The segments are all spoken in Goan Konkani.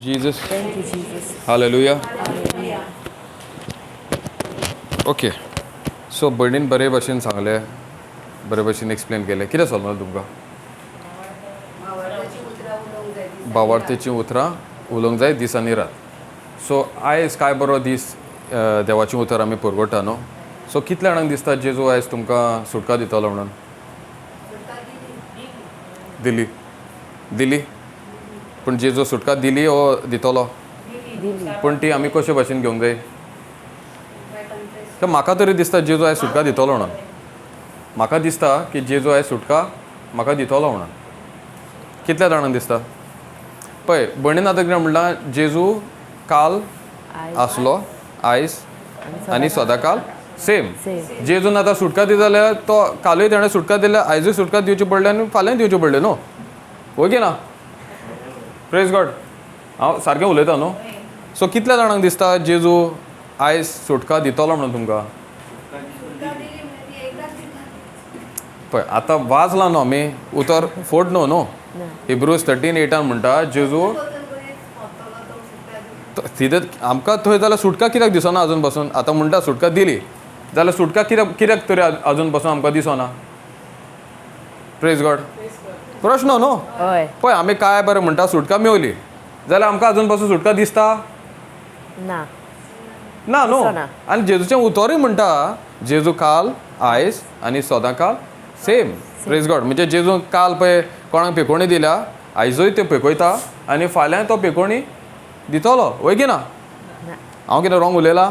Jesus. Thank you, Jesus. Hallelujah. Okay, so भयणीन बरे भशेन सांगलें, बरे भशेन एक्सप्लेन केलें. कितें समजलें तुमकां? भावार्थेचीं उतरां उलोवंक जाय दीस आनी रात. सो आयज काय बरो दीस, देवाचें उतर आमी परगट्टा न्हू. सो कितल्या जाणांक दिसता जेजू आयज तुमकां सुटका दितलो म्हणून? दिली दिली. पूण जेजू सुटका दिली वो दितलो? पूण ती आमी कशे भाशेन घेवंक जाय? तर म्हाका तरी दिसता जेजू आयज सुटका दितलो म्हणून. म्हाका दिसता की जेजू आयज सुटका म्हाका दितलो म्हणून. कितल्या जाणांक दिसता? पळय भयणीन आतां कितें म्हणलां, जेजू काल आसलो, आयज आनी सदांकाल सेम. जेजून आतां सुटका दिता जाल्यार तो कालूय ताणें सुटका दिल्या, आयजूय सुटका दिवची पडली आनी फाल्यांय दिवची पडली न्हू. वय की ना? प्रेज गॉड. हांव सारकें उलयतां न्हू? सो कितल्या जाणांक दिसता जेजू आयज सुटका दितलो म्हणून तुमकां? पळय आतां वाजलां न्हू आमी उतर फोट न्हू न्हू. हिब्रूज 13:8 म्हणटा जेजू कितें आमकां थंय जाल्यार सुटका कित्याक दिसना अजून पासून? आतां म्हणटा सुटका दिली जाल्यार सुटका कित्याक कित्याक तरी अजून पासून आमकां दिसना? प्रेज गॉड. प्रश्न न्हू. पळय आमी काय बरें म्हणटा सुटका मेवली जाल्यार आमकां अजून पासून सुटका दिसता ना? ना न्हू. आनी जेजूचें उतरूय म्हणटा जेजू काल आयज आनी सदांकाल सेम. प्रेज गॉड. म्हणजे जेजू काल पळय कोणाक पेकोणी दिल्या, आयजूय त्यो पेकयता आनी फाल्यां तो पेकोणी दितलो. वय की ना? हांव कितें रॉंग उलयला?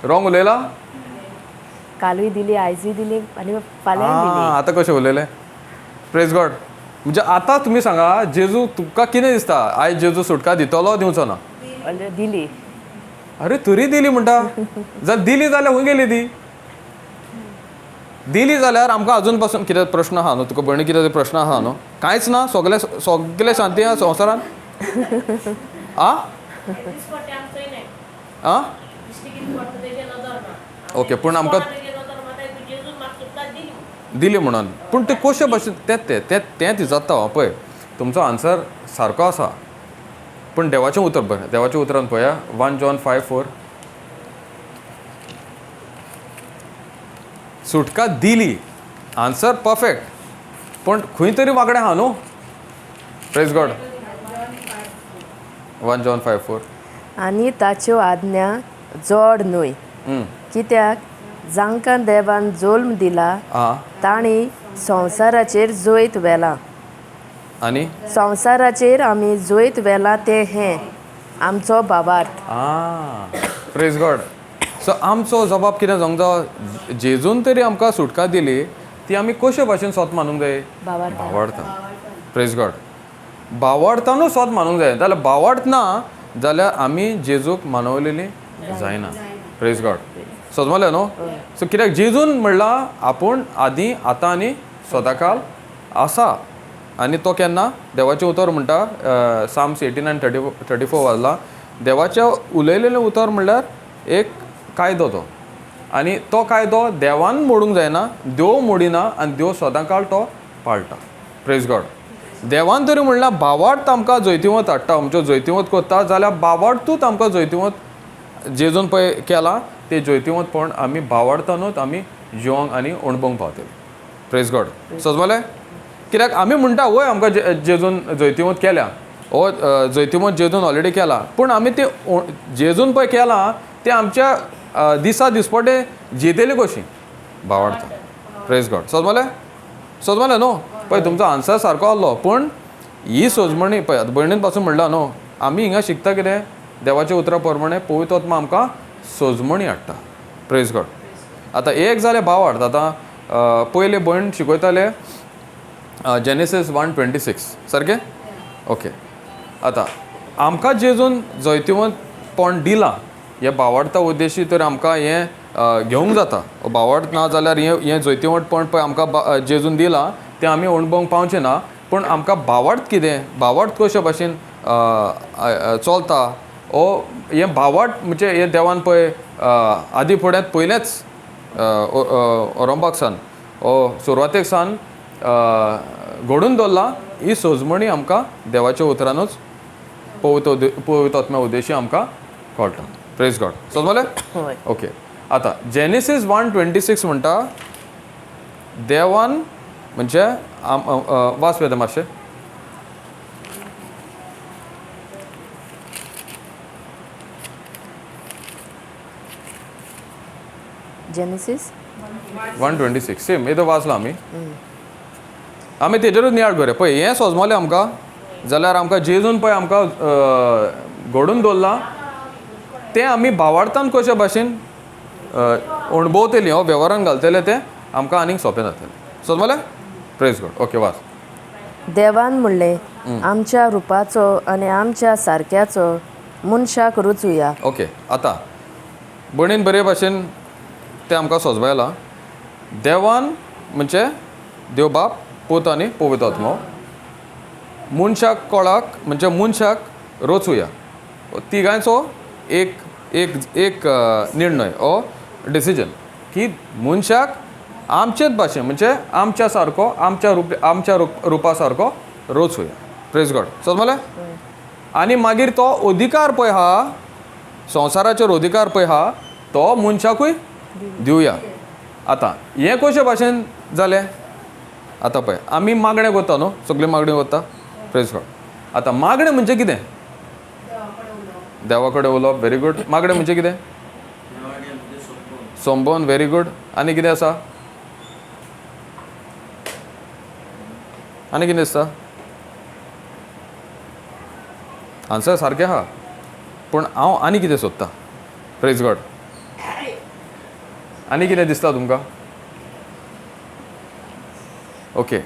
रॉंग उलयला? कालूय दिली, आयजूय दिली आनी फाल्यांय दिली. आतां कशें उलयलें? प्रेज गॉड. म्हणजे आतां तुमी सांगा जेजू तुमकां कितें दिसता आयज जेजू सुटका दितलो दिवचो ना? दिली. अरे तरी दिली म्हणटा, जर दिली जाल्यार खंय गेली ती? दिली जाल्यार आमकां अजून पासून कितें प्रश्न आहा न्हू तुका भयणी? कितें प्रश्न आहा न्हू? कांयच ना, सगळे सगळे शांती आहा संवसारान. आ आ ओके, पूण आमकां दिली म्हणून पूण ते कशे भाशेन तें तें तें तें जाता. पळय तुमचो आन्सर सारको आसा, पूण देवाचें उतर बरें, देवाच्या उतरान पळया 1 John 5:4. सुटका दिली, आन्सर परफेक्ट, पूण खंय तरी वांकडें आहा न्हू. Praise God. 1 John 5:4. आनी ताच्यो आज्ञा जड न्हय, कित्याक जांकां देवान जल्म दिला तांणी संवसाराचेर जैत व्हेलां. आनी संवसाराचेर आमी जैत व्हेलां तें हें आमचो भावार्थ. प्रेज गॉड. सो आमचो जबाब कितें जावंक जाय? जेजून तरी आमकां सुटका दिली ती आमी कशे भाशेन सोत मानूंक जाय? भावार्थान. प्रेज गॉड. भावार्थानूच सोत मानूंक जाय. जाल्यार भावार्थ ना जाल्यार आमी जेजूक मानवलेली जायना. प्रेज गॉड. समजलें न्हू? सो कित्याक जेजून म्हणलां आपूण आदीं आतां आनी सदांकाल आसा. आनी तो केन्ना देवाचें उतर म्हणटा, साम्स 89 34 वाजला, देवाचें उलयलेलें उतर म्हणल्यार एक कायदो तो, आनी तो कायदो देवान मोडूंक जायना, देव मोडिना आनी देव सदांकाल तो पाळटा. प्रेज गॉड. देवान तरी म्हणल्यार भावार्थ आमकां जैतिवंत हाडटा, आमच्यो जैतिवंत करता, जाल्यार भावार्थूच आमकां जैतिवंत जेजून पळय केलां तें जैतिवंतपण आमी भावार्थानूच आमी जिवंक आनी अणभवंक पावतले. प्रेज गॉड. समजलें? कित्याक आमी म्हणटा वय आमकां जेजून जैतिवंत केल्या, हो जैतिवंत जेजून ऑलरेडी केला, पूण आमी तें जेजून पळय केलां तें आमच्या दिसा दिसपटे जियेतली कशी? भावार्थ. प्रेज गॉड. समजलें? समजलें न्हू? पळय तुमचो आन्सर सारको आहलो, पूण ही सोजमणी पळय आतां भयणीन पासून म्हणलां न्हू, आमी हिंगा शिकता कितें? देवाच्या उतरा प्रमाणे पवित्र आत्मा आमकां सोजमणी हाडटा. प्रेज गॉड. आतां एक जालें भावार्थ. आतां पयले भयण शिकयताले जेनेसीस 1:26 सारकें? ओके. आतां आमकां जेजून जैतिवंतपण दिलां हें भावार्था उद्देशी तर आमकां हें घेवंक जाता. भावार्थ ना जाल्यार हें हें जैतिवंतपण पळय आमकां जेजून दिलां तें आमी अणभवंक पावचें ना. पूण आमकां भावार्थ कितें, भावार्थ कशे भाशेन चलता, ओ हें भावार्थ म्हणजे हें देवान पळय आदी फुड्यांत पयलेंच ओरंबाक सान ओ सुरवातेक सान घडून दवरलां. ही सोजमणी आमकां देवाच्या उतरानूच पवित्र पवित्र आत्म्या उद्देशी आमकां कळटा. प्रेज गॉड. समजलें? हय. ओके, आतां जेनेसीस 1:26 म्हणटा देवान म्हणजे वाच पळयता मातशें. जेनेसीस 1:26 सेम येदो वाचला आमी, आमी तेजेरूच नियाळ करुया. पळय हें सोजमलें आमकां जाल्यार आमकां जेजून पळय आमकां घडून दवरलां तें आमी भावार्थान कशे भाशेन अणभवतलीं हो वेव्हारान घालतले तें आमकां आनीक सोंपें जातलें. समजलें? प्रेज गॉड. ओके, वाच. देवान म्हणलें आमच्या रुपाचो आनी आमच्या सारक्याचो मनशाक रचुया. ओके, आतां भयणीन बरे भाशेन तें आमकां सोजबायलां. देवान म्हणजे देव बाप, पूत आनी पवित्र आत्मो मनशाक कोळाक म्हणजे मनशाक रचुया. तिगांयचो एक एक एक निर्णय ओ डिसिजन की मनशाक आमचेच भाशेन म्हणजे आमच्या सारको आमच्या रूप आमच्या रुपा सारको रचुया. प्रेज गॉड. समजलें? आनी मागीर तो अधिकार पळय आहा संवसाराचेर अधिकार पळय आहा तो मनशाकूय दिवया. आतां हें कशे भाशेन जालें? आतां पळय आमी मागणें करता न्हू, सगळीं मागणी करता. प्रेज गॉड. आतां मागणें म्हणजे कितें? देवा कडेन उलोवप. Very good. मागणें म्हणजे कितें? संबोन. Very good. आनी कितें आसा? आनी कितें दिसता? आन्सर सारकें आहा पूण हांव आनी कितें सोदतां. प्रेज गॉड. आनी कितें दिसता तुमकां? ओके,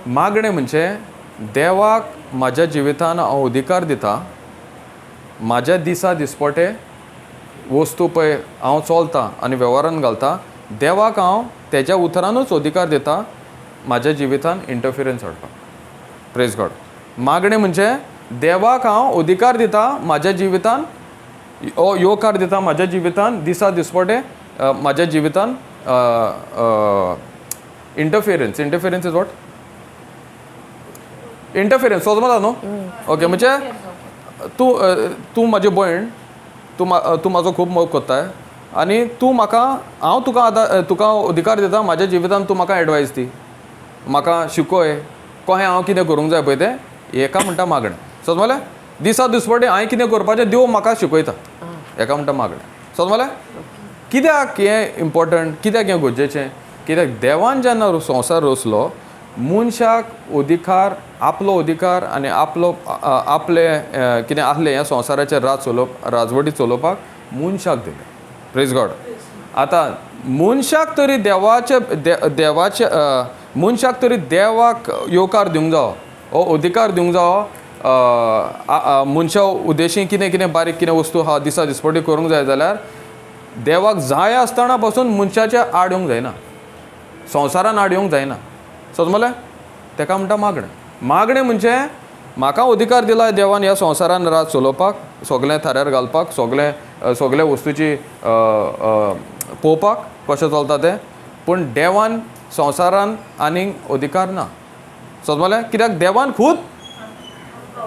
मागणें म्हणजे देवाक म्हाज्या जिवितान हांव अधिकार दिता. म्हाज्या दिसा दिसपटे वस्तू पळय हांव चलता आनी वेव्हारान घालता. देवाक हांव तेज्या उतरानूच अधिकार दिता म्हाज्या जिवितान इंटरफिरन्स हाडपाक. प्रेज गॉड. मागणें म्हणजे देवाक हांव अधिकार दिता म्हाज्या जिवितान, येवकार दिता म्हाज्या जिवितान दिसा दिसपटे म्हाज्या जिवितान interference. Interference is what? Interference सोजमला न्हू? ओके, म्हणजे तूं तूं म्हाजी भयण, तूं तूं म्हाजो खूब मोग कोत्ताय आनी तूं म्हाका हांव तुका आतां तुका अधिकार दिता म्हाज्या जिवितान तूं म्हाका एडवायस दी, म्हाका शिकय कशें हांव कितें करूंक जाय पळय तें. हेका म्हणटा मागणें. समजलें? दिसा दिसपटे हांवें कितें करपाचें देव म्हाका शिकयता, हेका म्हणटा मागणें. समजलें? कित्याक हें इम्पोर्टंट, कित्याक हें गरजेचें? कित्याक देवान जेन्ना संवसार रचलो मनशाक अधिकार, आपलो अधिकार आनी आपलो आपले कितें आसलें ह्या संवसाराचेर राज चलोवप राजवटी चलोवपाक मनशाक दिलें. प्रेज गॉड. आतां मनशाक तरी देवाचे देवाचे मनशाक तरी देवाक येवकार दिवंक जावो, हो अधिकार दिवंक जावो. मनशा उद्देशी कितें कितें बारीक कितें वस्तू आहा दिसा दिसपटी करूंक जाय जाल्यार देवाक जाय आसतना पसून मनशाच्या आड येवंक जायना, संवसारान आड येवंक जायना. समजलें? तेका म्हणटा मागणें. मागणें म्हणजे म्हाका अधिकार दिला देवान ह्या संवसारान राज चलोवपाक, सगळें थाऱ्यार घालपाक, सगळें सगळ्या वस्तूची पळोवपाक कशें चलता तें. पूण देवान संवसारान आनीक अधिकार ना. समजलें? कित्याक देवान खूद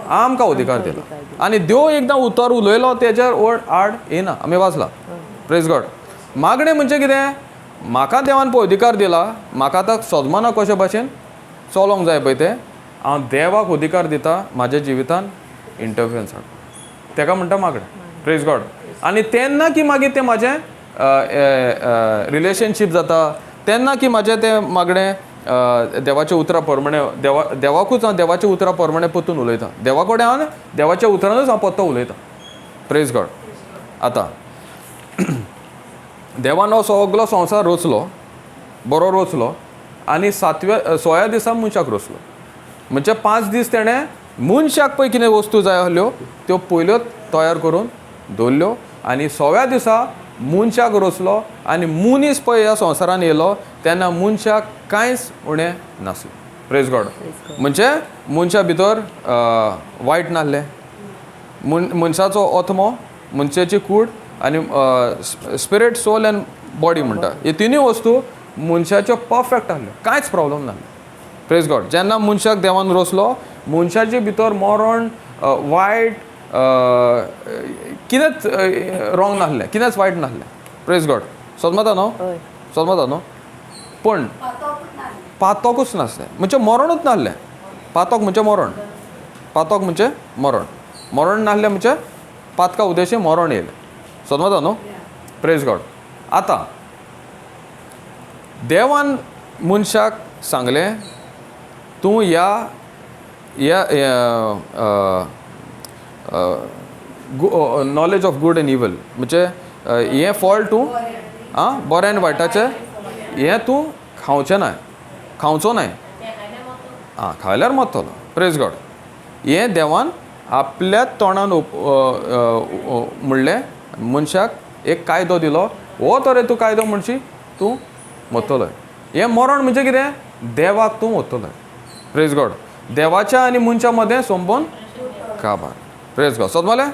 आमकां अधिकार दिला आनी देव एकदां उतर उलयलो तेजेर ओड आड येना. आमी वाचला. प्रेज गॉड. मागणें म्हणजे कितें? म्हाका देवान पळय अधिकार दिला, म्हाका आतां सोजमना कशे भाशेन चलोंक जाय पळय तें, हांव देवाक अधिकार दिता म्हाज्या जिवितान इंटरफिरन्स हाडपाक. तेका म्हणटा मागणें. प्रेज गॉड. आनी तेन्ना की मागीर तें म्हाजें रिलेशनशीप जाता, तेन्ना की म्हाजें तें मागणें देवाच्या उतरा प्रमाणे देवाकूच हांव देवाच्या उतरा प्रमाणे परतून उलयतां. देवा कडेन हांव देवाच्या उतरानूच हांव परतो उलयतां. प्रेज गॉड. आतां देवान हो सगलो संवसार रचलो, बरो रचलो आनी सातव्या सोळ्या दिसा मनशाक रचलो. म्हणजे 5 दीस तेणें मनशाक पळय कितें वस्तू जाय आसल्यो त्यो पयल्योच तयार करून दवरल्यो आनी 6व्या दिसा मनशाक रचलो आनी मनीस पळय ह्या संवसारान येयलो तेन्ना मनशाक कांयच उणें नासलें. प्रेज गॉड. म्हणजे मनशा भितर वायट नासलें, मनशाचो आत्मो, मनशाची कूड आनी स्पिरीट, सोल एंड बॉडी म्हणटा, हे तिनूय वस्तू मनशाच्यो परफेक्ट आसल्यो, कांयच प्रॉब्लम नासलें. प्रेज गॉड. जेन्ना मनशाक देवान रचलो मनशाचे भितर मरण वायट कितेंच रॉंग नासलें, कितेंच वायट नासलें. प्रेज गॉड. सोदमता न्हू? सोदमता न्हू? पूण पातोकूच नासलें म्हणजे मरणूच नासलें. पातोक म्हणजे मरण, पातोक म्हणजे मरण, मरण नासलें म्हणजे पातका उद्देशी मरण येयलें. सोदमता न्हू? Praise God. आतां देवान मनशाक सांगलें तूं ह्या ह्या knowledge of good and evil म्हणजे हें फळ तूं आं बरें आनी वायटाचें हें तूं खावचें नाय, खावचो नाय, आं खायल्यार मरतलो. Praise God. हें देवान आपल्या तोंडान म्हणलें, मनशाक एक कायदो दिलो, हो तर तूं कायदो म्हणशी तूं मरतलो. हें मरण म्हणजे कितें? देवाक तूं वतलो. Praise God. देवाच्या आनी मनशा मदें संबंद काबार. Praise God. सोदमालें?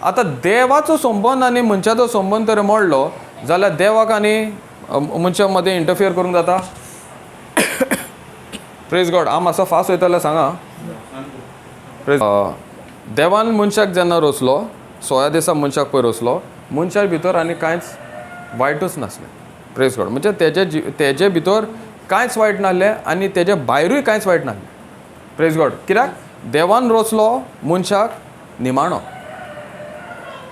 आतां देवाचो संबंद आनी मनशाचो संबंद तर मोडलो जाल्यार देवाक आनी मनशा मदें इंटरफियर करूंक जाता? Praise God. हांव मातसो फास्ट वयता जाल्यार सांगा. प्रेज. देवान मनशाक जेन्ना रचलो, 16 दिसा मनशाक पळय रचलो, मनशा भितर आनी कांयच वायटूच नासलें. Praise God. म्हणजे तेजे भितर कांयच वायट नासलें आनी तेजे भायरूय कांयच वायट नासलें. Praise God. कित्याक देवान रचलो मनशाक निमाणो.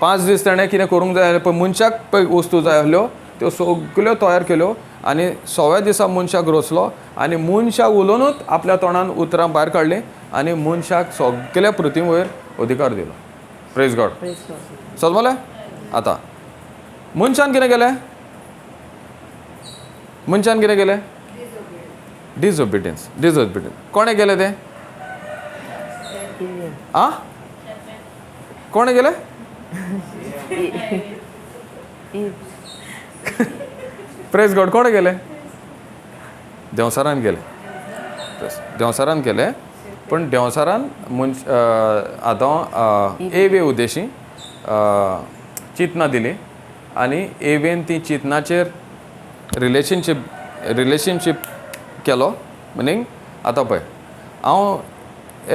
5 दीस ताणें कितें करूंक जाय पळय, मनशाक पळय वस्तू जाय आसल्यो त्यो सगल्यो तयार केल्यो आनी 100व्या दिसा मनशाक रचलो आनी मनशाक उलोवनूच आपल्या तोंडान उतरां भायर काडलीं आनी मनशाक सगल्या पृथ्वी वयर अधिकार दिलो. Praise God. समजलें? आतां मनशान कितें केलें? मनशान कितें केलें? डिसओबिडियन्स. डिसओबिडियन्स कोणें केलें तें? आं, कोणें केलें? Praise God. कोणें केलें? देंवचारान केलें. देंवचारान केलें. पूण देंवचारान मनश आतां एवे उद्देशी चिंतना दिली आनी एवेन ती चिंतनाचेर रिलेशनशीप केलो. मिनींग आतां पळय, हांव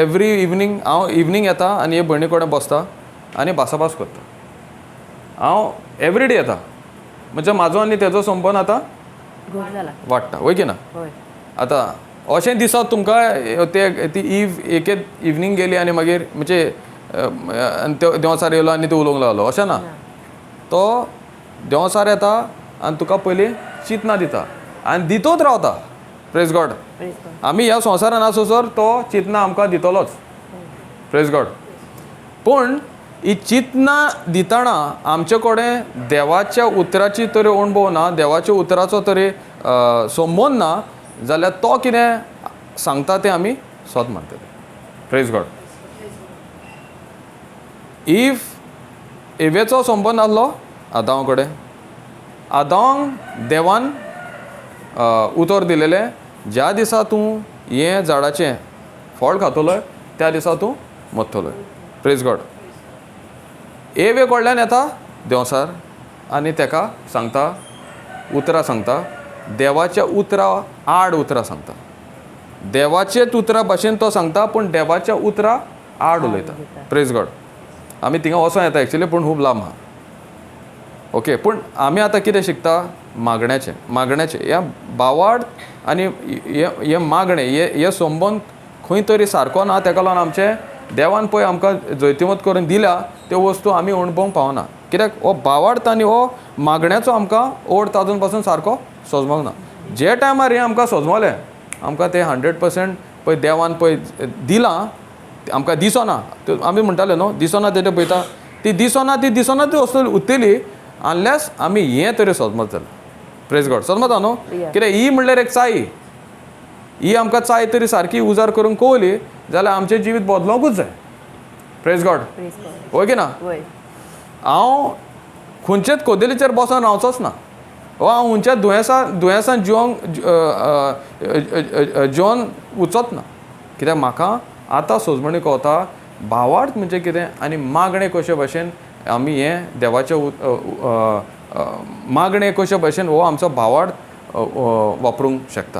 एवरी इवनींग, हांव इवनींग येता आनी हे भयणी कडेन बसता आनी भासाभास करता. हांव एवरी डे येता म्हणजे म्हाजो आनी तेजो संबंद आतां वाडटा, वय की ना? आतां अशें दिसत तुमकां ते ती इव एके इवनींग गेली आनी मागीर म्हणजे देंवचार येयलो आनी तो उलोवंक लागलो, अशें ना. तो देंवचार येता आनी तुका पयलीं चिंतना दिता आनी दितूच रावता. Praise God. आमी ह्या संवसारान आसोसर तो चिंतना आमकां दितलोच. Praise God. पूण ही चिंतना दितना आमचे कडेन देवाच्या उतराची तरी अणभव ना, देवाच्या उतराचो तरी संबंद ना, जाल्यार तो कितें सांगता तें आमी सोद मानतले. Praise God. If एवेचो संबंद आसलो आदांव कडेन, आदांक देवान उतर दिलेलें, ज्या दिसा तूं हें झाडाचें फळ खातलो त्या दिसा तूं मरतलो. Praise God. एवे कडल्यान येता देंवचार आनी तेका सांगता, उतरां सांगता, देवाच्या उतरां आड उतरां सांगता. देवाचेच उतरां भाशेन तो सांगता, पूण देवाच्या उतरां आड उलयता. Praise God. आमी थिंगा वचों येता एक्चुली, पूण खूब लांब आहा. ओके, पूण आमी आतां कितें शिकता? मागण्याचें. मागण्याचें ह्या बावाड आनी हें मागणें हे संबंद खंय तरी सारको ना. तेका लागून आमचें देवान पळय आमकां जैतिवंत करून दिल्या त्यो वस्तू आमी अणभवंक पावना. कित्याक हो बावार्थ आनी हो मागण्याचो आमकां ओड ताजून पासून सारको सोजमोंक ना. जे टायमार हें आमकां सोजमोलें, आमकां तें 100% पळय देवान पळय दिलां आमकां दिसना. आमी म्हणटाले न्हू दिसना तेजें पळयता, ती दिसना, ती दिसना ती वस्तू उत्तली अनलेस आमी हें तरी सोजमत जालें. Praise God. सोजमता न्हू? कित्याक ही म्हणल्यार एक चाय, ही आमकां चाय तरी सारकी उजार करूंक कवली जाल्यार आमचें जिवीत बदलोवंकूच जाय. Praise God. वय की ना? हांव खंयचेच कोदेलीचेर बसोन रावचोच ना, वा हांव खंयच्याच दुयेंसान जिवन वचोच ना. कित्याक म्हाका आतां सोजमणी कळता भावार्थ म्हणजे कितें आनी मागणें कशे भाशेन आमी हें देवाचें मागणें कशे भाशेन हो आमचो भावार्थ वापरूंक शकता.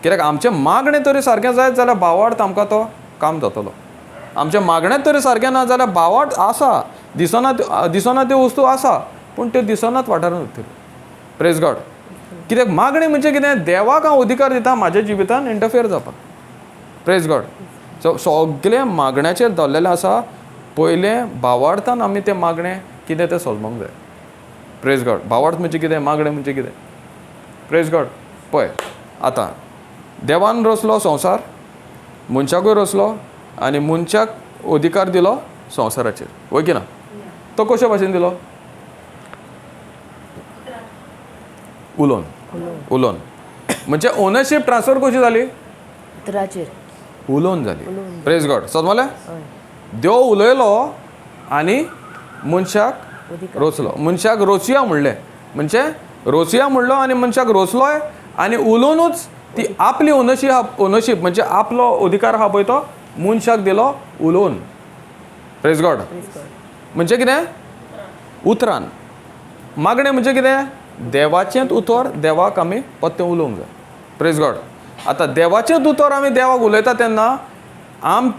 कित्याक आमचें मागणें तरी सारकें जायत जाल्यार भावार्थ आमकां तो काम जातलो. आमच्या मागण्यांत तरी सारकें ना जाल्यार भावार्थ आसा, दिसना दिसना त्यो वस्तू आसा पूण त्यो दिसनात वाठारांत उरतल्यो. Praise God. कित्याक मागणें म्हणजे कितें, देवाक हांव अधिकार दिता म्हाज्या जिवितान इंटरफियर जावपाक. Praise God. सो सगलें मागण्याचेर दवरलेलें आसा. पयलें भावार्थान आमी तें मागणें कितें तें समजूंक जाय. Praise God. भावार्थ म्हणजे कितें, मागणें म्हणजे कितें. Praise God. पळय आतां देवान रचलो संवसार, मनशाकूय रचलो आनी मनशाक अधिकार दिलो संवसाराचेर, वय की ना? तो कशे भाशेन दिलो? उलोवन. उलोवन म्हणजे ओनरशीप ट्रान्सफर कशी जाली? उतराचेर उलोवन जाली. Praise God. समजलें? देव उलयलो आनी मनशाक रोचलो. मनशाक रोचया म्हणलें, म्हणजे रोचया म्हणलो आनी मनशाक रोचलोय आनी उलोवनूच ती आपली ओनरशीप, ओनरशीप म्हणजे आपलो अधिकार आहा पळय तो मनशाक दिलो उलोवन. Praise God. म्हणजे कितें? उतरान. मागणें म्हणजे कितें? देवाचेंच उतर देवाक आमी पत्तें उलोवंक जाय. Praise God. आतां देवाचेंच उतर आमी देवाक उलयता तेन्ना आम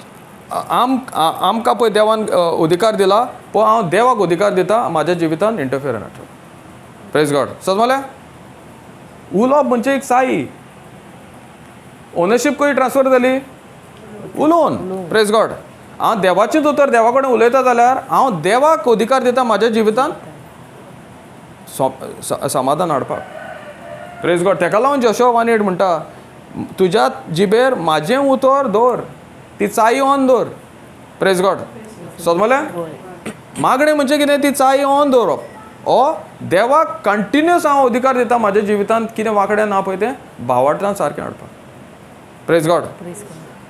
आम आमकां पळय देवान अधिकार दिला, पळय हांव देवाक अधिकार दिता म्हाज्या जिवितान इंटरफियर नाटो. Praise God. समजलें? उलोवप म्हणजे एक साई. ओनरशीप खंय ट्रान्सफर जाली? उलोवन. Praise God. हांव देवाचेंच उतर देवा कडेन उलयता जाल्यार हांव देवाक अधिकार दिता म्हाज्या जिवितान समाधान हाडपाक. Praise God. तेका लागून जोशुआ 1:8 म्हणटा, तुज्या जिबेर म्हाजें उतर दवर, ती चाई ऑन दवर. Praise God. समजलें? मागणें म्हणजे कितें? ती चाई ऑन दवरप. ओ देवाक कंटिन्युअस हांव अधिकार दिता म्हाज्या जिवितांत कितें वांकडें ना पळय तें भावार्थान सारकें हाडपाक. Praise God.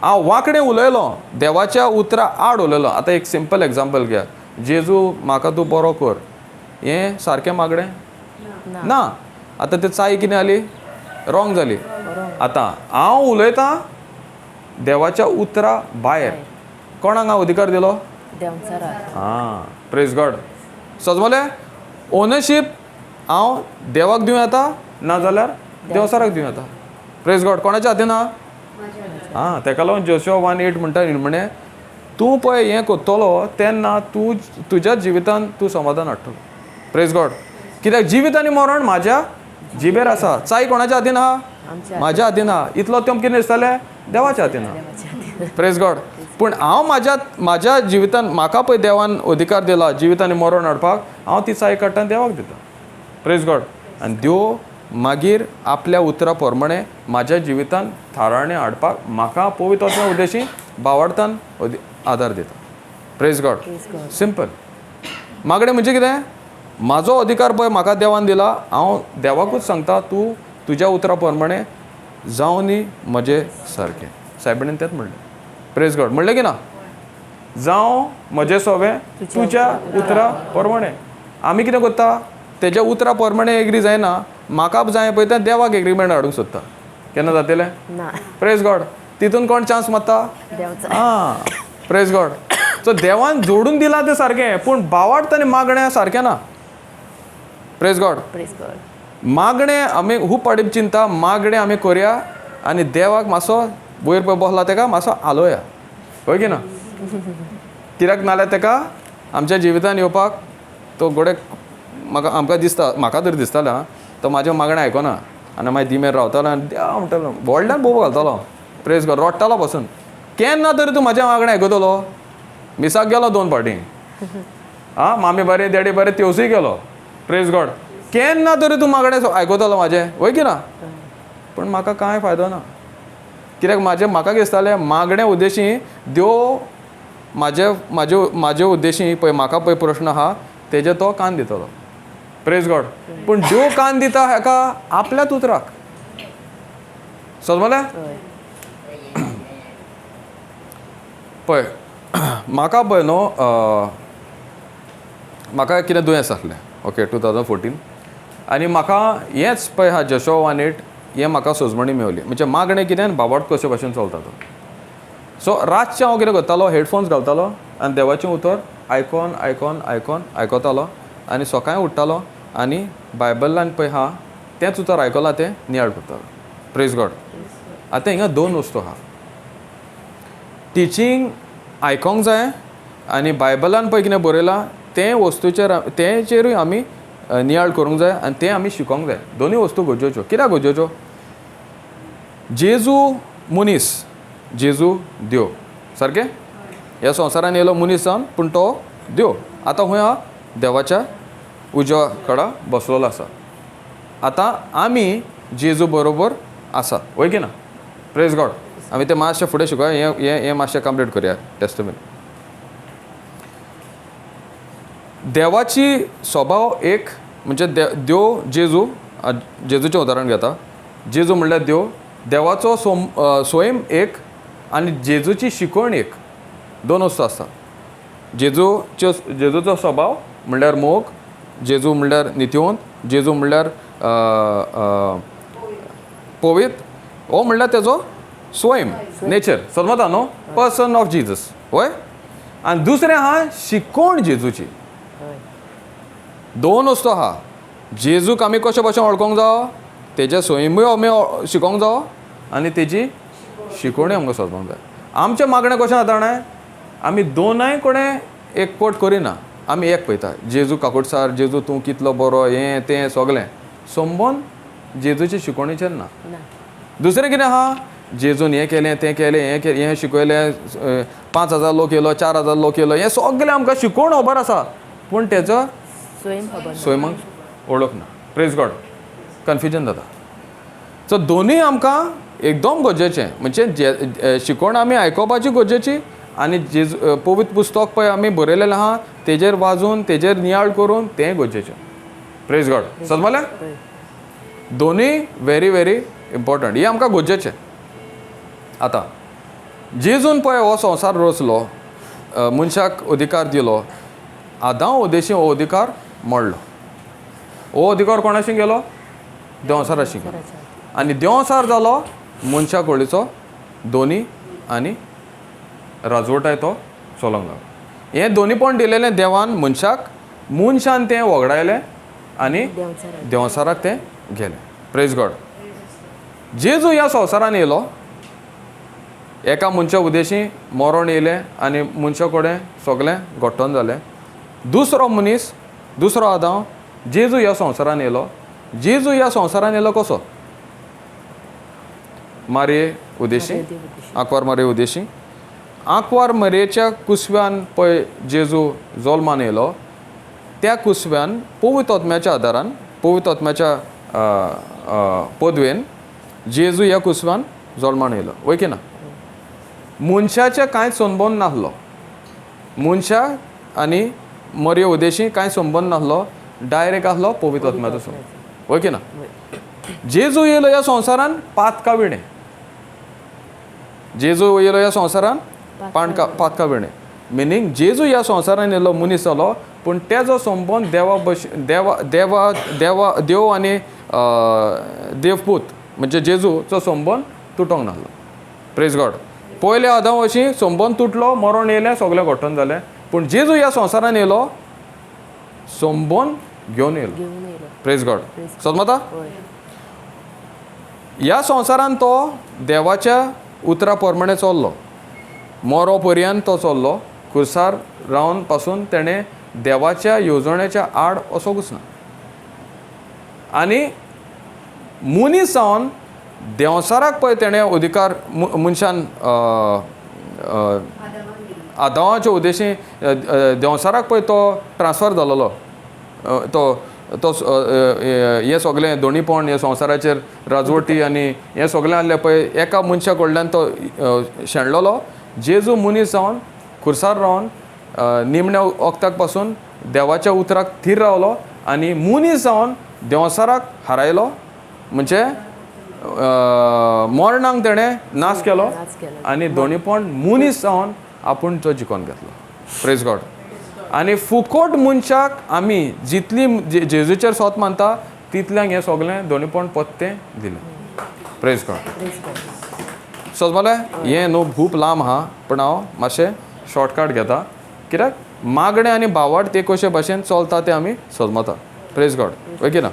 हांव वांकडें उलयलो, देवाच्या उतरा आड उलयलो. आतां एक सिंपल एग्जाम्पल घेया, जेजू म्हाका तूं बरो कर, हें सारकें मागणें ना. आतां ते चाई कितें जाली? रॉंग जाली. आतां हांव उलयतां देवाच्या उतरा भायर, कोणाक हांव अधिकार दिलो? आं, Praise God. समजलें? ओनरशीप हांव देवाक दिवं येता, ना जाल्यार देवसाराक दिवं येता. Praise God. कोणाच्या हातीन आहा? आं, तेका लागून जोशुआ 1:8 म्हणटा म्हणे, तूं पळय हें करतलो तेन्ना तूं तुज्या जिवितान तूं समाधान हाडटलो. Praise God. कित्याक जिवीत आनी मरण म्हाज्या जिबेर आसा. चाई कोणाच्या हातीन आहा? म्हाज्या हातीन आहा. इतलो तें कितें दिसतालें? देवाच्या हातीन आहा. Praise God. पूण हांव म्हाज्या म्हाज्या जिवितान म्हाका पळय देवान अधिकार दिला जिवीत आनी मरण हाडपाक, हांव ती चाई काडटा आनी देवाक दिता. Praise God. आनी देव मागीर आपल्या उतरा प्रमाणे म्हाज्या जिवितान थारावणें हाडपाक म्हाका पवित्र आत्म्या उद्देशी भावार्थान आदार दिता. Praise God. Simple. मागणें म्हणजे कितें? म्हाजो अधिकार पळय म्हाका देवान दिला, हांव देवाकूच सांगता तूं तुज्या उतरा प्रमाणे जावं न्ही म्हजे सारकें. सायबिणीन तेंच म्हणलें. Praise God. म्हणलें की ना? जावं म्हजें सोवें तुज्या उतरा प्रमाणे. आमी कितें करता? तेज्या उतरा प्रमाणे एग्री जायना, म्हाका जाय पळय तें देवाक एग्रीमेंट हाडूंक सोदता. केन्ना जातलें? Praise God. तितून कोण चान्स मारता? आं, Praise God. सो देवान जोडून दिलां तें सारकें, पूण भावार्थ आनी मागणें सारकें ना. Praise God. मागणें आमी खूब फावटी चिंता, मागणें आमी करया आनी देवाक मातसो वयर पळय बसला तेका मातसो हालोवया, हय की ना? कित्याक नाल्यार तेका आमच्या जिवितान येवपाक तो गोडे म्हाका आमकां दिसता, म्हाका तरी दिसतालें आं, तो म्हाजें मागणें आयकना आनी मागीर दिमेर रावतालो आनी देवा म्हणटालो, व्हडल्यान बोब घालतालो. Praise God. रडटालो बसून, केन्ना तरी तूं म्हाजें मागणें आयकतलो. मिसाक गेलो 2 फावटी, आं, मामी बरें डॅडी बरें तेवसूय गेलो. Praise God. केन्ना तरी तूं मागणें आयकतलो म्हाजें, वय की ना? पूण म्हाका कांय फायदो ना, कित्याक म्हाजें म्हाका दिसतालें मागणें उद्देशी देव म्हाजे म्हाजे म्हाजे उद्देशी पळय म्हाका पळय प्रश्न आहा तेजे तो कान दितलो. Praise God. पूण देव कान दिता हेका आपल्याच उतराक. समजलें? पळय म्हाका पळय न्हू, म्हाका कितें दुयेंस आसलें, ओके, 2014, आनी म्हाका हेंच पळय हा जोशुआ 1:8 हें म्हाका सजमणी मेवली. म्हणजे मागणें कितें आनी भावार्थ कशे भाशेन चलता तो. सो रातचें हांव कितें करतालो, हेडफोन्स घालतालो आनी देवाचें उतर आयकोन आयकोन आयकोन आयकतालो आनी सकाळीं उठ्ठालो आनी बायबलान पळय हा तेंच उतर आयकलां तें नियाळ करतालो. Praise God. आतां हिंगा 2 वस्तू आहा. टिचींग आयकोंक जाय आनी बायबलान पळय कितें बरयलां तें वस्तूचेर तेचेरूय आमी नियाळ करूंक जाय आनी तें आमी शिकोंक जाय. दोनूय वस्तू गरजेच्यो. कित्याक गरजेच्यो? जेजू मनीस, जेजू देव. सारकें? ह्या संवसारान येयलो मनीस जावन, पूण तो देव. आतां खंय आहा? देवाच्या उजव्या कडा बसलेलो आसा. आतां आमी जेजू बरोबर आसा, वय की ना? Praise God. आमी तें मातशें फुडें शिकोया. हें हें हें मातशें कंप्लीट करया टेस्टमेंट. देवाची स्वभाव एक म्हणजे देव जेजू, जेजूचें उदाहरण घेता. जेजू म्हणल्यार देव. देवाचो स्वयं एक आनी जेजूची शिकवण एक, दोन वस्तू आसता. जेजूचो स्वभाव म्हणल्यार मोग, जेजू म्हणल्यार नितीवंत, जेजू म्हणल्यार पवित्र, हो म्हणल्यार तेजो स्वयं नेचर, समजता न्हू, पर्सन ऑफ जीजस, वय. आनी दुसरें आहा शिकवण जेजूची. दोन वस्तू आहा. जेजूक आमी कशे भशेन वळखोंक जावो, तेजे स्वयंय आमी शिकोंक जावो आनी तेजी शिकवणी आमकां सोदपाक जाय. आमचें मागणें कशें जाता जाणा, आमी दोनाय कडेन एकवट करिना, आमी एक पळयता जेजू काकुटसार, जेजू तूं कितलो बरो, हें तें सगलें संबंद जेजूचे शिकवणीचेर ना. दुसरें कितें आहा, जेजून हें केलें तें केलें, हें केलें, हें शिकयलें, 5000 लोक येयलो, 4000 लोक येयलो, हें सगलें आमकां शिकोवण खबर आसा, पूण तेजो स्वयंक वळख ना. Praise God. Confusion जाता. सो दोनूय आमकां एकदम गरजेचें, म्हणजे जे शिकवण आमी आयकोपाची गरजेची आनी जेजू पवित्र पुस्तक पळय आमी बरयलेलें आहा तेजेर वाजून तेजेर नियाळ करून तें गरजेचें. Praise God. समजलें? दोनूय व्हेरी व्हेरी इम्पॉर्टंट, हें आमकां गरजेचें. आतां जेजून पळय हो संवसार रचलो, मनशाक अधिकार दिलो, आदां उदेशी हो अधिकार मोडलो. हो अधिकार कोणाशी गेलो? देंवचाराशी गेलो. आनी देंवचार जालो मनशा कुडीचो दोनी आनी राजवटाय तो चलोंक लागलो. हें दोनीपण दिलेलें देवान मनशाक, मनशान तें वगडायलें आनी देंवचाराक तें गेलें. Praise God. जेजू ह्या संवसारान येयलो, एका मनशा उदेशी मरण येयलें आनी मनशा कडेन सगळें घट्टण जालें. दुसरो मनीस, दुसरो आदांव, जेजू ह्या संवसारान येयलो. जेजू ह्या संवसारान येयलो कसो? मारये उदेशी, आंकवार मारये उदेशी. आंकवार मरयेच्या कुसव्यान पळय जेजू जल्मान येयलो, त्या कुसव्यान पवित्र आत्म्याच्या आदारान, पवित्र आत्म्याच्या पदवेन जेजू ह्या कुसव्यान जल्मान येयलो, वय की ना? मनशाचें कांय संबंद नासलो, मनशा आनी मरये उदेशी कांय संबंद नासलो, डायरेक्ट आसलो पवित्र आत्म्याचो संबंद, वय की ना? जेजू येयलो ह्या संवसारान पातका विणें, जेजू येयलो ह्या संवसारान पातका विणें, मिनींग जेजू ह्या संवसारान येयलो मनीस जालो, पूण तेजो संबंद देवा बश देवा देवा देवा देव आनी देवपूत म्हणजे जेजूचो संबंद तुटोंक नासलो. Praise God. पयल्या आदांव अशी संबंद तुटलो, मरण येयलें, सगळें घटण जालें, पूण जेजू ह्या संवसारान येयलो संबंद घेवन येयलो. Praise God. समजता? ह्या संवसारान तो देवाच्या उतरा प्रमाणे चल्लो, मरो पर्यंत तो चल्लो, खुर्सार रावन पासून तेणें देवाच्या येवजणेच्या आड वचोंकूच ना आनी मनीस जावन देंवचाराक पळय तेणें अधिकार मनशान आदावाच्या उद्देशी देंवचाराक पळय तो ट्रान्सफर जालोलो, तो तो हें सगळें दोनीपण हे संवसाराचेर राजवटी आनी हें सगळें आहलें पळय एका मनशा कडल्यान तो शेणलोलो. जेजू मनीस जावन खुर्सार रावन निमण्या वखदाक पासून देवाच्या उतराक थीर रावलो आनी मनीस जावन देंवचाराक हारायलो, म्हणजे मरणाक तेणें नाश केलो आनी दोनीपण मनीस जावन आपूण तो जिखोन घेतलो. Praise God. आनी फुकोट मनशाक आमी जितली जेजूचेर सोत मानता तितल्यांक हें सगळें दोनीपण पत्तें दिलें. Praise God. समजलें? हें न्हू खूब लांब आहा, पूण हांव मातशें शॉर्टकट घेता, कित्याक मागणें आनी भावार्थ ते कशे भाशेन चलता तें आमी समजता. Praise God. Okay ना?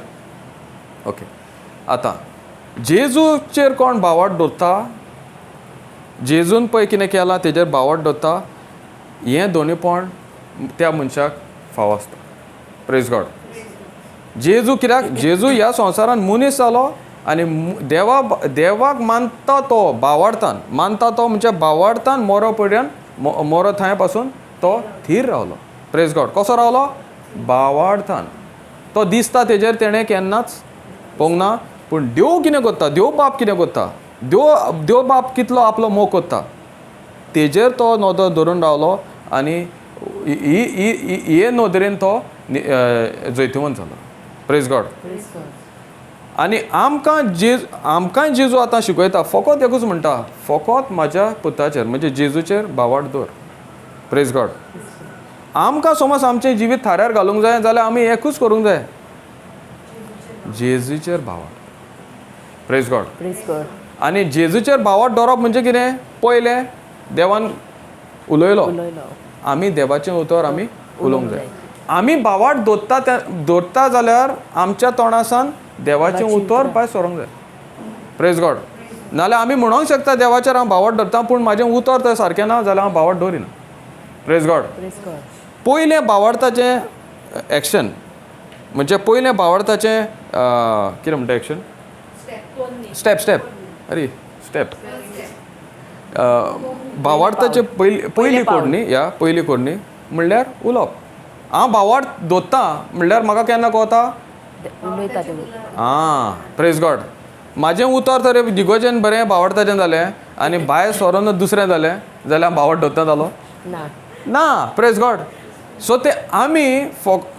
ओके. आतां जेजूचेर कोण भावार्थ दवरता, जेजून पळय कितें केलां तेजेर भावार्थ दवरता, हें दोनीपण त्या मनशाक फावो आसता. Praise God. जेजू कित्याक जेजू ह्या संवसारान मनीस जालो आनी देवाक मानता तो भावार्थान मानता तो म्हणजे भावार्थान मोरो पर्यंत मोरो थंय पासून तो थीर रावलो. Praise God. कसो रावलो? भावार्थान. तो दिसता तेजेर तेणें केन्नाच पळोवंक ना, पूण देव कितें करता, देव बाप कितें करता, देव बाप कितलो आपलो मोग करता तेजेर तो नदर धरून रावलो आनी हे नदरेन तो जैतिवंत जालो. Praise God. आनी आमकां जेजू आतां शिकयता, फकत एकूच म्हणटा, फकत म्हाज्या पुताचेर म्हणजे जेजूचेर भावार्थ दवर. Praise God. आमकां समज आमचें जिवीत थाऱ्यार घालूंक जाय जाल्यार आमी एकूच करूंक जाय, जेजूचेर भावार्थ. Praise God. आनी जेजूचेर भावार्थ दवरप म्हणजे कितें? पयलें देवान उलयलो, आमी देवाचें उतर आमी उलोवंक जाय. आमी भावार्थ दवरता जाल्यार आमच्या तोंडासान देवाचें उतर भायर सरूंक जाय. Praise God. नाल्यार आमी म्हणोंक शकता देवाचेर हांव भावार्थ दवरता, पूण म्हाजें उतर तर सारकें ना जाल्यार हांव भावार्थ दवरिना. Praise God. पयलें भावार्थाचें एक्शन म्हणजे पयलें भावार्थाचें कितें म्हणटा एक्शन? स्टेप स्टेप अरे स्टेप भावार्थाचे पयली कोडणी, ह्या पयली कोडणी म्हणल्यार उलोवप. हांव भावार्थ दवरता म्हणल्यार म्हाका केन्ना कळता? आं, प्रेज गॉड. म्हाजें उतर तर इगोजेन बरें भावार्थाचें जालें आनी भायर सरोन दुसरें जालें जाल्यार हांव भावार्थ दवरता जालो ना. Praise God. सो ते आमी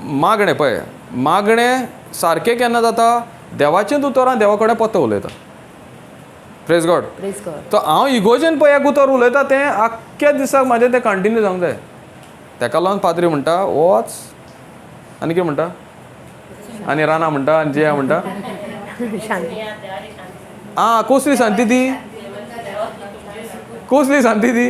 मागणें पळय, मागणें सारकें केन्ना जाता? देवाचेंच उतर हांव देवा कडेन पत्तो उलयता. Praise God. तो हांव इगोजेन पळय एक उतर उलयता तें आख्ख्या दिसाक म्हाजें तें कंटिन्यू जावंक जाय. तेका लागून पाद्री म्हणटा वच आनी कितें म्हणटा आनी राना म्हणटा आनी जिया म्हणटा आं कसली शांती ती, कसली शांती ती.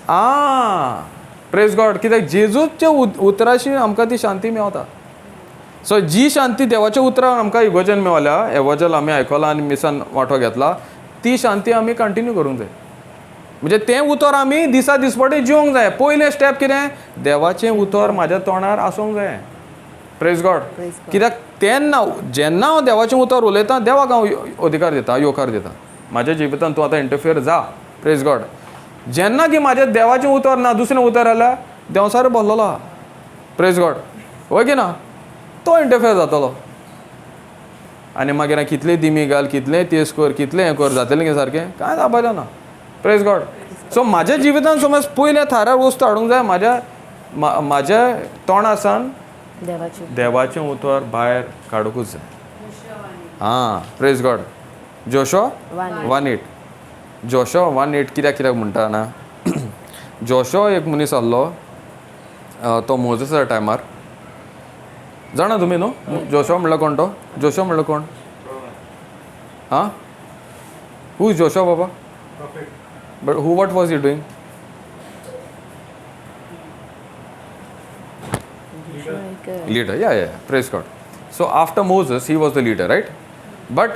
आं, प्रेज गॉड. कित्याक जेजूच्या उतराशी आमकां ती शांती मेवता. सो जी शांती देवाच्या उतरान आमकां इगोजेन मेवल्या, एवजल आमी आयकलां आनी मिसान वांटो घेतला, ती शांती आमी कंटिन्यू करूंक जाय. म्हणजे तें उतर आमी दिसा दिसपटे जिवंक जाय. पयलें स्टेप कितें? देवाचें उतर म्हाज्या तोंडार आसूंक जाय. Praise God. कित्याक तेन्ना जेन्ना हांव देवाचें उतर उलयतां देवाक हांव अधिकार दिता, येवकार दिता, म्हाज्या जिवितान तूं आतां इंटरफियर जा. Praise God. जेन्ना की म्हाजें देवाचें उतर ना दुसरें उतर जाल्यार देंवचार भरलेलो आहा. Praise God. हय की ना? तो इंटरफियर जातलो आनी मागीर कितले दिमी घाल, कितलें तेज कर, कितलें हें कर, जातलें कितें सारकें? कांय जावपाचें ना. Praise God. सो म्हाज्या जिवितान समज पयलें थारार वस्तू हाडूंक जाय, म्हाज्या म्हाज्या तोंडासान देवाचें उतर भायर काडूंकूच जाय. आं, praise God. Joshua 1:8. Joshua 1:8 कित्याक कित्याक म्हणटा ना? जोशो एक मनीस आहलो तो मोजसाच्या टायमार, जाणा तुमी न्हू जोशो म्हणल्यार कोण तो? जोशो म्हणल्यार कोण? आं, who is Joshua Baba? But who, what was he doing? Leader. Yeah, yeah, praise God. So after Moses he was the leader, right? But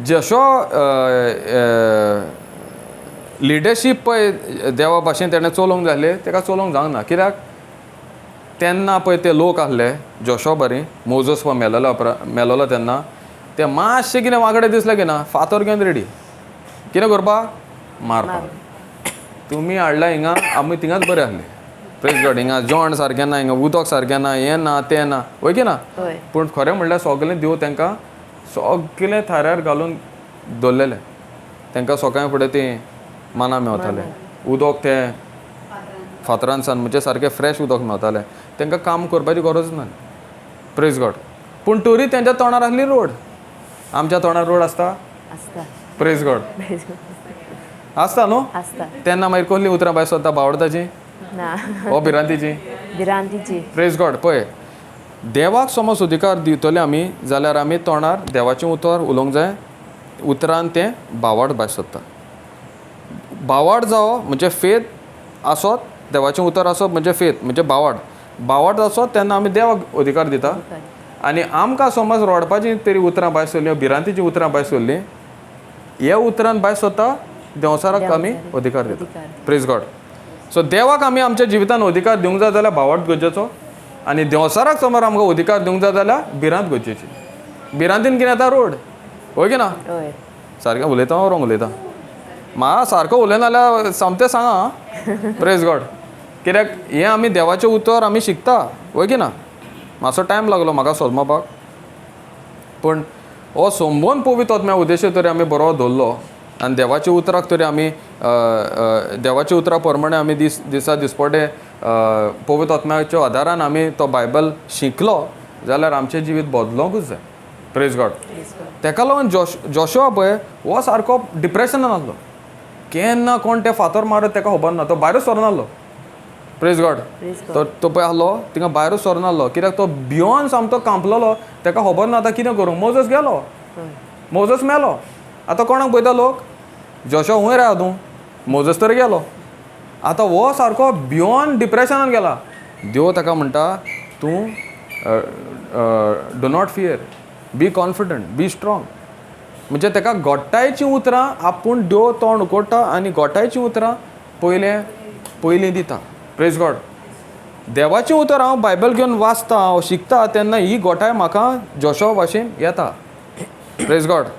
Joshua leadership पळय देवा भाशेन तेणें चलोवंक जाय, तेका चलोवंक जावंक ना. कित्याक तेन्ना पळय ते लोक आहले जोशो बरी, मोजस पळय मेलोलो मेलोलो तेन्ना ते मातशें कितें वांगडे दिसलें की ना फातर घेवन रेडी कितें करपाक, मारपाक. तुमी हाडला हिंगा, आमी थिंगाच बरें आहले. Praise God. हिंगा जेवण सारकें ना, हिंगा उदक सारकें ना, हें ना तें ना, हय की ना? पूण खरें म्हणल्यार सगलें देव तांकां सगलें थाऱ्यार घालून दवरलेलें. तांकां सकाळीं फुडें तीं माना मेवतालें, उदक तें फातरान म्हणजे सारकें फ्रेश उदक मेवतालें, तांकां काम करपाची गरज ना. Praise God. पूण तरी तेंच्या तोंडार आसली रोड. आमच्या तोंडार रोड आसता? Praise God. आसता न्हू? तेन्ना मागीर कसलीं उतरां भायर सरता? बावडताची ओ भिरांतीची? भिरांतीची. Praise God. पळय देवाक समज अधिकार दितले आमी जाल्यार आमी तोंडार देवाचें उतर उलोवंक जाय. उतरान तें बावाड भायर सरता. बावाड जावप म्हणजे फेथ आसत, देवाचें उतर आसप म्हणजे फेथ म्हणजे बावाड. बावाड आसत तेन्ना आमी देवाक अधिकार दिता. आनी आमकां समज रडपाची तरी उतरां भायर सरलीं, भिरांतीचीं उतरां भायर सरलीं, ह्या उतरान भायर सरता देंवचाराक आमी अधिकार दिता. Praise God. सो देवाक आमी आमच्या जिवितान अधिकार दिवंक जाय जाल्यार भावार्थ गरजेचो, आनी देंवचाराक समज आमकां अधिकार दिवंक जाय जाल्यार भिरांत गरजेची. भिरांतीन कितें येता? रोड. हय की ना? सारकें उलयता हांव, रोंग उलयता? म्हाका सारको उलयना जाल्यार सामतें सांगा. Praise God. कित्याक हें आमी देवाचें उतर आमी शिकता, हय की ना? मातसो टायम लागलो म्हाका सोदमापाक, पूण हो संबंद पवित्र आत्म्या उद्देश तरी आमी बरो दवरलो आनी देवाच्या उतराक तरी आमी देवाच्या उतरा प्रमाणे आमी दीस दिसा दिसपटे पवित्र आत्म्याच्या आदारान आमी तो बायबल शिकलो जाल्यार आमचें जिवीत बदलोंकूच जाय. Praise God. तेका लागून जोशुआ पळय हो सारको डिप्रेशनान आसलो. केन्ना कोण ते फातर मारत तेका खबर ना, तो भायरूच सरनासलो. Praise God. तो पळय आसलो थिंगा भायरूच सरनासलो, कित्याक तो भियोन सामको कांपलेलो, तेका खबर ना आतां कितें करूं. मोजस गेलो, मोजस मेलो, आतां कोणाक पळयता लोक? जोशुआ हुंय रे तूं, मोजस तर गेलो. आतां हो सारको भियोन डिप्रेशनान गेला. देव ताका म्हणटा तूं do not fear, be confident, be strong. म्हणजे ताका गोठायचीं उतरां आपूण देव तोंड उकोडटा आनी गोठायचीं उतरां पयलीं दिता. Praise God. देवाचें उतर हांव बायबल घेवन वाचता, हांव शिकता तेन्ना ही गोठाय म्हाका जोशुआ भाशेन येता. Praise God.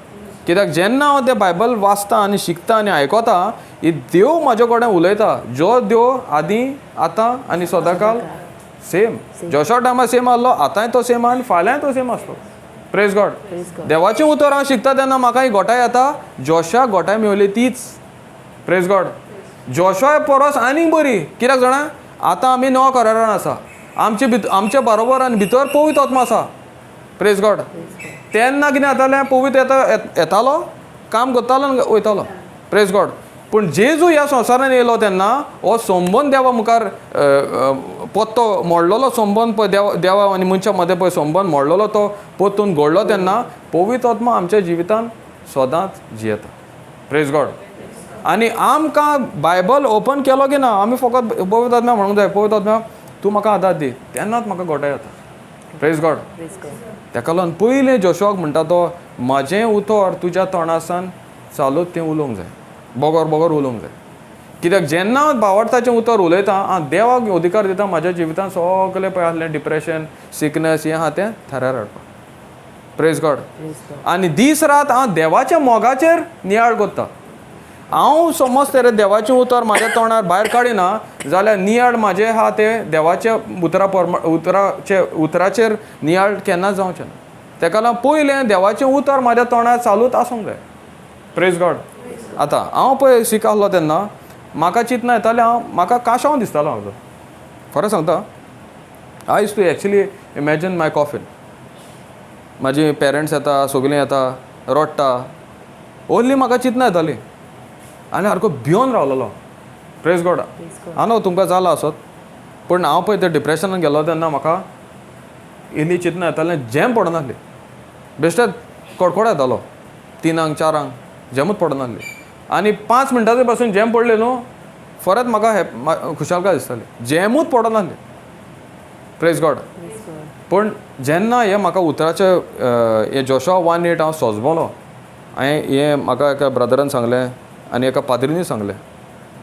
कित्याक जेन्ना हांव तें बायबल वाचता आनी शिकता आनी आयकता, ही देव म्हाजे कडेन उलयता. जो देव आदीं, आतां आनी सदांकाल सेम. जोशुआ टायमार सेम आहलो, आतांय तो सेम आनी फाल्यांय तो सेम आसलो. Praise God. देवाचें उतर हांव शिकता तेन्ना म्हाका ही गोठाय येता. जोशुआ गोठाय मेवली तीच. Praise God. Joshua परस आनीक बरी, कित्याक जाणा? आतां आमी नव्या करारान आसा, आमचे भितर आमच्या बरोबर आनी भितर पवित्र आत्मा आसा. Praise God. तेन्ना कितें जातालें? पवित्र येतालो, काम करतालो आनी वयतालो. Praise God. पूण जेजू ह्या संवसारान येयलो तेन्ना हो संबंद देवा मुखार पत्तो मोडलेलो संबंद पळय, देवा आनी मनशा मदें पळय संबंद मोडलेलो तो परतून घडलो तेन्ना पवित्र आत्मा आमच्या जिवितान सदांच जियेता. Praise God. आनी आमकां बायबल ओपन केलो की ना, आमी फकत पवित्र आत्म्या म्हणूंक जाय, पवित्र आत्म्या तूं म्हाका आदार दी, तेन्नाच म्हाका गोठाय येता. Praise God. तेका लागून पयलें जोशुआक म्हणटा तो म्हाजें उतर तुज्या तोंडासान चालूच तें उलोवंक जाय, बगर बगर उलोवंक जाय. कित्याक जेन्ना भावार्थाचें उतर उलयता हांव देवाक अधिकार दिता म्हाज्या जिवितान सगळें पळय आसलें डिप्रेशन, सिकनस हें आहा तें थाऱ्यार हाडपाक. Praise God. आनी दीस रात हांव देवाच्या मोगाचेर नियाळ करता. हांव समज तर देवाचें उतर म्हाज्या तोंडार भायर काडिना जाल्यार नियाळ म्हाजें आहा तें देवाच्या उतरा उतराचेर नियाळ केन्नाच जावचें ना. तेका लागून पयलें देवाचें उतर म्हाज्या तोंडार चालूच आसूंक जाय. Praise God. आतां हांव पळय सीक आहलो तेन्ना म्हाका चिंतना येतालें, हांव म्हाका काशांव दिसतालो. हांव खरें सांगता, I used to actually imagine my coffin. म्हाजी पेरंट्स येता, सगलीं येता, रडटा, ओन्ली म्हाका चिंतना येताली आनी सारको भियोन रावलेलो. Praise God. हांव न्हू तुमकां जालां आसत, पूण हांव पळय ते डिप्रेशनान गेलो तेन्ना म्हाका इल्ली चिंतना येतालें, झेम पडनासली, बेश्टेच कडकडो येतालो 3-4 झेमूच पडनासली. आनी 5 मिनटां पासून झेम पडली न्हू, परत म्हाका खुशालकाय दिसताली, झेमूच पडनासली. Praise God. पूण जेन्ना हें म्हाका उतराचें हें जोशुआ 1:8 हांव सोजमलो, हांवें हें म्हाका एका ब्रदरान सांगलें आनी एका पाद्रीनूय सांगलें,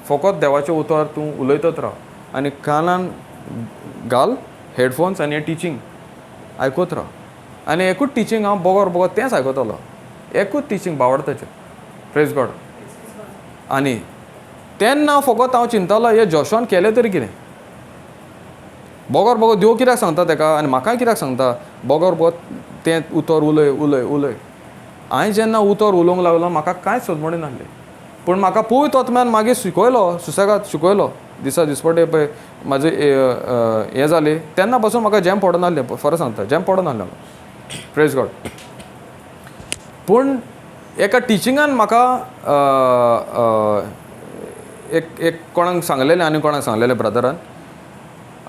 फकत देवाचें उतर तूं उलयतच राव आनी कानान घाल हेडफोन्स आनी हें टिचींग आयकत राव. आनी एकूच टिचींग हांव बगर बगर तेंच आयकतालो, एकूच टिचींग भावार्थाचें. Praise God. आनी तेन्ना फकत हांव चिंतालो हें जोशुआन केलें तरी कितें, बगर बगर देव कित्याक सांगता तेका आनी म्हाकाय कित्याक सांगता बगर बगर तें उतर उलय उलय उलय. हांवें जेन्ना उतर उलोवंक लागलो म्हाका कांयच सोदमणी नासलें, पूण म्हाका पवित्र आत्म्यान मागीर शिकयलो, सुसेगाद शिकयलो. दिसा दिसपटे पळय म्हाजें हें जालें तेन्ना पासून म्हाका झेम पडनासलें, खरें सांगता झेम पडनासलें म्हाका. Praise God. पूण एका टिचिंगान म्हाका एक एक कोणाक सांगलेलें आनी कोणाक सांगलेलें ब्रदरान,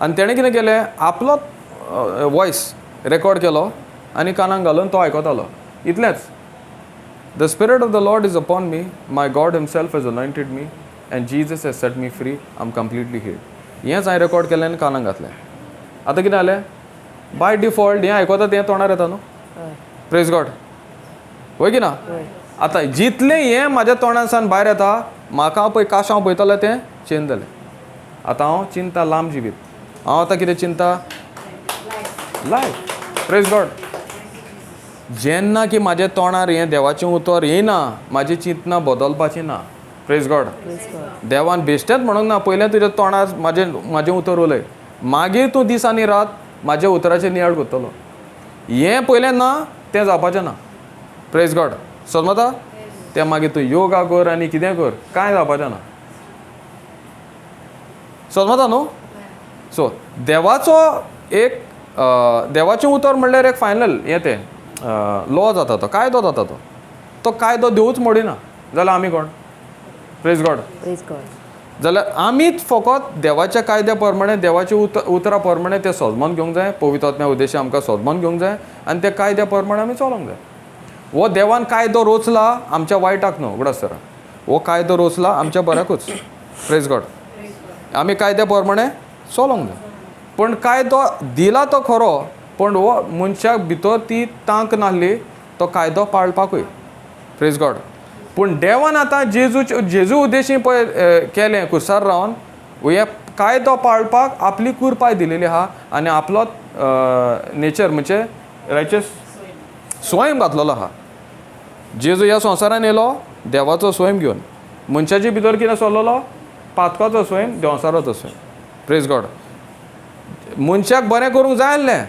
आनी तेणें कितें केलें, आपलो वॉयस रेकॉर्ड केलो आनी कानाक घालून तो आयकतालो. इतलेंच. The spirit of the Lord is upon me, my God himself has anointed me and Jesus has set me free, I am completely healed. हेंच हांवें रेकॉर्ड केलें आनी कानाक घातलें. आतां कितें जालें, बाय डिफॉल्ट हें आयकता तें तोंडार येता न्हू. Praise God. वय की ना? आतां जितलें हें म्हाज्या तोंडासान भायर येता, म्हाका पळय काश हांव पळयतालो तें चेंज जालें. आतां हांव चिंता लांब जिवीत, हांव आतां कितें चिंता लायफ. Praise God. जेन्ना की म्हाज्या तोंडार हें देवाचें उतर येना, म्हाजी चिंतना बदलपाची ना. Praise God. देवान बेश्टेंच म्हणूंक ना, पयलें तुज्या तोंडार म्हाजें म्हाजें उतर उलय, मागीर तूं दीस आनी रात म्हाज्या उतराचेर नियाळ करतलो. हें पयलें ना तें जावपाचें ना. Praise God. समजता? तें मागीर तूं योगा कर आनी कितें कर, कांय जावपाचें ना. समजता न्हू? सो देवाचो एक देवाचें उतर म्हणल्यार एक फायनल हें तें लॉ जाता, तो कायदो जाता, तो तो कायदो देवूच मोडिना जाल्यार आमी कोण? Praise God. Praise God. जाल्यार आमीच फकत देवाच्या कायद्या प्रमाणे, देवाच्या उतरा प्रमाणे तें सोजमोन घेवंक जाय. पवित्र आत्म्या उद्देश आमकां सोजमोन घेवंक जाय आनी त्या कायद्या प्रमाणे आमी चलोंक जाय. हो देवान कायदो रोचला आमच्या वायटाक न्हू, उगडास दवरा, हो कायदो रोचला आमच्या बऱ्याकूच. Praise God. आमी कायद्या प्रमाणे चलोंक जाय, पूण कायदो दिला तो खरो, पूण हो मनशाक भितर ती तांक नासली तो कायदो पाळपाकूय. Praise God. पूण देवान आतां जेजू उद्देशी पळय केलें कुर्सार रावन हे कायदो पाळपाक आपली कुरपाय दिलेली आहा आनी आपलो नेचर म्हणजे रायचस स्वयं घातलेलो आहा. जेजू ह्या संवसारान येयलो देवाचो स्वयं घेवन, मनशाचे भितर कितें चल्लोलो? पातकाचो स्वयं, देंवचाराचो स्वयं. Praise God. मनशाक बरें करूंक जाय आसलें,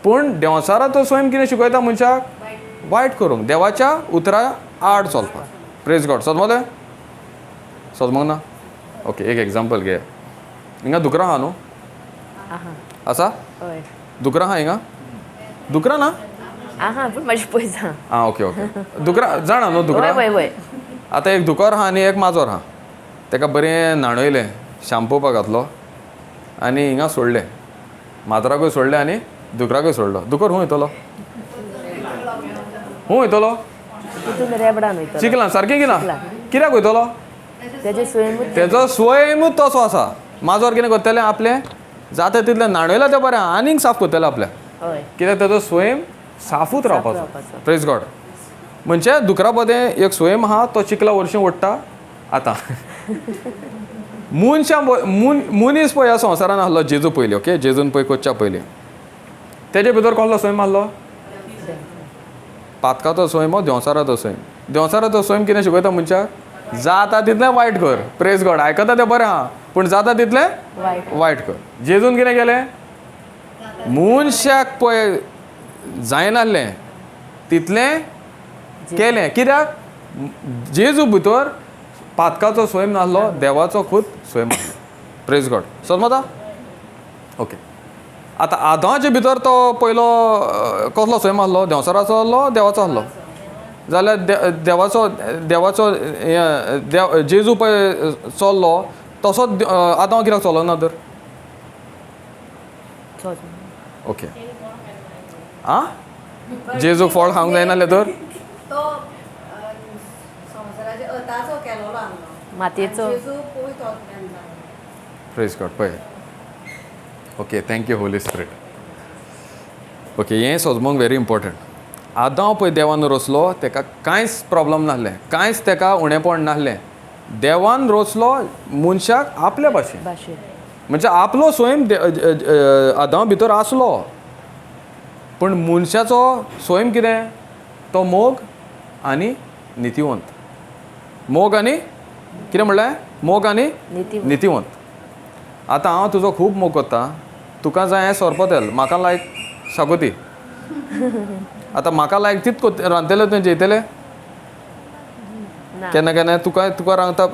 पूण देंवचाराचो स्वयं कितें शिकयता मनशाक? वायट करूंक, देवाच्या उतरा आड चलपाक. Praise God. समजलें? समजूंक ना? ओके, एक एग्जाम्पल घे. हिंगा दुकरां आहा न्हू? आसा? दुकरां आहा हिंगा? दुकरां ना? आहा, पूण मातशें पयस आहा. आं, ओके ओके. दुकरां जाणा न्हू दुकरां? वय वय. आतां एक दुकर आहा आनी एक माजोर आहा. ताका बरें न्हाणयलें, शाम्पू घातलो आनी हिंगा सोडलें, माजराकूय सोडलें आनी दुकराकूय सोडलो. दुकर खूंय वयतलो? खूंय वयतलो? चिखलान सारकें की ना? कित्याक वयतलो? तेजो स्वयंूच तसो आसा. माजोर कितें करतलें? आपलें जाता तितलें न्हाणयलां तें बरें, आनीक साफ करतलें आपल्याक, कित्याक तेजो स्वयं साफूच रावपाचो. Praise God. म्हणजे दुकरा बदें एक स्वयं आहा, तो चिखला वर्शीं ओडटा. आतां मनशां मनीस पळय ह्या संवसारान आहलो जेजू पयलीं, ओके, जेजून पळय कोच्च्या पयलीं, तेजे भितर कसलो स्वयं आहलो? पातकाचो स्वयं, देंवचाराचो स्वयं. देंवचाराचो स्वयं कितें शिकयता मनशाक? जाता तितलें वायट कर. Praise God. आयकता तें बरें आहा, पूण जाता तितलें वायट कर. जेजून कितें केलें? मनशाक पळय जायनासलें तितलें केलें. कित्याक? जेजू भितर पातकाचो स्वयं नासलो, देवाचो खूद स्वयं आसलो. Praise God. समजता? ओके. आतां आदांचे भितर तो पयलो कसलो स्वयं आसलो? देंवचाराचो आसलो, देवाचो आसलो? जाल्यार देवाचो देवाचो जेजू पळय चल्लो तसोच आदांव कित्याक चलो ना तर? ओके. आं, जेजूक फळ खावंक जायनासलें तर? प्रेज गॉड. पळय, okay, thank you holy spirit. Okay, हें समजूंक व्हेरी इम्पोर्टंट. आदांव पळय देवान रोसलो, तेका कांयच प्रॉब्लम नासलें, कांयच तेका उणेपण नासलें. देवान रोसलो मनशाक आपल्या भाशेन, म्हणजे आपलो स्वयं आदांव भितर आसलो, पूण मनशाचो स्वयं कितें? तो मोग आनी नितिवंत. मोग आनी कितें म्हणलें? मोग आनी नितिवंत. आतां हांव तुजो खूब मोग करता, तुका जाय हें सोरपोतेल, म्हाका लायक शागोती. आतां म्हाका लायक तीच रांदतलें, तुवें जेयतलें? केन्ना केन्ना तुका तुका रांदता,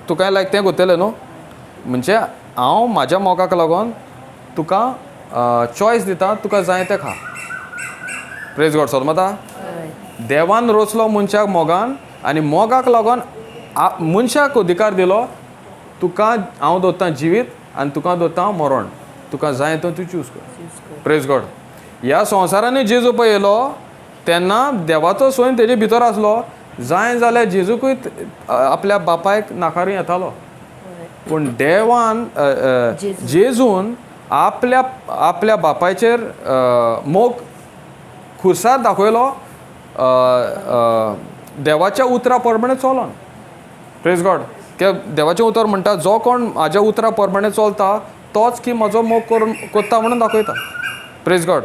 तुकाय लायक तें करतलें न्हू. म्हणजे हांव म्हाज्या मोगाक लागून तुका चॉयस दिता, तुका जाय तें खा. Praise God. समजता? देवान रोचलो मनशाक मोगान, आनी मोगाक लागून मनशाक अधिकार दिलो, तुका हांव दवरतां जिवीत आनी तुका दवरतां हांव मरण, तुका जाय तो तूं चूज कर. Praise God. ह्या संवसारांनी जेजू पळय येयलो तेन्ना देवाचो स्वयं तेजे भितर आसलो. जाय जाल्यार जेजूकूय आपल्या बापायक नाकारूं येतालो, पूण देवान जेजून आपल्या आपल्या बापायचेर मोग खुर्सार दाखयलो. देवाच्या उतरा प्रमाणे चलोन. प्रेज गॉड. कित्याक देवाचें उतर म्हणटा जो कोण म्हाज्या उतरा प्रमाणे चलता तोच की म्हजो मोग करून कोत्ता म्हणून दाखयता. प्रेज गॉड.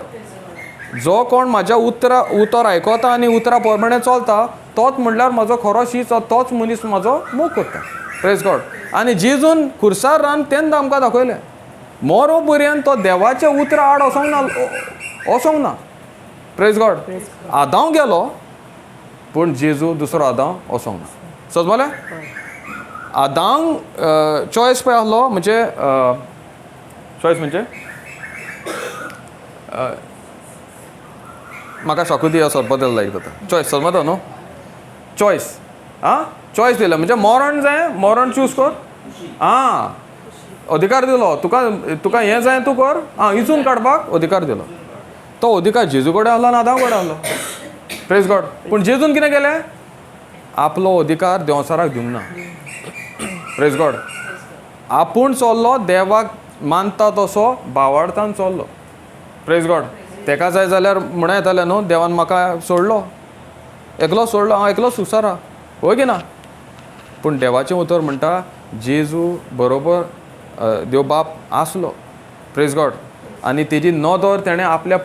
जो कोण म्हाज्या उतर आयकता आनी उतरा प्रमाणे चलता तोच म्हणल्यार म्हजो खरो शीस, तोच मनीस म्हजो मोग करता. प्रेज गॉड. आनी जेजून खुर्सार रान तेन्ना आमकां दाखयलें मोरो पर्यंत तो देवाच्या उतरा आड वचोंक ना, वचोंक ना. प्रेज गॉड. आदांव गेलो पूण जेजू दुसरो आदांव वचोंक ना. समजलें? आदांक चॉयस पळय आसलो, म्हणजे चॉयस म्हणजे म्हाका शाकुती ह्यो सरपत लायक जाता. चॉयस समजता न्हू? चॉयस आं चॉयस दिला म्हणजे मरण जाय, मरण चूज कर. आं अधिकार दिलो तुका, तुका हें जाय तूं कर. आं इचून काडपाक अधिकार दिलो. तो अधिकार जेजू कडेन आहलो आनी आदांव कडेन आहलो. प्रेज गॉड. पूण जेजून कितें केलें? आपलो अधिकार देंवचाराक दिवंक ना. प्रेज गॉड. आपूण चल्लो देवाक मानता तसो भावार्थान चल्लो. प्रेज गॉड. तेका जाय जाल्यार म्हणूं येतालें न्हू देवान म्हाका सोडलो, एकलो सोडलो, हांव एकलो सुसार आहा, हय की ना? पूण देवाचें उतर म्हणटा जेजू बरोबर देव बाप आसलो. प्रेज गॉड. आनी तेजी नदर तेणें आपल्या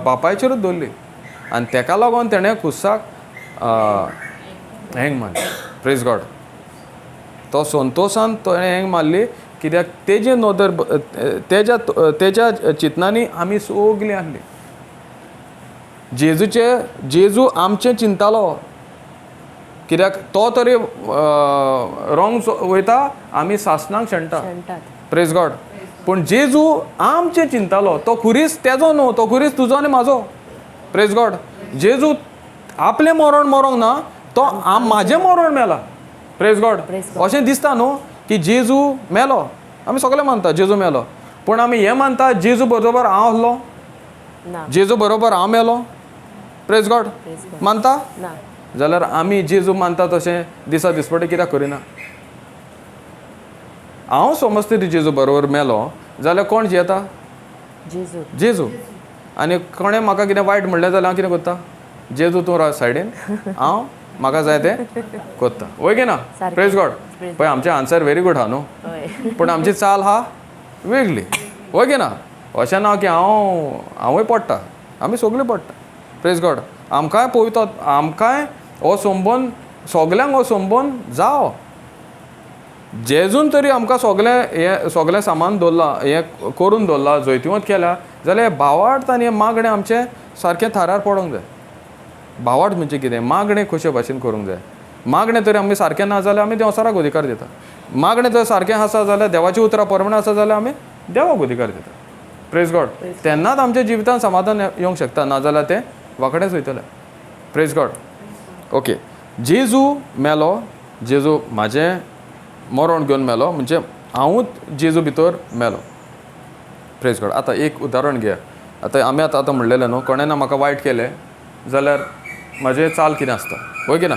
बापायचेरूच दवरली आनी तेका लागून तेणें खुर्साक हेंग मारली. प्रेज गॉड. तो संतोशान तेणें हेंग मारली कित्याक तेजे नदर तेज्या तेज्या चिंतनांनी आमी सगलीं आहली. जेजूचे जेजू आमचें चिंतालो कित्याक तो तरी रोंग वयता, आमी सासणाक शेणटा. प्रेज गॉड. पूण जेजू आमचें चिंतालो. तो खुरीस तेजो न्हू, तो खुरीस तुजो आनी म्हाजो. प्रेज गॉड. जेजू आपलें मरण मरोंक ना, तो म्हाजें मरण मेला. प्रेज गॉड. अशें दिसता न्हू की जेजू मेलो, आमी सगळे मानता जेजू मेलो, पूण आमी हें मानता जेजू बरोबर हांव आसलो, जेजू बरोबर हांव मेलो. प्रेज गॉड. मानता जाल्यार आमी जेजू मानता तशें दिसा दिसपटे कित्याक करिना? हांव समजता ती जेजू बरोबर मेलो जाल्यार कोण जियेता? जेजू. जेजू. आनी कोणें म्हाका कितें वायट म्हणलें जाल्यार हांव कितें करता? जेजू तूं राव सायडीन, हांव म्हाका जाय तें करता. वय की ना? प्रेज गॉड. पळय आमचें आन्सर व्हेरी गूड आहा न्हू, पूण आमची चाल आहा वेगळी. वय की ना? अशें ना की हांव हांवूय पडटा, आमी सगळीं पडटा. प्रेज गॉड. आमकांय पवित्र, आमकांय हो संबंद सगल्यांक हो संबंद जावो. जेजून तरी आमकां सगळें हें सगळें सामान दवरलां, हें करून दवरलां, जैतिवंत केल्या जाल्यार भावार्थ आनी हें मागणें आमचें सारकें थारार पडोंक जाय. भावार्थ म्हणजे कितें? मागणें कशे भाशेन करूंक जाय. मागणें तरी आमी सारकें ना जाल्यार आमी देंवचाराक अधिकार दिता. मागणें जर सारकें आसा जाल्यार देवाची उतरां प्रमाणें आसा जाल्यार आमी देवाक अधिकार दिता. प्रेज गॉड. तेन्नाच आमच्या जिवितांत समाधान येवंक शकता, ना जाल्यार तें वांकडेंच वयतलें. प्रेज गॉड. ओके, जेजू मेलो, जेजू म्हाजें मरण घेवन मेलो, म्हणजे हांवूच जेजू भितर मेलो. प्रेज गॉड. आतां एक उदाहरण घेया. आतां आमी आतां आतां म्हणलेलें न्हू, कोणें ना म्हाका वायट केलें जाल्यार म्हाजें चाल कितें आसता, हय की ना?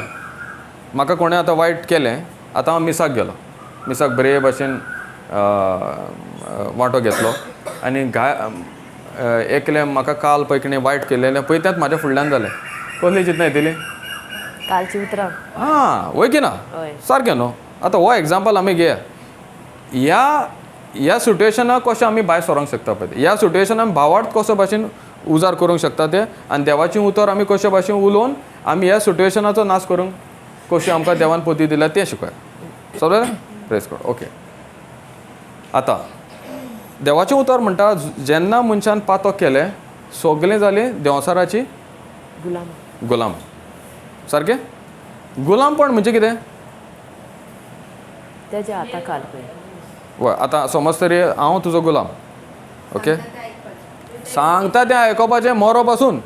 म्हाका कोणें आतां वायट केलें, आतां हांव मिसाक गेलो, मिसाक बरे भाशेन वांटो घेतलो आनी एकलें म्हाका काल पळय कितें वायट केलेलें पळय तेंच म्हाज्या फुडल्यान जालें, कसली चिंतना येतली? कालची उतरां. आं, वय की ना? सारकें न्हू. आतां हो एग्जाम्पल आमी घेया. ह्या ह्या सिट्युएशनाक कशें आमी भायर सरोंक शकता पळय, ह्या सिट्युएशनाक भावार्थ कसो भाशेन उजार करूंक शकता ते, आनी देवाचें उतर आमी कशे भाशेन उलोवन आमी ह्या सिट्युएशनाचो नाश करूंक कशें आमकां देवान पती दिल्या तें शिकया. समजलें? प्रेज गॉड. ओके, आतां देवाचें उतर म्हणटा जेन्ना मनशान पातक केलें सगळें जालें देंवचाराची गुलाम. गुलाम. सारकें? गुलामपण म्हणजे कितें? तेज्या हाता खाल पळय. वय, आतां समज तरी हांव तुजो गुलाम, ओके, सांगता तें आयकोपाचें मोरो पासून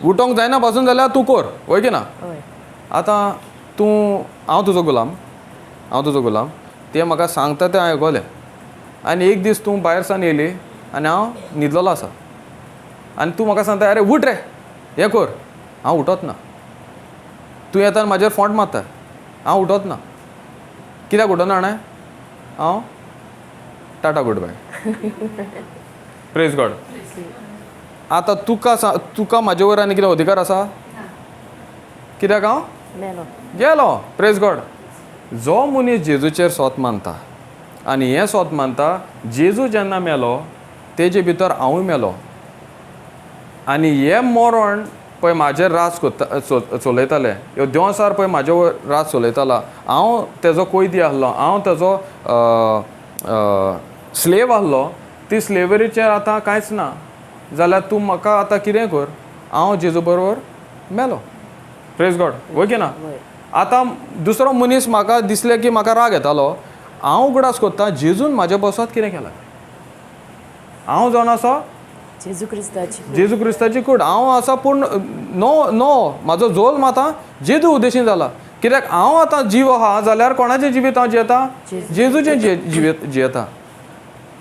उठोंक जायना पासून जाल्यार तूं कर, वय की ना? आतां तूं, हांव तुजो गुलाम, हांव तुजो गुलाम, तें म्हाका सांगता तें आयकलें आनी एक दीस तूं भायर सावन येयली आनी हांव न्हिदलेलो आसा आनी तूं म्हाका सांगता अरे उठ रे हें कर, हांव उठत ना. तूं येता आनी म्हाजेर फोंट मारता, हांव उठत ना. कित्याक उठना जाणा? हांव tata good bye. Praise God. आतां तुका तुका म्हाजे वयर आनी कितें अधिकार आसा? कित्याक हांव मेलो गेलो. Praise God. जो मनीस जेजूचेर सोत मानता आनी हें सोत मानता, जेजू जेन्ना मेलो तेजे भितर हांवूय मेलो आनी हें मरण पळय म्हाजेर राज कोत्ता चलयताले, ह्यो देंवचार पळय म्हाजे वयर राज चलयतालो, हांव तेजो कोयदी आहलो, हांव तेजो स्लेव आहलो, ती स्लेवरीचेर आतां कांयच ना जाल्यार तूं म्हाका आतां कितें कर, हांव जेजू बरोबर मेलो. Praise God. वय की ना? आतां दुसरो मनीस म्हाका दिसलें की म्हाका राग येतालो, हांव उगडास कोत्ता जेजून म्हाज्या बसत कितें केलां, हांव जावन आसा जेजू क्रिस्ताची, जेजू क्रिस्ताची कूड, हांव आसा पूण नो नो म्हाजो जोल्म आतां जेजू उद्देशीन जाला, कित्याक हांव आतां जीव आहा जाल्यार कोणाचें जिवीत हांव जियेता, जेजूचें जिवीत जियेता.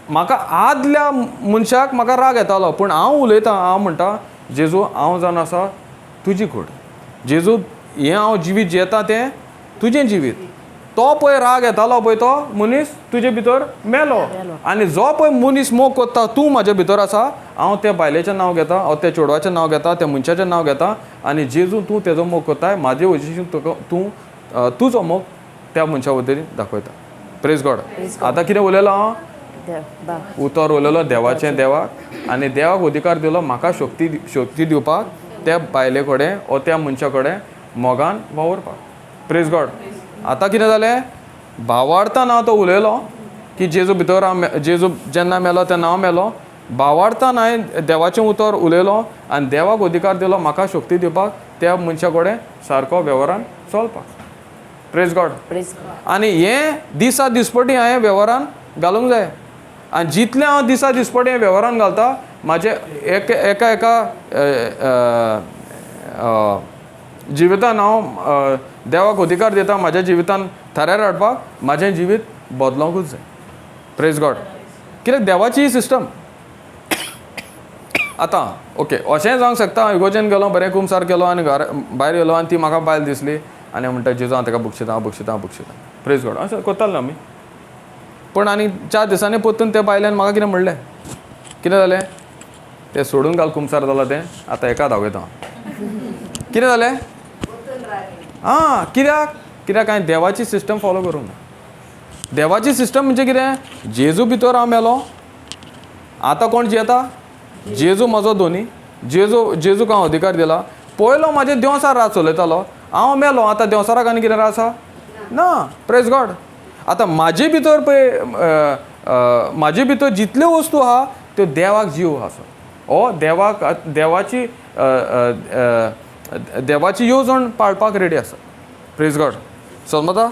म्हाका आदल्या मनशाक म्हाका राग येतालो, पूण हांव उलयतां, हांव म्हणटा जेजू हांव जावन आसा तुजी कूड, जेजू हें हांव जिवीत जियेता तें तुजें जिवीत. तो पळय राग येतालो पळय तो मनीस तुजे भितर मेलो, आनी जो पळय मनीस मोग कोत्ता तूं म्हाजे भितर आसा, हांव त्या बायलेचें नांव घेता, हांव त्या चेडवाचें नांव घेता, त्या मनशाचें नांव घेता आनी जेजू तूं तेजो मोग कोत्ताय, म्हाजे वशीन तुका तूं तुजो मोग त्या मनशा वतीन दाखयता. Praise God. आतां कितें उलयलो हांव, उतर उलयलो देवाचें देवाक, आनी देवाक अधिकार दिलो म्हाका शक्ती शक्ती दिवपाक त्या बायले कडेन ओ त्या मनशा कडेन मोगान वावुरपाक. Praise God. आतां कितें जालें, भावार्थान हांव तो उलयलो की जेजू भितर हांव, जेजू जेन्ना मेलो तेन्ना हांव मेलो, भावार्थान हांवें देवाचें उतर उलयलो आनी देवाक अधिकार दिलो म्हाका शक्ती दिवपाक त्या मनशा कडेन सारको वेव्हारान चलपाक. Praise God. आनी हें दिसा दिसपटी हांवें वेव्हारान घालूंक जाय, आनी जितलें हांव दिसा दिसपटी हें वेव्हारान घालता म्हाजे एक एका एका जिवितान हांव देवाक अधिकार दिता म्हाज्या जिवितान थाऱ्यार हाडपाक, म्हाजें जिवीत बदलोंकूच जाय. Praise God. कित्याक देवाची ही सिस्टम. आतां ओके अशेंय जावंक शकता, हांव इगोर्जेन गेलो, बरें कुमसार केलो आनी घर भायर गेलो आनी ती म्हाका बायल दिसली आनी हांव म्हणटा जेजू हांव ताका बक्षिता, हांव बक्षिता, हांव बक्षिता. Praise God. अशें करताले आमी, पूण आनी 4 दिसांनी परतून त्या बायल्यान म्हाका कितें म्हणलें, कितें जालें तें सोडून घाल, कुमसार जालां तें, आतां एका धांवयता. कितें जालें? आं, कित्याक कित्याक हांवें देवाची सिस्टम फॉलो करूंक ना. देवाची सिस्टम म्हणजे कितें, जेजू भितर हांव मेलो, आतां कोण जियेता, जेजू म्हजो दोनी, जेजू जेजूक हांव अधिकार दिला. पयलो म्हाजे देंवचार राज चलयतालो, हांव मेलो, आतां देंवचाराक आनी कितें राज आसा ना. Praise God. आतां म्हाजे भितर पळय म्हाजे भितर जितल्यो वस्तू आहा त्यो देवाक जीव आसा, ओ देवाक देवाची देवाची येवजण पाळपाक रेडी आसा. Praise God. समजता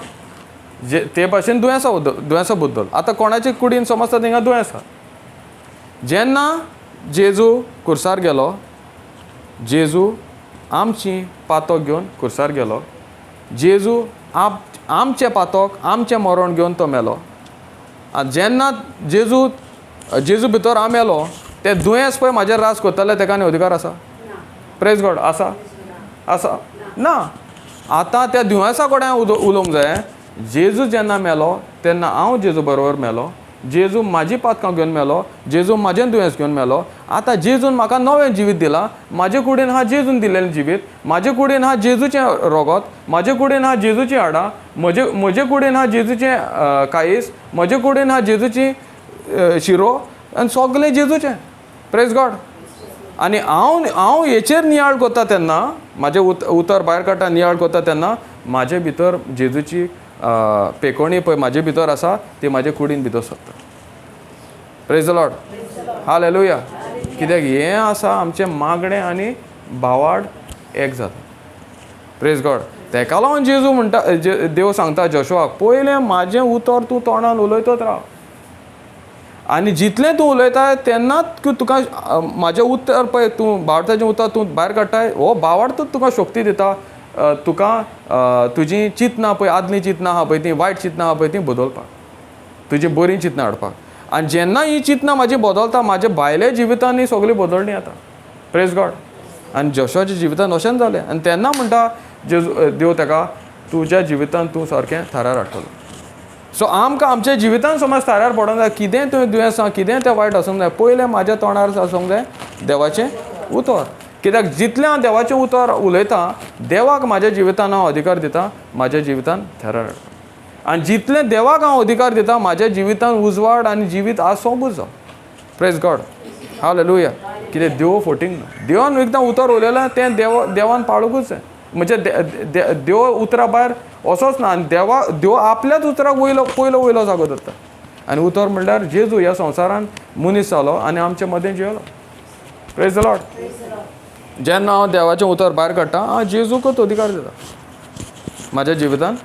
जे ते भाशेन दुयेंसा बद्दल, दुयेंसा बद्दल आतां कोणाचे कुडीन समजता थिंगा दुयेंस आसा. जेन्ना जेजू कुर्सार गेलो, जेजू आमची पातक घेवन कुर्सार गेलो, जेजू आमचें पातक आमचें मरण घेवन तो मेलो. आनी जेन्ना जेजू जेजू भितर हांव मेलो, तें दुयेंस पळय म्हाजेर राज करतलें तेका आनी अधिकार आसा? Praise God. आसा आसा ना. आतां त्या दुयेंसा कडेन हांव उलोवंक जाय. जेजू जेन्ना मेलो तेन्ना हांव जेजू बरोबर मेलो, जेजू म्हाजी पातकां घेवन मेलो, जेजू म्हाजें दुयेंस घेवन मेलो. आतां जेजून म्हाका नवें जिवीत दिलां, म्हाजे कुडीन हा जेजून दिल्लेलें जिवीत, म्हाजे कुडीन हा जेजूचें रोगोत, म्हाजे कुडीन हा जेजूचीं हाडां, म्हजे म्हजे कुडीन हा जेजूचें कायस, म्हजे कुडीन हा जेजूची शिरो, आनी सगळें जेजूचें. Praise God. आनी हांव हांव हेचेर नियाळ करता तेन्ना, म्हाजें उतर भायर काडटा नियाळ करता तेन्ना म्हाजे भितर जेजूची पेकोणी पळय म्हाजे भितर आसा, ती म्हाजे कुडीन भितर सरता. Praise the Lord. Hallelujah. कित्याक हें आसा आमचें मागणें आनी भावाड एक जाता. Praise God. तेका लागून जेजू म्हणटा, देव सांगता जोशुआक, पयलें म्हाजें उतर तूं तोंडान उलयतच राव, आनी जितलें तूं उलयता तेन्नाच तुका म्हाजें उतर पळय तूं भावार्थाचें उतर तूं भायर काडटाय, हो भावार्थ तुका शक्ती दिता, तुका तुजी चिंतनां पळय आदलीं चिंतनां आहा पळय तीं वायट चिंतनां आहा पळय तीं बदलपाक, तुजी बरीं चिंतनां हाडपाक. आनी जेन्ना ही चिंतनां म्हाजी बदलता, म्हाज्या भायल्या जिवितांनी सगळी बदलणी येता. Praise God. आनी जोशुआच्या जिवितान अशेंच जालें. आनी तेन्ना म्हणटा जेजू देव ताका, तुज्या जिवितान तूं सारकें थारार हाडटलो. सो आमकां आमच्या जिवितान समज थाऱ्यार पडोंक जाय, कितें तुवें दुयेंस आसा, कितें तें वायट आसूंक जाय, पयलें म्हाज्या तोंडार आसूंक जाय देवाचें उतर. कित्याक जितलें हांव देवाचें उतर उलयतां, देवाक म्हाज्या जिवितान हांव अधिकार दिता, म्हाज्या जिवितान थेरार हाडपाक. आनी जितलें देवाक हांव अधिकार दिता, म्हाज्या जिवितान उजवाड आनी जिवीत आसोंकूच जाय. Praise God, hallelujah. कितें देव फोटींग न्हू, देवान एकदां उतर उलयलां तें देवान पाळूंकूच जाय. म्हणजे देव उतरा भायर असोच ना. आनी देव आपल्याच उतराक वयलो पयलो वयलो जागो दवरता. आनी उतर म्हणल्यार जेजू ह्या संवसारान मनीस जालो आनी आमचे मदें जियेलो. Praise the Lord. जेन्ना हांव देवाचें उतर भायर काडटा, हांव जेजूकच अधिकार दिता म्हाज्या जिवितान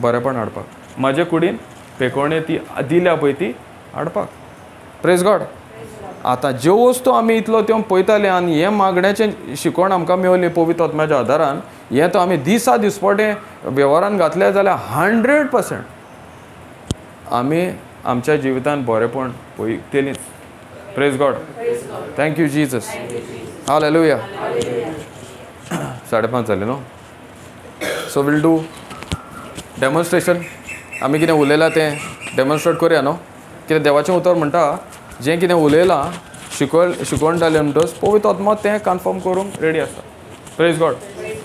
बरेंपण हाडपाक, म्हाजे कुडीन पेकोवणी ती दिल्या पळय ती हाडपाक. Praise God. आतां ज्यो वस्तू आमी इतलो त्यो पळयताले आनी हें मागण्याचें शिकवण आमकां मेवली पवित्र आत्म्याच्या आदारान, हें तो आमी दिसा दिसपटें वेव्हारान घातलें जाल्यार 100% आमी आमच्या जिवितान बरेंपण पळयतलींच. Praise God. Thank you Jesus. Hallelujah. 5:30 जाले न्हू. So we'll do demonstration. आमी कितें उलयलां तें डेमॉन्स्ट्रेट करुया न्हू. कितें देवाचें उतर म्हणटा, जें कितें उलयलां शिकवण जालें म्हणटच पवित्र आत्मा तें कन्फर्म करूंक रेडी आसा. Praise God.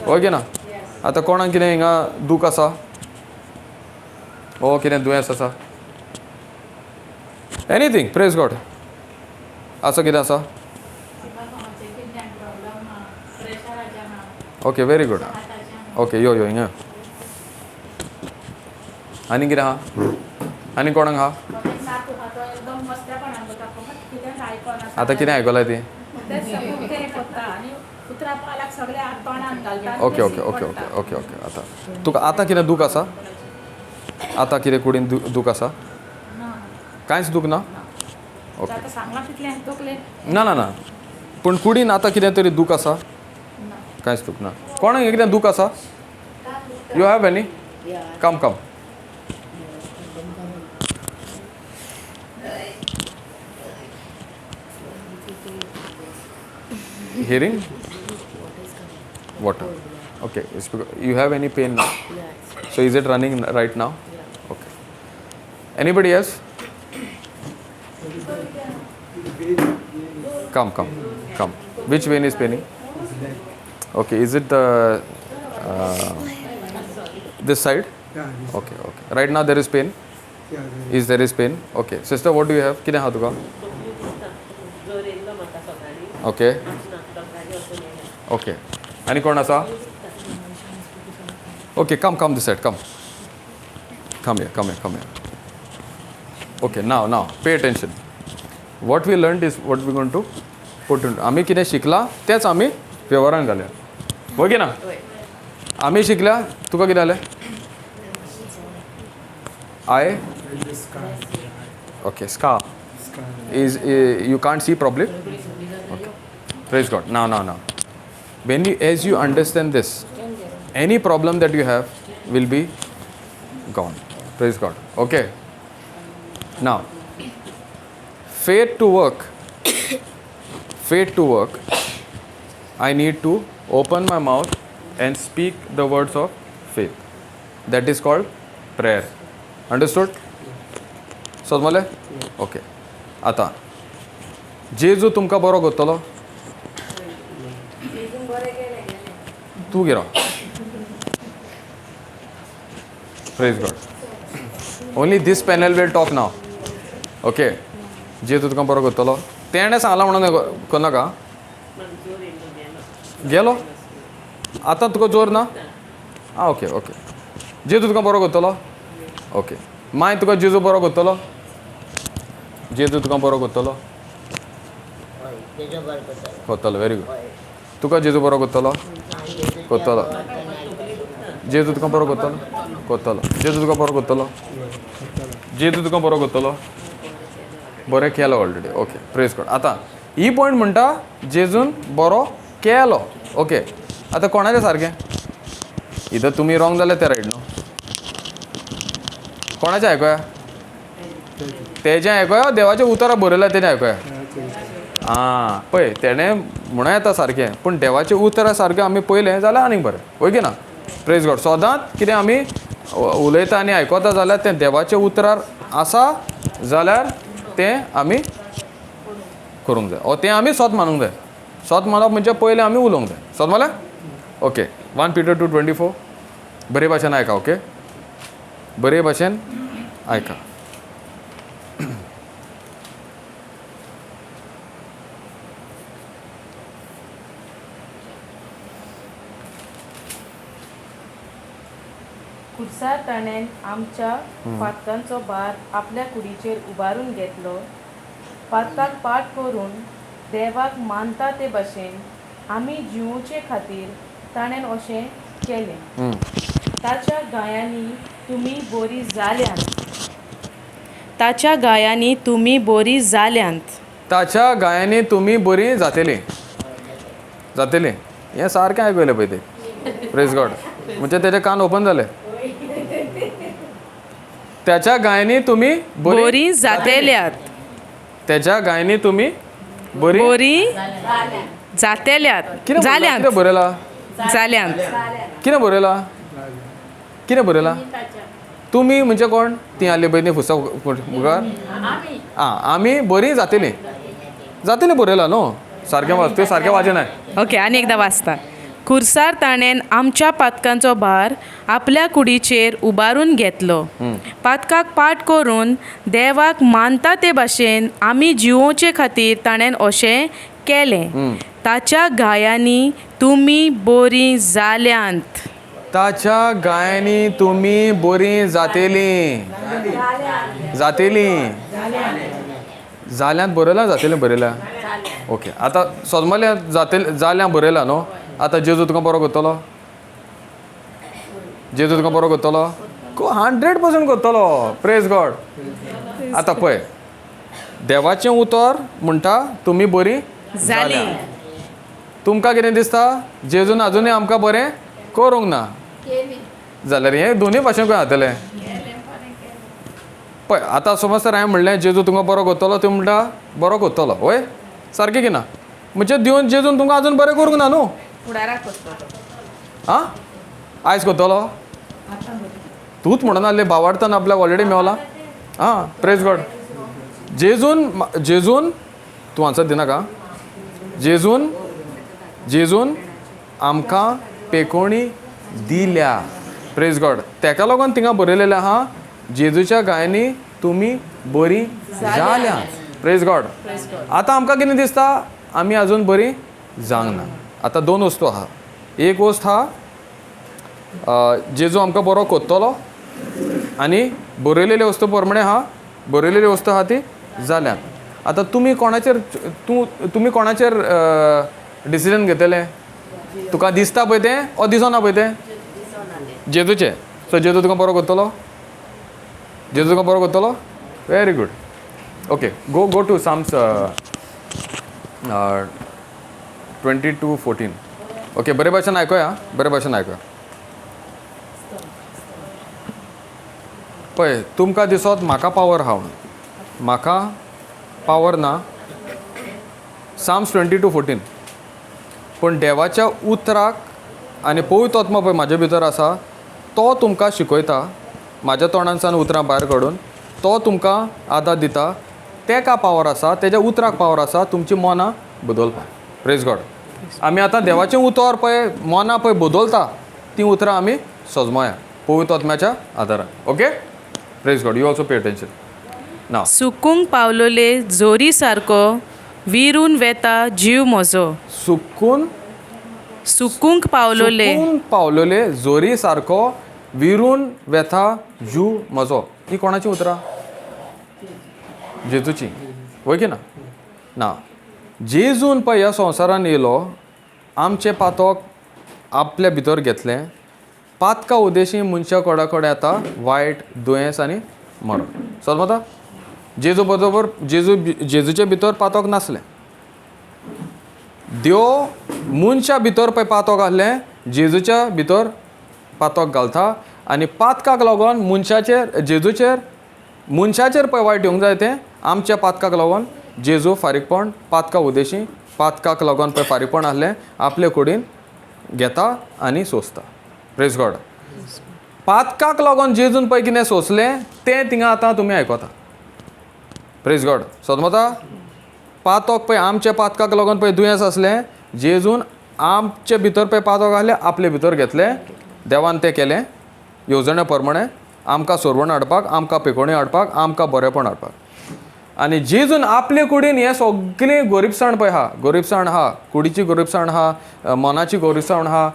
Okay ना. आतां कोणाक कितें हिंगा दूख आसा ओ कितें दुयेंस आसा, एनीथींग? Praise God. आसा कितें आसा? Okay, very good. Okay, यो यो हिंगा. आनी कितें आहा? आनी कोणाक आहा? आतां कितें आयकलां ती? Okay okay okay okay okay okay. आतां तुका आतां कितें दूख आसा? आतां कितें कुडीन दूख आसा? कांयच दूख ना? ओके. ना ना ना, पूण कुडीन आतां कितें तरी दूख आसा? कांयच दूख ना. कोणाक कितें दूख आसा? You have any? Come come. Hearing? Water. Okay. It's because you have any pain now? Yeah. So is it running right now? Yeah. Okay. Anybody else? Come, come, come. Which vein is paining? Okay. Is it the this side? Yeah. This okay, okay. Right now there is pain? Yeah. There is. There is pain? Okay. Sister, what do you have? कितें आहा तुका? Okay. Okay. आनी कोण आसा? Okay, come, come this side, come. Come here, come here, come here. Okay, now, now, pay attention. What we learned is what we going to put in. आमी कितें शिकला तेंच आमी वेव्हारान घालया. ओके ना? आमी शिकल्या, तुका कितें जालें? I? Okay, scar. Is you can't see properly? Okay. Praise God. Now, now, now. When you, as you understand this, any problem that you have will be gone. Praise God. Okay. Now, faith to work, faith to work, I need to open my mouth and speak the words of faith. That is called prayer. Understood? समजलें? Okay. आतां जेजू तुमकां बरो करतलो? तूं गिरो. Praise God. Only this panel will talk now. Okay. जेजू तुका बरो करतलो तेणें सांगलां म्हणून करनाका. गेलो आतां तुका जोर ना? आं, ओके ओके. जेजू तुका बरो करतलो? ओके. मागीर तुका जेजू बरो करतलो? जेजू तुका बरो करतलो? करतलो. Very good. तुका जेजू बरो करतलो? करतलो. जेजू तुका बरो करतलो? करतलो. जेजू तुका बरो करतलो? जेजू तुका बरो करतलो? बरें केलो ऑलरेडी. ओके, प्रेज गॉड. आतां ही पॉयंट म्हणटा जेजून बरो केलो. ओके, आतां कोणाचें सारकें? इधर तुमी रॉंग जाल्यार तें रायट न्हू. कोणाचें आयकुया? तेजें आयकुया, देवाचें उतरां बरयलां तेजें आयकुया. आं, पळय तेणें म्हणूं येता सारकें, पूण देवाचें उतरां सारकें आमी पळयलें जाल्यार आनीक बरें. ओके ना? Praise God. सदांच कितें आमी उलयता आनी आयकता जाल्यार तें देवाचें उतरार आसा जाल्यार तें आमी करूंक जाय, ओ तें आमी सत मानूंक जाय. सोत मानप म्हणजे पयलें आमी उलोवंक जाय. सोत मारलें? ओके. 1 Peter 2:24. बरे भाशेन आयका. ओके, बरे भाशेन आयका. खुर्सार ताणें आमच्या पातकांचो भार आपल्या कुडीचेर उबारून घेतलो. पातकाक पाठ करून देवाक मानता ते भशेन आमी जिवोवचे खातीर ताणें अशें केलें. ताच्या गायांनी तुमी बरी जाल्यांत. ताच्या गायांनी तुमी बरी जाल्यांत. ताच्या गायांनी तुमी बरी जातली. जातली हें सारकें आयकलें पळय तें. प्रेज गॉड. म्हणजे तेजे कान ओपन जाले. त्याच्या गायांनी तुमी बरी जातेल्यात. त्याच्या गायांनी तुमी बरी बरी जातेल्यात. जाल्यांत. कितें बरयलां? जाल्यांत. कितें बरयलां? कितें बरयलां? तुमी म्हणजे कोण? ती आसली पळय ती फुसा मुखार. आं, आमी बरी जातली. जातली बरयलां न्हू? सारकें वाच, त्यो सारकें वाचनाय. ओके, आनी एकदां वाचता. खुर्सार ताणें आमच्या पातकांचो भार आपल्या कुडीचेर उबारून घेतलो. पातकाक पाठ करून देवाक मानता ते भाशेन आमी जिवोवचे खातीर ताणें अशें केलें. ताच्या गायांनी तुमी बरी जाल्यांत. ताच्या गायांनी तुमी बरी जातेली. जातेली. जाल्यांत बरयलां? जातेलें बरयलां. ओके, आतां सोजमल्या जातेले जाल्यां बरयलां न्हू? आतां जेजू तुका बरो करतलो? जेजू तुका बरो करतलो? 100% करतलो. प्रेज गॉड. आतां पळय, देवाचें उतर म्हणटा तुमी बरी जाली. तुमकां कितें दिसता? जेजून आजुनूय आमकां बरें करूंक ना जाल्यार हें दोनूय भाशेन खंय जातलें? पळय, आतां समज तर हांवें म्हणलें जेजू तुमकां बरो करतलो, तूं म्हणटा बरो करतलो. वय सारकें की ना? म्हणजे दिवन जेजून तुमकां आजून बरें करूंक ना न्हू? आं, आयज करतलो? तूंच म्हणून आहलें भावार्थान आपल्याक ऑलरेडी मेवला. आं, प्रेज गॉड. जेजून जेजून तूं आन्सर दिनाका. जेजून जेजून आमकां पेकोणी दिल्या. प्रेज गॉड. तेका लागून थिंगा बरयलेलें आहा, जेजूच्या गायांनी तुमी बरी जाल्या. Praise God. आतां आमकां कितें दिसता? आमी आजून बरी जावंक ना. आतां दोन वस्तू आहा. एक वस्त आहा, जेजू आमकां बरो कोत्तलो आनी बरयलेले वस्तू प्रमाणे आहा, बरयलेली वस्तू आहा ती जाल्यात. आतां तुमी कोणाचेर तुमी कोणाचेर डिसिजन घेतले? तुका दिसता पळय तें ओ दिसना पळय तें? जेजूचें. सो जेजू तुका बरो करतलो? जेजू तुका बरो करतलो? Very good. Okay, go go to Psalms 22:14. Okay, बरे भाशेन आयकोया, बरे भाशेन आयकोया. पळय, तुमकां दिसत म्हाका पावर आहा म्हणून, म्हाका पावर ना. साम्स 22:14. पूण देवाच्या उतराक आनी पवित्र आत्मा पळय म्हाजे भितर आसा, तो तुमकां शिकयता. म्हाज्या तोंडांतल्यान उतरां भायर काडून तो तुमकां आदार दिता. तेका पावर आसा, तेज्या उतराक पावर आसा तुमची मनां बदलपाक. Praise God. आमी आतां देवाचें उतर पळय मनां पळय बदलता, तीं उतरां आमी सजमोया पवित्र आत्म्याच्या आदारान. Okay, praise God. You also pay attention ना. सुकूंक पावलोले जोरी सारको विरून वेता जीव म्हजो. सुकून सुकूंक पावलोले सुकून पावलोले जोरी सारको विरून वेता जीव म्हजो. ही कोणाची उतरां? जेजूची. वय की ना? ना, जेजून पळय ह्या संवसारान येयलो, आमचें पातक आपल्या भितर घेतलें. पातका उद्देशी मनशा कोडा कडेन येता वायट दुयेंस आनी मरण. समजता? जेजू बरोबर जेजू जेजूचे भितर पातक नासलें. देव मनशा भितर पळय पातक आहलें, जेजूच्या भितर पातक घालता आनी पातकाक लागून मनशाचेर जेजूचेर मनशाचेर पळय वायट येवंक जाय तें आमच्या पातकाक लागून जेजू फारीकपण पातका उद्देशी पातकाक लागून पळय फारीकपण आहलें आपले कुडीन घेता आनी सोंसता. Praise God. पातकाक लागून जेजून पळय कितें सोंसलें तें थिंगा आतां तुमी आयकता. Praise God. समजता? पातक पळय आमच्या पातकाक लागून पळय दुयेंस आसलें, जेजून आमचे भितर पळय पातक आहलें आपले भितर घेतलें, देवान तें केलें येवजणे प्रमाणे, आमकां सोरवण हाडपाक, आमकां पेकोणी हाडपाक, आमकां बरेंपण हाडपाक. आनी जेजून आपले कुडीन हें सगळें गोरीबसाण पळय आहा, गोरीबसाण आहा, कुडीची गोरीबसाण आहा, मनाची गोरीबसाण आहा,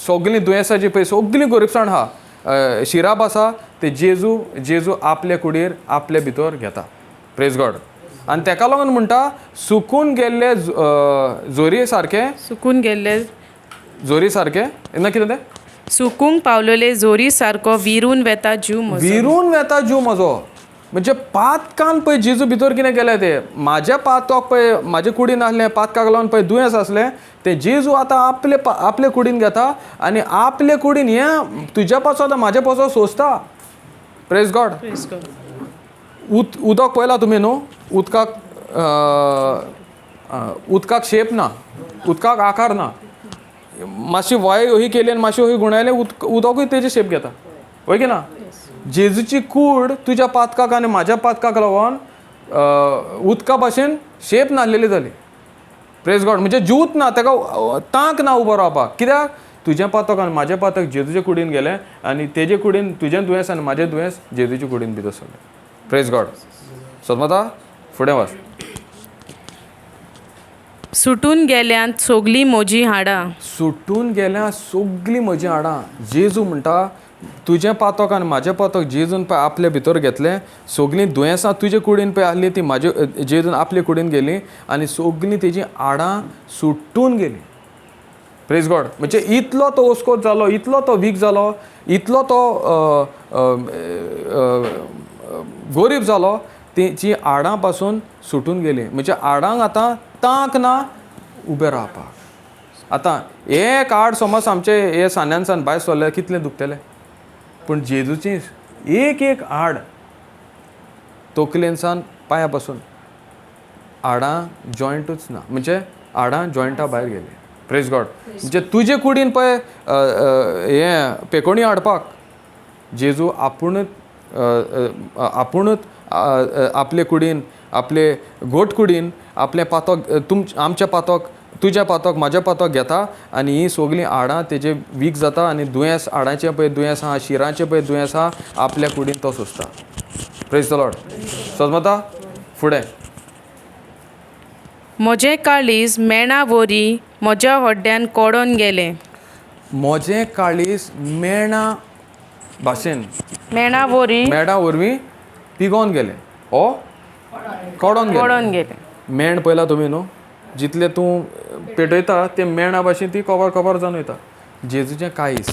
सगळीं दुयेंसाची पळय सगळीं गोरीबसाण आहा, शिराप आसा, ते जेजू जेजू आपले कुडीर आपले भितर घेता. Praise God. आनी तेका लागून म्हणटा सुकून गेल्ले जोरी सारकें, सुकून गेल्ले जोरी सारकें ना कितें तें, सुकूंक पावलेले जोरी सारको विरून वेता जीव म्हजो, विरून वेता जीव म्हजो. म्हणजे पातकान पळय जेजू भितर कितें केलें तें, म्हाज्या पातक पळय म्हाजे कुडीन आसलें, पातकाक लागून पळय दुयेंस आसलें, तें जेजू आतां आपले आपले कुडीन घेता आनी आपले कुडीन हें तुज्या पासो आतां म्हाज्या पासो सोंसता. Praise God. उदक पळयलां तुमी न्हू, उदकाक उदकाक शेप ना, उदकाक आकार ना, मातशी वाय ही केली आनी मातशी ही गुणायलें उदकूय तेजे शेप घेता, वय की ना? जेजूची कूड तुज्या पातकाक आनी म्हाज्या पातकाक लागून उदका भाशेन शेप नासलेली जाली. Praise God. म्हणजे जूत ना, ताका तांक ना उबो रावपाक. कित्याक? तुजें पातक आनी म्हाजें पातक जेजूचे कुडीन गेलें आनी तेजे कुडीन तुजें दुयेंस आनी म्हाजें दुयेंस जेजूचे कुडीन भितर सरलें. Praise God. सदमता फुडें वच. सुटून गेल्यांत सगलीं म्हजीं हाडां, सुटून गेल्या सगलीं म्हजीं हाडां. जेजू म्हणटा तुजें पातक आनी म्हाजें पातक जेजून पळय आपले भितर घेतलें, सगलीं दुयेंसां तुजे कुडीन पळय आहलीं ती म्हाजे जेजून आपले कुडीन गेलीं आनी सगलीं तेजीं हाडां सुटून गेलीं. Praise God. म्हणजे इतलो तो ओस्कोत जालो, इतलो तो वीक जालो, इतलो तो गोरीब जालो, तेची हाडां पासून सुटून गेलीं. म्हणजे हाडांक आतां तांक ना उबें रावपाक. आतां एक हाड समज आमचे हे सांद्यान सान भायर सरले कितलें दुखतलें, पूण जेजूची एक एक हाड तकलेन सान पांया पासून हाडां जॉयंटूच ना, म्हणजे हाडां जॉयंटा भायर गेलीं. Praise God. म्हणजे तुजे कुडीन पळय हें पेकोणी हाडपाक जेजू आपुणूच आपुणूच आपले कुडीन, आपले गोट कुडीन आपलें पातक आमचें पातक, तुजें पातक, म्हाजें पातक घेता आनी हीं सगलीं हाडां तेजे वीक जाता आनी दुयेंस हाडांचें पळय दुयेंस आहा, शिरांचें पळय दुयेंस आहा, आपल्या कुडीन तो सोंसता. Praise the Lord. सजमता फुडें. म्हजें काळीज मेणा वरी म्हज्या हड्ड्यान कोडोन गेलें. म्हजें काळीज मेणा भाशेन, मेणा वरी, मेणा वरवीं पिगोन गेलें, ओ कोडोन गेलें, कोडोन गेलें. मेण पळयला तुमी न्हू, जितलें तूं पेटयता तें मेणा भाशेन ती कबर कबर जावन वयता. जेजूचें काळीज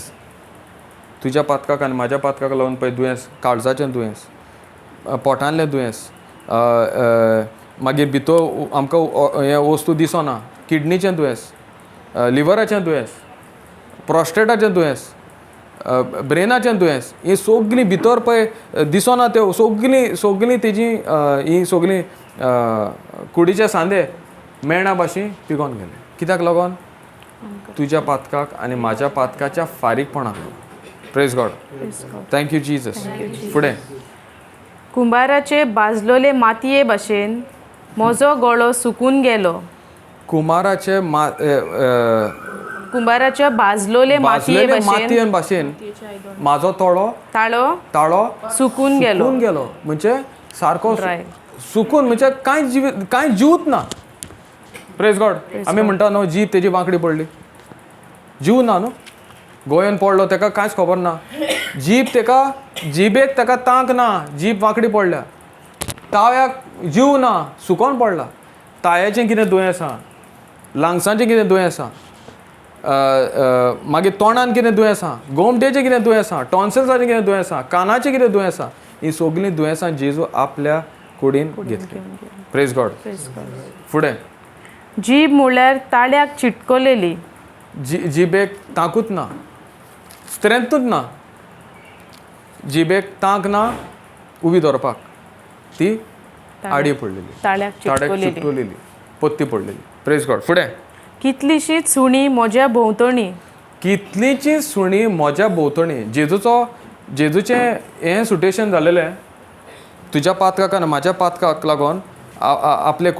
तुज्या पातकाक आनी म्हाज्या पातकाक लागून पळय दुयेंस, काळजाचें दुयेंस, पोटांतलें दुयेंस, मागीर भितर आमकां हें वस्तू दिसना, किडनीचें दुयेंस, लिवराचें दुयेंस, प्रोस्टेटाचें दुयेंस, ब्रेनाचें दुयेंस, हीं सगलीं भितर पळय दिसना त्यो सगलीं सगलीं तेजी हीं सगलीं कुडीचे सांदे मेणा भाशेन पिगोन गेले. कित्याक लागून? तुज्या पातकाक आनी म्हाज्या पातकाच्या फारीकपणाक लागून. Praise God. Thank you Jesus. फुडें. कुंभाराचे भाजलोले मातये भाशेन म्हजो गळो सुकून गेलो. कुमाराचे कुंभाराच्या भाजलोले मातये भाशेन म्हाजो तोळो ताळो ताळो सुकून गेलो. सुकून गेलो म्हणजे सारको सुकून, म्हणजे कांय जीव कांय जीवच ना. Praise God. आमी म्हणटा न्हू जीब तेजी वांकडी पडली, जीव ना न्हू, गोंयान पडलो तेका कांयच खबर ना, जीब तेका जिबेक तेका तांक ना, जीब वांकडी पडल्या, ताव्याक जीव ना, सुकोन पडला, ताळ्याचें कितें दुयेंस आहा, लंग्सांचें कितें दुयेंस आहा, मागीर तोंडान कितें दुयेंस आहा, गोमटेचें कितें दुयेंस आहा, टॉन्सिल्साचें कितें दुयेंस आहा, कानाचें कितें दुयेंस आहा, हीं सगलीं दुयेंसां जेजू आपल्या कुडीन घेतली. Praise God. फुडें. जीब म्हळ्यार ताळ्याक चिटकलेली. जिबेक तांकूच ना, स्ट्रेंथूच ना, जिबेक तांक ना उबी दवरपाक, ती आडी पडलेली, ताळ्याक चिटकलेली, पोत्ती पडलेली. Praise God. फुडें. कितलीशीच सुणी म्हज्या भोंवतणी. कितलींची सुणी म्हज्या भोंवतणी. जेजूचो जेजूचें हें सुटेशन जालेलें तुज्या पातकाक आनी म्हाज्या पातकाक लागून आपले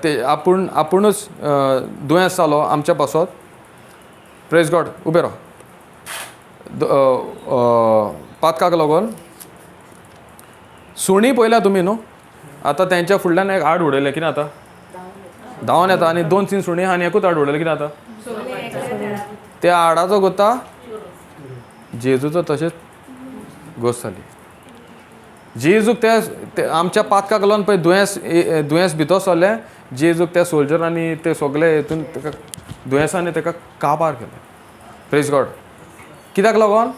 ते आपूण आपुणूच दुयेंस जालो आमच्या पासत. प्रेज गॉड. उबे राव. पातकाक लागून सुणी पळयल्या तुमी न्हू, आतां तेंच्या फुडल्यान एक आड उडयलें कितें आतां धांवन येता आनी दोन तीन सुणी आनी एकूच आड उडयलें कितें आतां त्या आडाचो गोता जेजूचो तशेंच गोस जाली. जेजूक त्या आमच्या पातकाक लागून पळय दुयेंस दुयेंस भितर सरलें. जेजूक त्या सोल्जरांनी ते सगळे हितून ताका दुयेंसांनी ताका काबार केलें. Praise God. कित्याक लागून?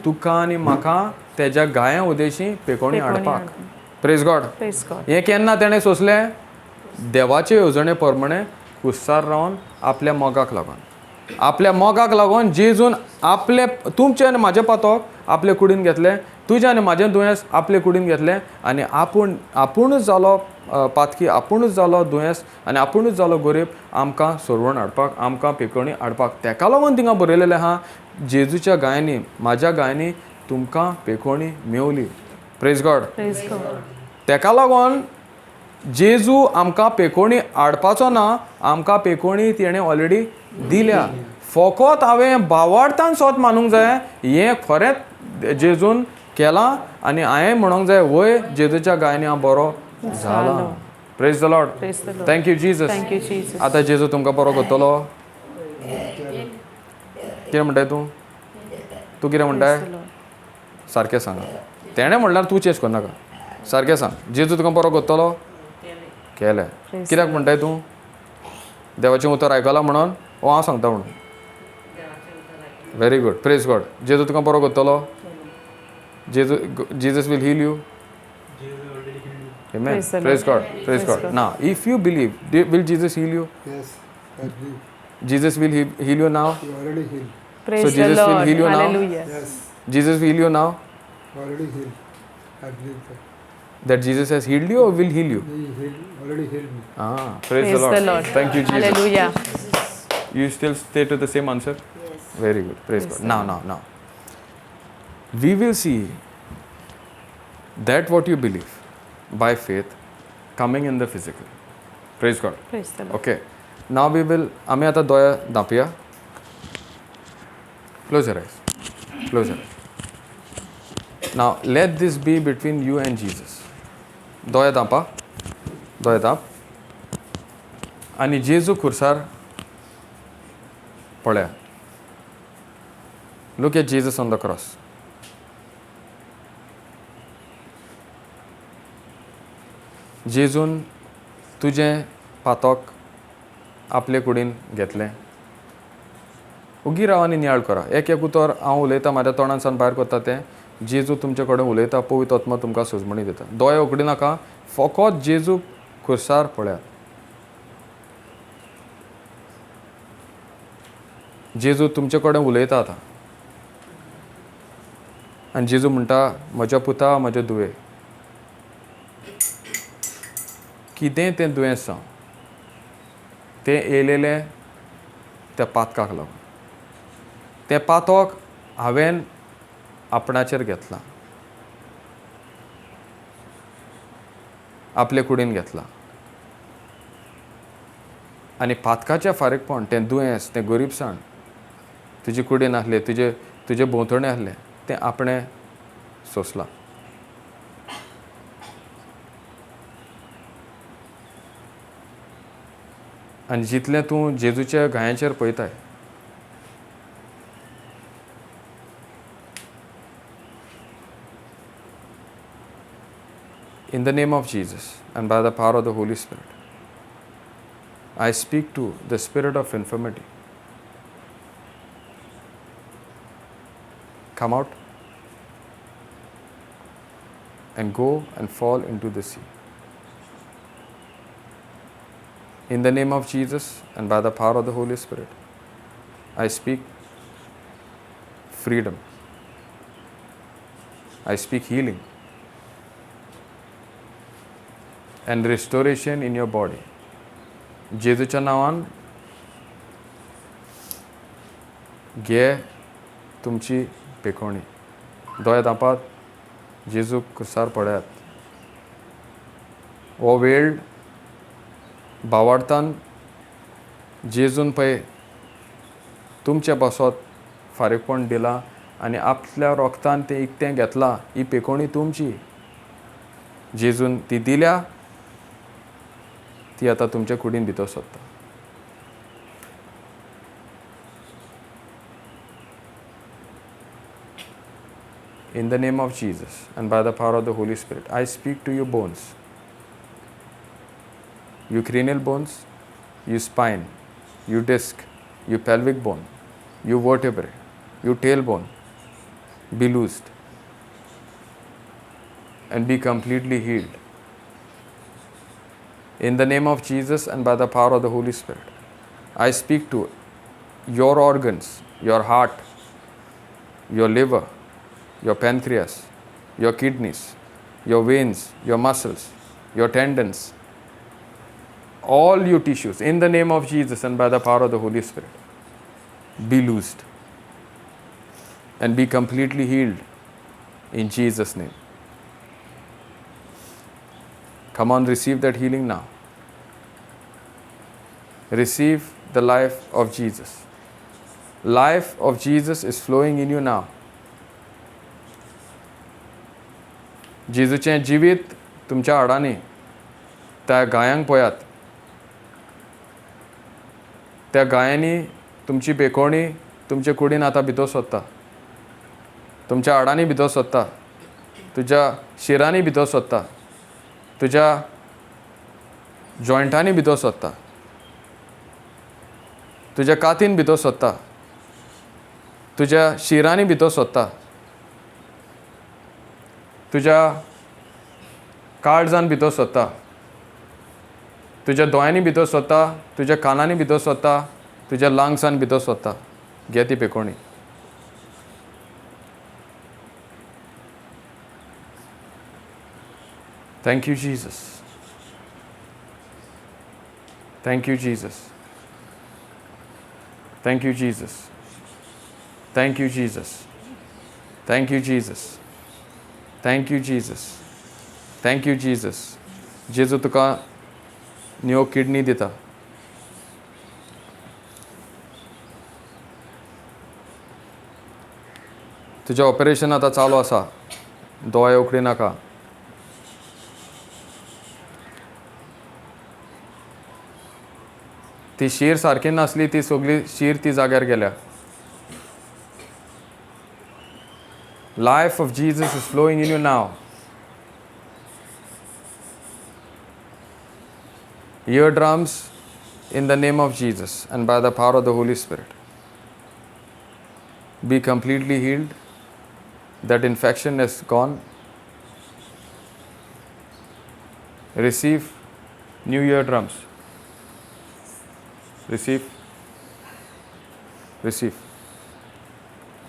तुका आनी म्हाका तेज्या गाया उदेशी पेकोणी हाडपाक. Praise God. हें केन्ना तेणें सोंसलें? देवाचे येवजणे प्रमाणे कुस्सार रावन आपल्या मोगाक लागून, आपल्या मोगाक लागून जेजून आपले तुमचें आनी म्हाजें पातक आपले कुडीन घेतलें, तुजें आनी म्हाजें दुयेंस आपले कुडीन घेतलें आनी आपूण आपुणूच जालो पातकी, आपुणूच जालो दुयेंस आनी आपुणूच जालो गरीब आमकां सोडवण हाडपाक, आमकां पिकोवणी हाडपाक. तेका लागून थिंगा बरयलेलें आहा, जेजूच्या गायांनी म्हाज्या गायांनी तुमकां पेकोवणी मेवली. Praise God. तेका लागून जेजू आमकां पेकोवणी हाडपाचो ना, आमकां पेकोवणी तेणें ऑलरेडी दिल्या. फकत हांवें भावार्थान सोत मानूंक जाय हें खरेंच जेजून केलां आनी हांवें म्हणूंक जाय वय जेजूच्या गायांनी हांव बरो जाला. Praise the Lord. Thank you Jesus. आतां जेजू तुमकां बरो करतलो. कितें म्हणटाय तूं? तूं कितें म्हणटाय? सारकें सांग. तेणें म्हणल्यार तूं चेंज करनाका, सारकें सांग. जेजू तुका बरो करतलो? केलें. कित्याक म्हणटाय तूं? देवाचें उतर आयकलां म्हणून ओ हांव सांगता म्हणून. Very good. Praise God. जेजू तुका बरो करतलो? जेजू, Jesus will heal you. Amen. Praise God. Praise God. Now, if you believe, will Jesus heal you? Yes, I believe. Jesus will heal you now? He already healed. Praise so Jesus the Lord. Will heal you now? Hallelujah. Yes. Jesus will heal you now? Already healed. I believe that. That Jesus has healed you or will heal you? He healed, already healed me. Ah, praise the Lord. The Lord. Thank you, Jesus. Hallelujah. You still stay to the same answer? Yes. Very good. Praise God. Now. We will see that what you believe by faith coming in the physical. Praise God. Praise the Lord. Okay. Now we will, आमी आतां दोळे धांपया. Close your eyes. Close your eyes. Now let this be between you and Jesus. दोळे धांपा, दोळे धांप आनी जेजू खुर्सार पळया. Look at Jesus on the cross. जेजून तुजें पातक आपले कुडीन घेतलें. उगी राव आनी नियाळ करा. एक एक उतर हांव उलयतां, म्हाज्या तोंडान भायर करता तें जेजू तुमचे कडेन उलयता. पवित्र आत्मा तुमकां सुजमणी दिता. दोळे उगडी नाका, फकत जेजू खुर्सार पळयात. जेजू तुमचे कडेन उलयता आतां आनी जेजू म्हणटा, म्हज्या पुता, म्हज्या धुवे, कितें तें दुयेंस जावं, तें येयलेलें त्या पातकाक लागून. तें पातक हांवें आपणाचेर घेतलां, आपले कुडीन घेतलां आनी पातकाचें फारीकपण, तें दुयेंस, तें गरिबसाण तुजे कुडीन आसलें, तुजे तुजे भोंवतणी आसलें, तें आपणें सोंसलां. आनी जितलें तूं जेजूच्या घायांचेर पळयताय, in the name of Jesus and by the power of the Holy Spirit, I speak to the spirit of infirmity. Come out and go and fall into the sea. In the name of Jesus and by the power of the Holy Spirit, I speak freedom. I speak healing and restoration in your body. जेजूच्या नांवान घे तुमची पेकोणी. दोळे धांपात, जेजू खुर्सार पळयात. हो वेळ भावार्थान जेजून पळय तुमचे पासत फारीकपण दिलां आनी आपल्या रोगतान तें इकतें घेतलां. ही पेकोणी तुमची, जेजून ती दिल्या, ती आतां तुमच्या कुडीन भितर सोदता. In the name of Jesus and by the power of the Holy Spirit, I speak to your bones, your cranial bones, your spine, your disc, your pelvic bone, your vertebrae, your tailbone, be loosed and be completely healed. In the name of Jesus and by the power of the Holy Spirit, I speak to your organs, your heart, your liver, your pancreas, your kidneys, your veins, your muscles, your tendons, all your tissues, in the name of Jesus and by the power of the Holy Spirit, be loosed and be completely healed in Jesus' name. Come on, receive that healing now. Receive the life of Jesus. Life of Jesus is flowing in you now. जेजूचें जिवीत तुमच्या हाडांनी, त्या गायांक पळयात, त्या गायांनी तुमची बेकोणी तुमचे कुडीन आतां भितर सोदता, तुमच्या हाडांनी भितर सोदता, तुज्या शिरांनी भितर सोदता, तुज्या जॉयंटांनी भितर सोदता, तुज्या कातीन भितर सोदता, तुज्या शिरांनी भितर सोदता, तुज्या काळजान भितर सोदता, तुज्या दोळ्यांनी भितर सोदता, तुज्या कानांनी भितर सोदता, तुज्या लंग्सान भितर सोदता. घे ती पेकोणी. Thank you Jesus. Thank you Jesus. Thank you Jesus. Thank you Jesus. Thank you Jesus. Thank you Jesus. Thank you Jesus. जेजू तुका न्यू किडनी दिता. तुजें ऑपरेशन आतां चालू आसा, दोळे उकडी नाका. ती शीर सारकी नासली, ती सगळी शीर ती जाग्यार गेल्या. Life of Jesus is flowing in you now. Eardrums, in the name of Jesus and by the power of the Holy Spirit, be completely healed. That infection is gone. Receive new eardrums. Receive, receive,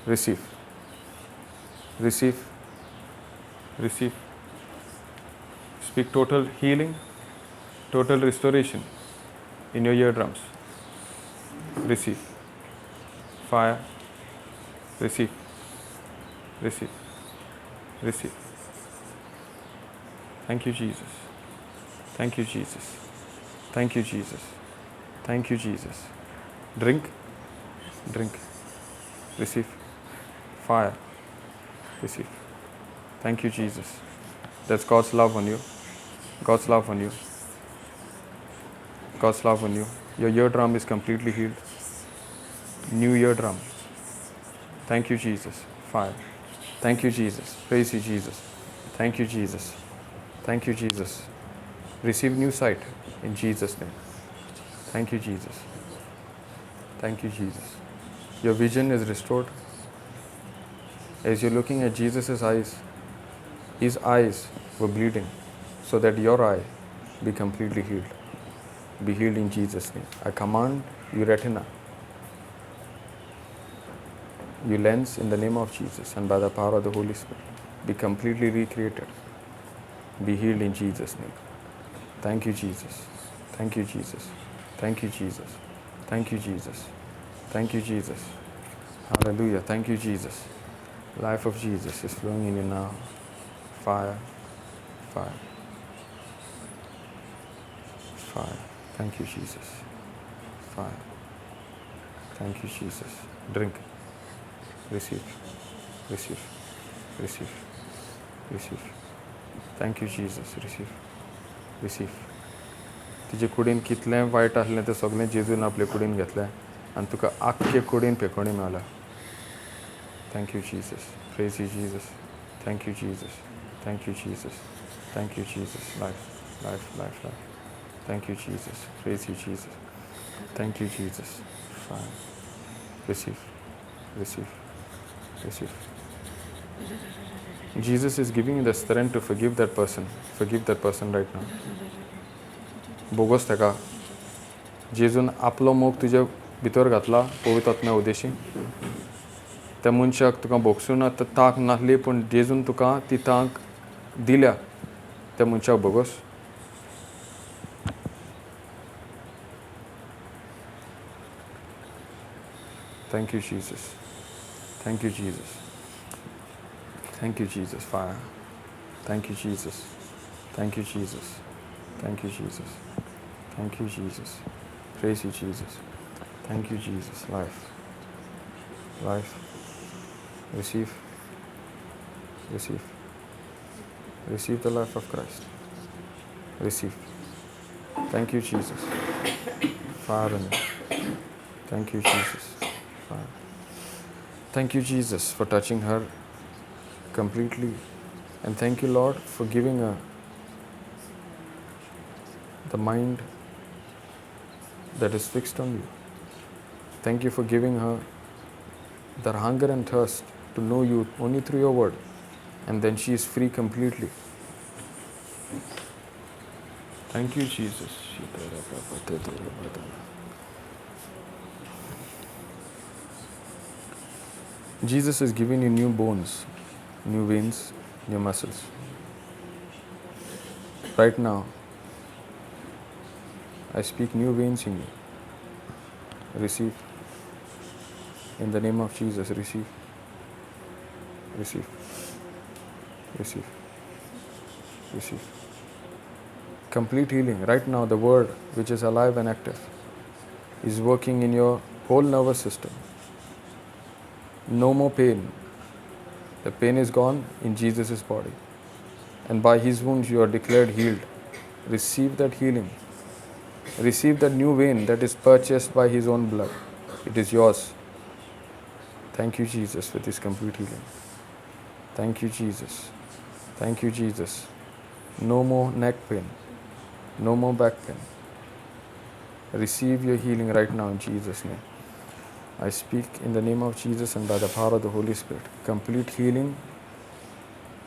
receive, receive, receive. Speak total healing, total restoration in your eardrums. Receive fire, receive, receive, receive. Thank you, Jesus. Thank you, Jesus. Thank you, Jesus. Thank you, Jesus. Drink, drink, receive fire, receive. Thank you, Jesus. That's God's love on you. God's love on you. God's love on you. Your eardrum is completely healed. New eardrum. Thank you, Jesus. Fire. Thank you, Jesus. Praise you, Jesus. Thank you, Jesus. Thank you, Jesus. Receive new sight in Jesus' name. Thank you, Jesus. Thank you, Jesus. Your vision is restored. As you're looking at Jesus' eyes, his eyes were bleeding so that your eye be completely healed. Be healed in Jesus' name. I command your retina, your lens, in the name of Jesus and by the power of the Holy Spirit, be completely recreated. Be healed in Jesus' name. Thank you, Jesus. Thank you, Jesus. Thank you, Jesus. Thank you, Jesus. Thank you, Jesus. Hallelujah. Thank you, Jesus. Life of Jesus is flowing in you now. Fire, fire. Fire. Thank you, Jesus. Fire. Thank you, Jesus. Drink. Receive. Receive. Receive. Receive. Thank you, Jesus. Receive. Receive. तुजे कुडीन कितलें वायट आसलें तें सगळें जेजून आपले कुडीन घेतलें आनी तुका आख्खे कुडीन पेकोणी मेवल्या. Thank you, Jesus. Praise you, Jesus. Thank you, Jesus. Thank you, Jesus. Thank you, Jesus. Life, life, life, life. Thank you, Jesus. Praise you, Jesus. Thank you, Jesus. Fire. Receive. Receive. Receive. Jesus is giving you the strength to forgive that person. Forgive that person right now. बोगोस ताका. जेजून आपलो मोग तुजे भितर घातला पवित्र आत्म्या उद्देशी. त्या मनशाक तुका भोगसूं ना तांक नासली पूण जेजून तुका ती तांक दिल्या. त्या मनशाक भोगोस. Thank you, Jesus. Thank you, Jesus. Thank you, Jesus. Fire. Thank you, Jesus. Thank you, Jesus. Thank you, Jesus. Thank you, Jesus. Praise you, Jesus. Thank you, Jesus. Life. Life. Receive. Receive. Receive the life of Christ. Receive. Thank you, Jesus. Fire in you. Thank you, Jesus. Fire. Thank you, Jesus, for touching her completely. And thank you, Lord, for giving her the mind that is fixed on you. Thank you for giving her the hunger and thirst to know you only through your word. And then she is free completely. Thank you, Jesus. Jesus is giving you new bones, new veins, new muscles. Right now, I speak new veins in you. Receive. In the name of Jesus, receive. Receive. Receive. Receive. Complete healing. Right now, the word, which is alive and active, is working in your whole nervous system. No more pain. The pain is gone in Jesus' body. And by his wounds you are declared healed. Receive that healing. Receive that new vein that is purchased by his own blood. It is yours. Thank you, Jesus, for this complete healing. Thank you, Jesus. Thank you, Jesus. No more neck pain. No more back pain. Receive your healing right now in Jesus' name. I speak in the name of Jesus and by the power of the Holy Spirit. Complete healing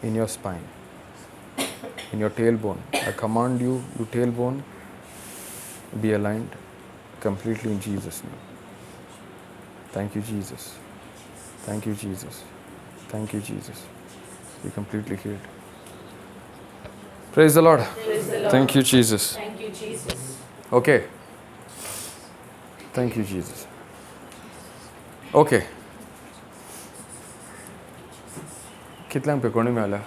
in your spine, in your tailbone. I command you, your tailbone, be aligned completely in Jesus' name. Thank you, Jesus. Thank you, Jesus. Thank you, Jesus. Be completely healed. Praise the Lord. Praise the Lord. Thank you, Jesus. Thank you, Jesus. Okay. Thank you, Jesus. Okay. कितल्यांक पेकोणी मेळ्ळ्या?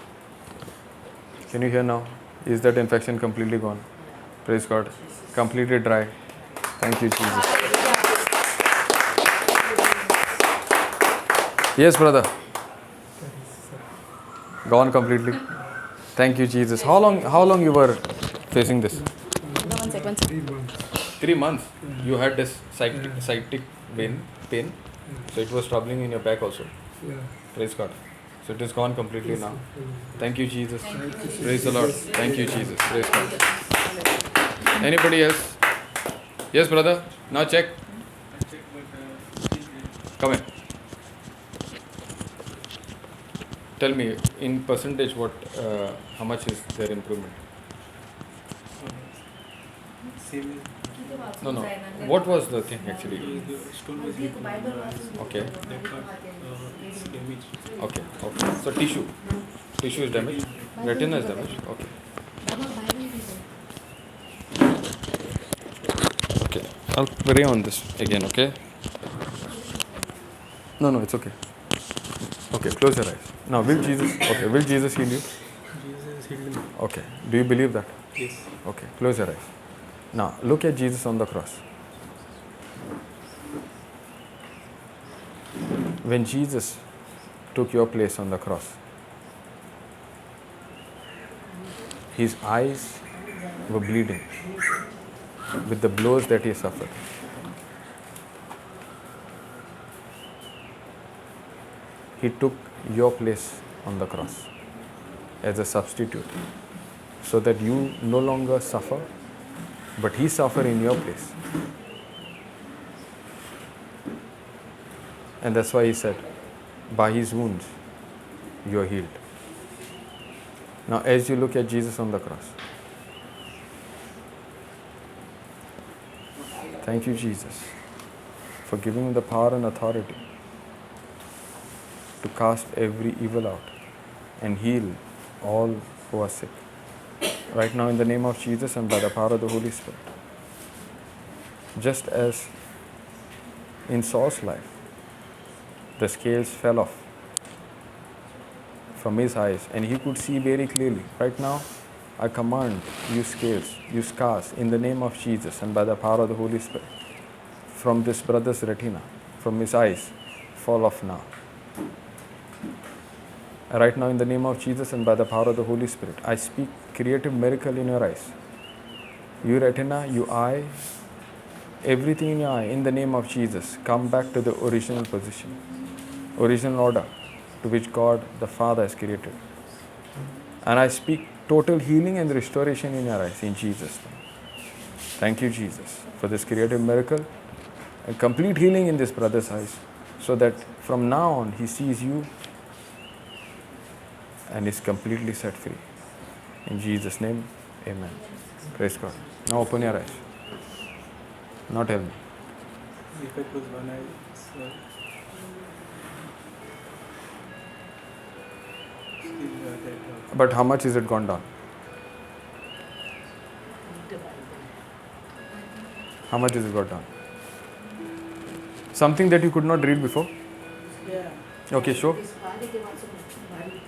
Can you hear now? Is that infection completely gone? Praise God. Completely dry. Thank you, Jesus. Yes, brother. Gone completely. Thank you, Jesus. How long you were facing this? One second. 3 months. 3 months. You had this sciatic vein pain. So it was troubling in your back also. Yeah. Praise God. So it is gone completely now. Thank you, Jesus. Thank you. Praise the Lord. Thank you, Jesus. Praise God. Anybody else? Yes, brother. Now check. Come in. Tell me in percentage what, how much is their improvement? Same. No. What was the thing actually? The stone was hit. Okay. That part is damaged. Okay. So tissue is damaged. Retina is damaged. Okay. Okay. I'll pray on this again. Okay. No, it's okay. Okay, close your eyes. Now, will Jesus heal you? Jesus healed me. Okay. Do you believe that? Yes. Okay, close your eyes. Now look at Jesus on the cross. When Jesus took your place on the cross, his eyes were bleeding with the blows that he suffered. He took your place on the cross as a substitute so that you no longer suffer, but he suffered in your place. And that's why he said, by his wounds you are healed. Now as you look at Jesus on the cross, thank you, Jesus, for giving him the power and authority to cast every evil out and heal all who are sick. Right now, in the name of Jesus and by the power of the Holy Spirit, just as in Saul's life, the scales fell off from his eyes and he could see very clearly. Right now, I command you scales, you scars, in the name of Jesus and by the power of the Holy Spirit, from this brother's retina, from his eyes, fall off now. Right now, in the name of Jesus and by the power of the Holy Spirit, I speak creative miracle in your eyes. Your retina, your eye, everything in your eye, in the name of Jesus, come back to the original position, original order to which God the Father has created. And I speak total healing and restoration in your eyes, in Jesus' name. Thank you, Jesus, for this creative miracle and complete healing in this brother's eyes, so that from now on he sees you and is completely set free. In Jesus' name, amen. Praise God. Now open your eyes. Now tell me. If I close one eye, still that. But how much is it gone down? How much is it got down? Something that you could not read before? Yeah. Okay, sure.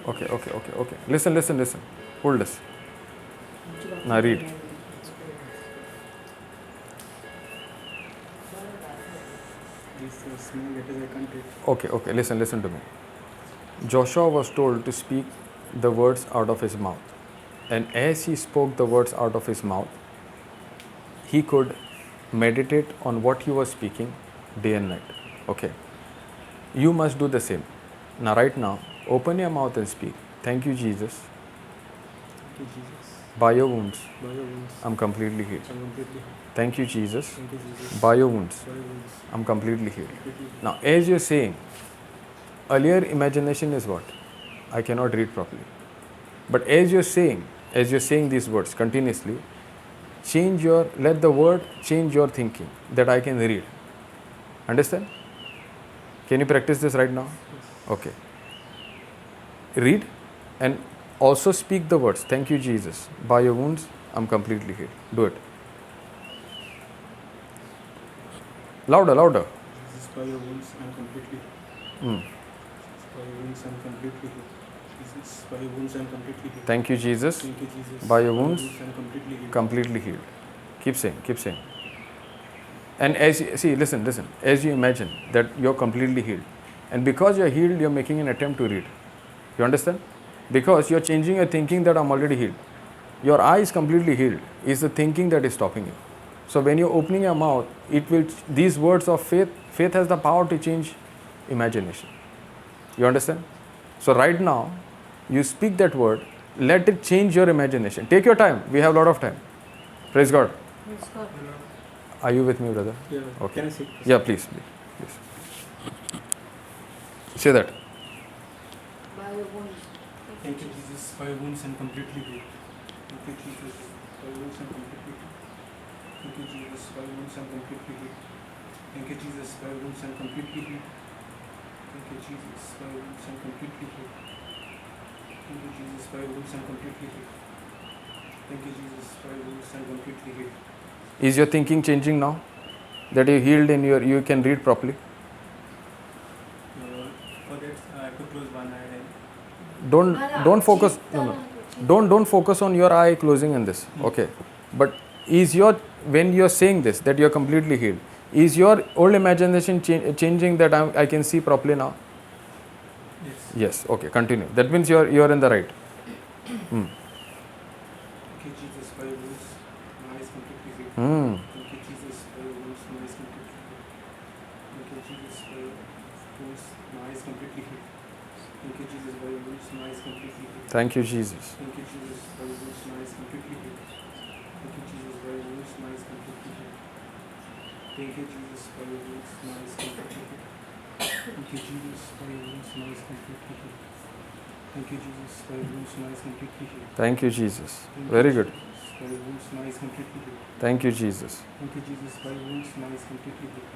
Okay. Listen. Hold this. Now read. These small letters I can't read. Okay. Listen to me. Joshua was told to speak the words out of his mouth. And as he spoke the words out of his mouth, he could meditate on what he was speaking day and night. Okay. You must do the same. Now, right now, open your mouth and speak. Thank you, Jesus. Thank you, Jesus. By your wounds, By your wounds, I'm completely healed. I'm completely healed. Thank you, Jesus. Thank you, Jesus. By your wounds, By your wounds, I'm completely healed. completely healed. Now, as you're saying, earlier imagination is what? I cannot read properly. But as you're saying these words continuously, let the word change your thinking that I can read. Understand? Can you practice this right now? Yes. Okay. Read and also speak the words. Thank you, Jesus. By your wounds, I'm completely healed. Do it. Louder, louder. Jesus, by your wounds, I'm completely healed. Jesus, by your wounds, I'm completely healed. Jesus, by your wounds, I'm completely healed. Thank you, Jesus. Thank you, Jesus. By your wounds, I'm completely healed. Completely healed. Keep saying. And as you, see, listen. As you imagine that you're completely healed, and because you're healed, you're making an attempt to read. You understand? Because you're changing your thinking that I'm already healed. Your eye is completely healed. It's the thinking that is stopping you. So when you're opening your mouth, it will. These words of faith, faith has the power to change imagination. You understand? So right now, you speak that word, let it change your imagination. Take your time. We have a lot of time. Praise God. Praise God. Are you with me, brother? Yeah. Okay. Can I sit? Yeah, please. Say that. By your wounds. Thank you, Jesus. By your wounds, I'm completely healed. Thank you, Jesus. By your wounds, I'm completely healed. Thank you, Jesus. By your wounds, I'm completely healed. Thank you, Jesus. By your wounds, I'm completely healed. Thank you, Jesus. By your wounds, I'm completely healed. Thank you, Jesus. By your wounds, I'm completely healed. Thank you, Jesus. By your wounds, I'm completely healed. Is your thinking changing now? That you're healed and you can read properly? For that, I have to close one eye. And Don't focus. No. Don't focus on your eye closing in this. Okay. But Is your, when you are saying this that you are completely healed, is your old imagination changing that I can see properly now? Yes. Yes, okay, continue. That means you are in the right. Thank you, Jesus, by your wounds, my eyes completely healed. Thank you, Jesus, by your wounds, my eyes completely healed. Thank you, Jesus, by your wounds, my eyes completely healed. Thank you, Jesus, by your wounds, my eyes completely healed. Thank you, Jesus. Thank you, Jesus, by your wounds, my eyes completely healed. Thank you, Jesus, by your wounds, my eyes completely healed. Thank you, Jesus, by your wounds, my eyes completely healed. Thank you, Jesus, by your wounds, my eyes completely healed. Thank you, Jesus, by your wounds, my eyes completely healed. Thank you, Jesus. Very good. By your wounds, my eyes completely healed. Thank you, Jesus. Thank you, Jesus, by your wounds, my eyes completely healed.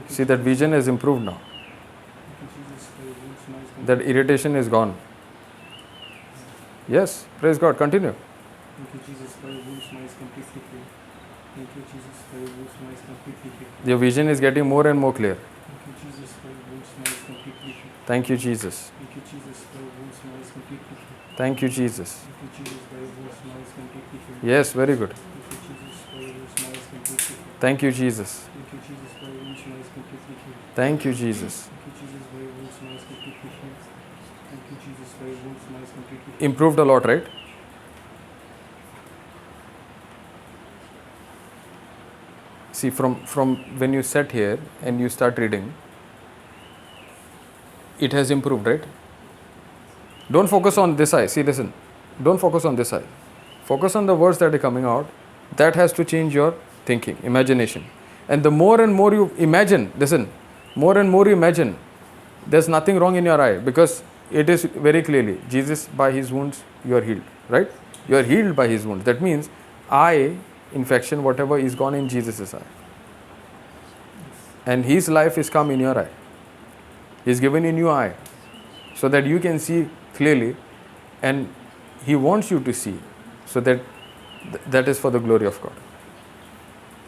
See, that vision has improved now. Thank you, Jesus, by your wounds, my eyes completely That irritation is gone. Yes, praise God. Continue. Thank you, Jesus, by your wounds, my eyes completely healed. Thank you, Jesus, by your wounds, my eyes completely healed. Your vision is getting more and more clear. Thank you, Jesus, by your wounds, my eyes completely healed. Thank you, Jesus. Thank you, Jesus, by your wounds, my eyes completely healed. Thank you, Jesus. Thank you, Jesus, by your wounds, my eyes completely healed. Yes, very good. Thank you, Jesus, by your wounds, my eyes completely healed. Thank you, Jesus. Thank you, Jesus, by your wounds, my eyes completely healed. Thank you, Jesus. Thank you, Jesus, by your wounds, my eyes completely healed. Thank you, Jesus, by your wounds, my eyes completely healed. Improved a lot, right? See, from when you sit here and you start reading, it has improved, right? Don't focus on this eye. See, listen. Don't focus on this eye. Focus on the words that are coming out. That has to change your thinking, imagination. And the more and more you imagine, listen, more and more you imagine, there's nothing wrong in your eye, because it is very clearly, Jesus, by his wounds, you are healed, right? You are healed by his wounds. That means eye infection, whatever, is gone in Jesus' eye. And his life is come in your eye. He's given you new eye so that you can see clearly, and he wants you to see, so that that is for the glory of God.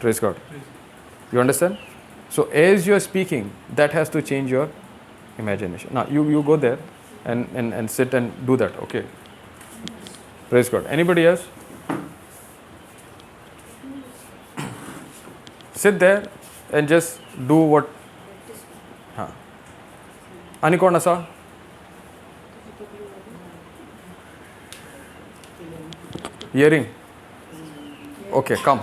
Praise God. You understand? So as you are speaking, that has to change your imagination. Now you go there and sit and do that. Okay. Praise God. Anybody else? Sit there and just do what. हाँ. आनी कोण आसा? Hearing. Okay, come.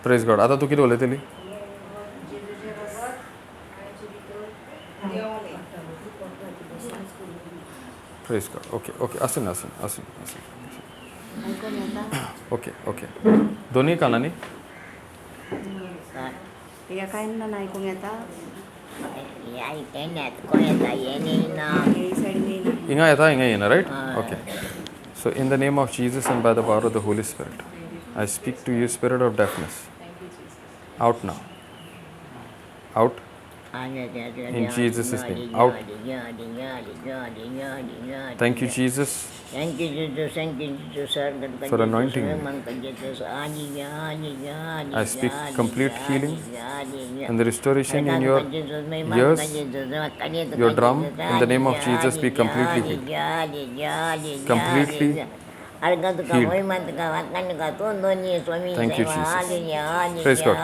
Praise God. आतां तूं कितें उलयतली? Praise God. Okay, okay. आसून आसून आसून आसून. Okay, okay. दोन्ही कानांनी? हिंगा येता हिंगा येना, right? Okay. So in the name of Jesus and by the power of the Holy Spirit, I speak to you, spirit of deafness. Out now. Out. In Jesus' name. Out. Thank you, Jesus. Thank you, Jesus. Thank you, Jesus. For anointing me. I speak complete healing and the restoration in your ears, your drum. In the name of Jesus, be completely healed. Completely healed. Thank you, Jesus. Praise God.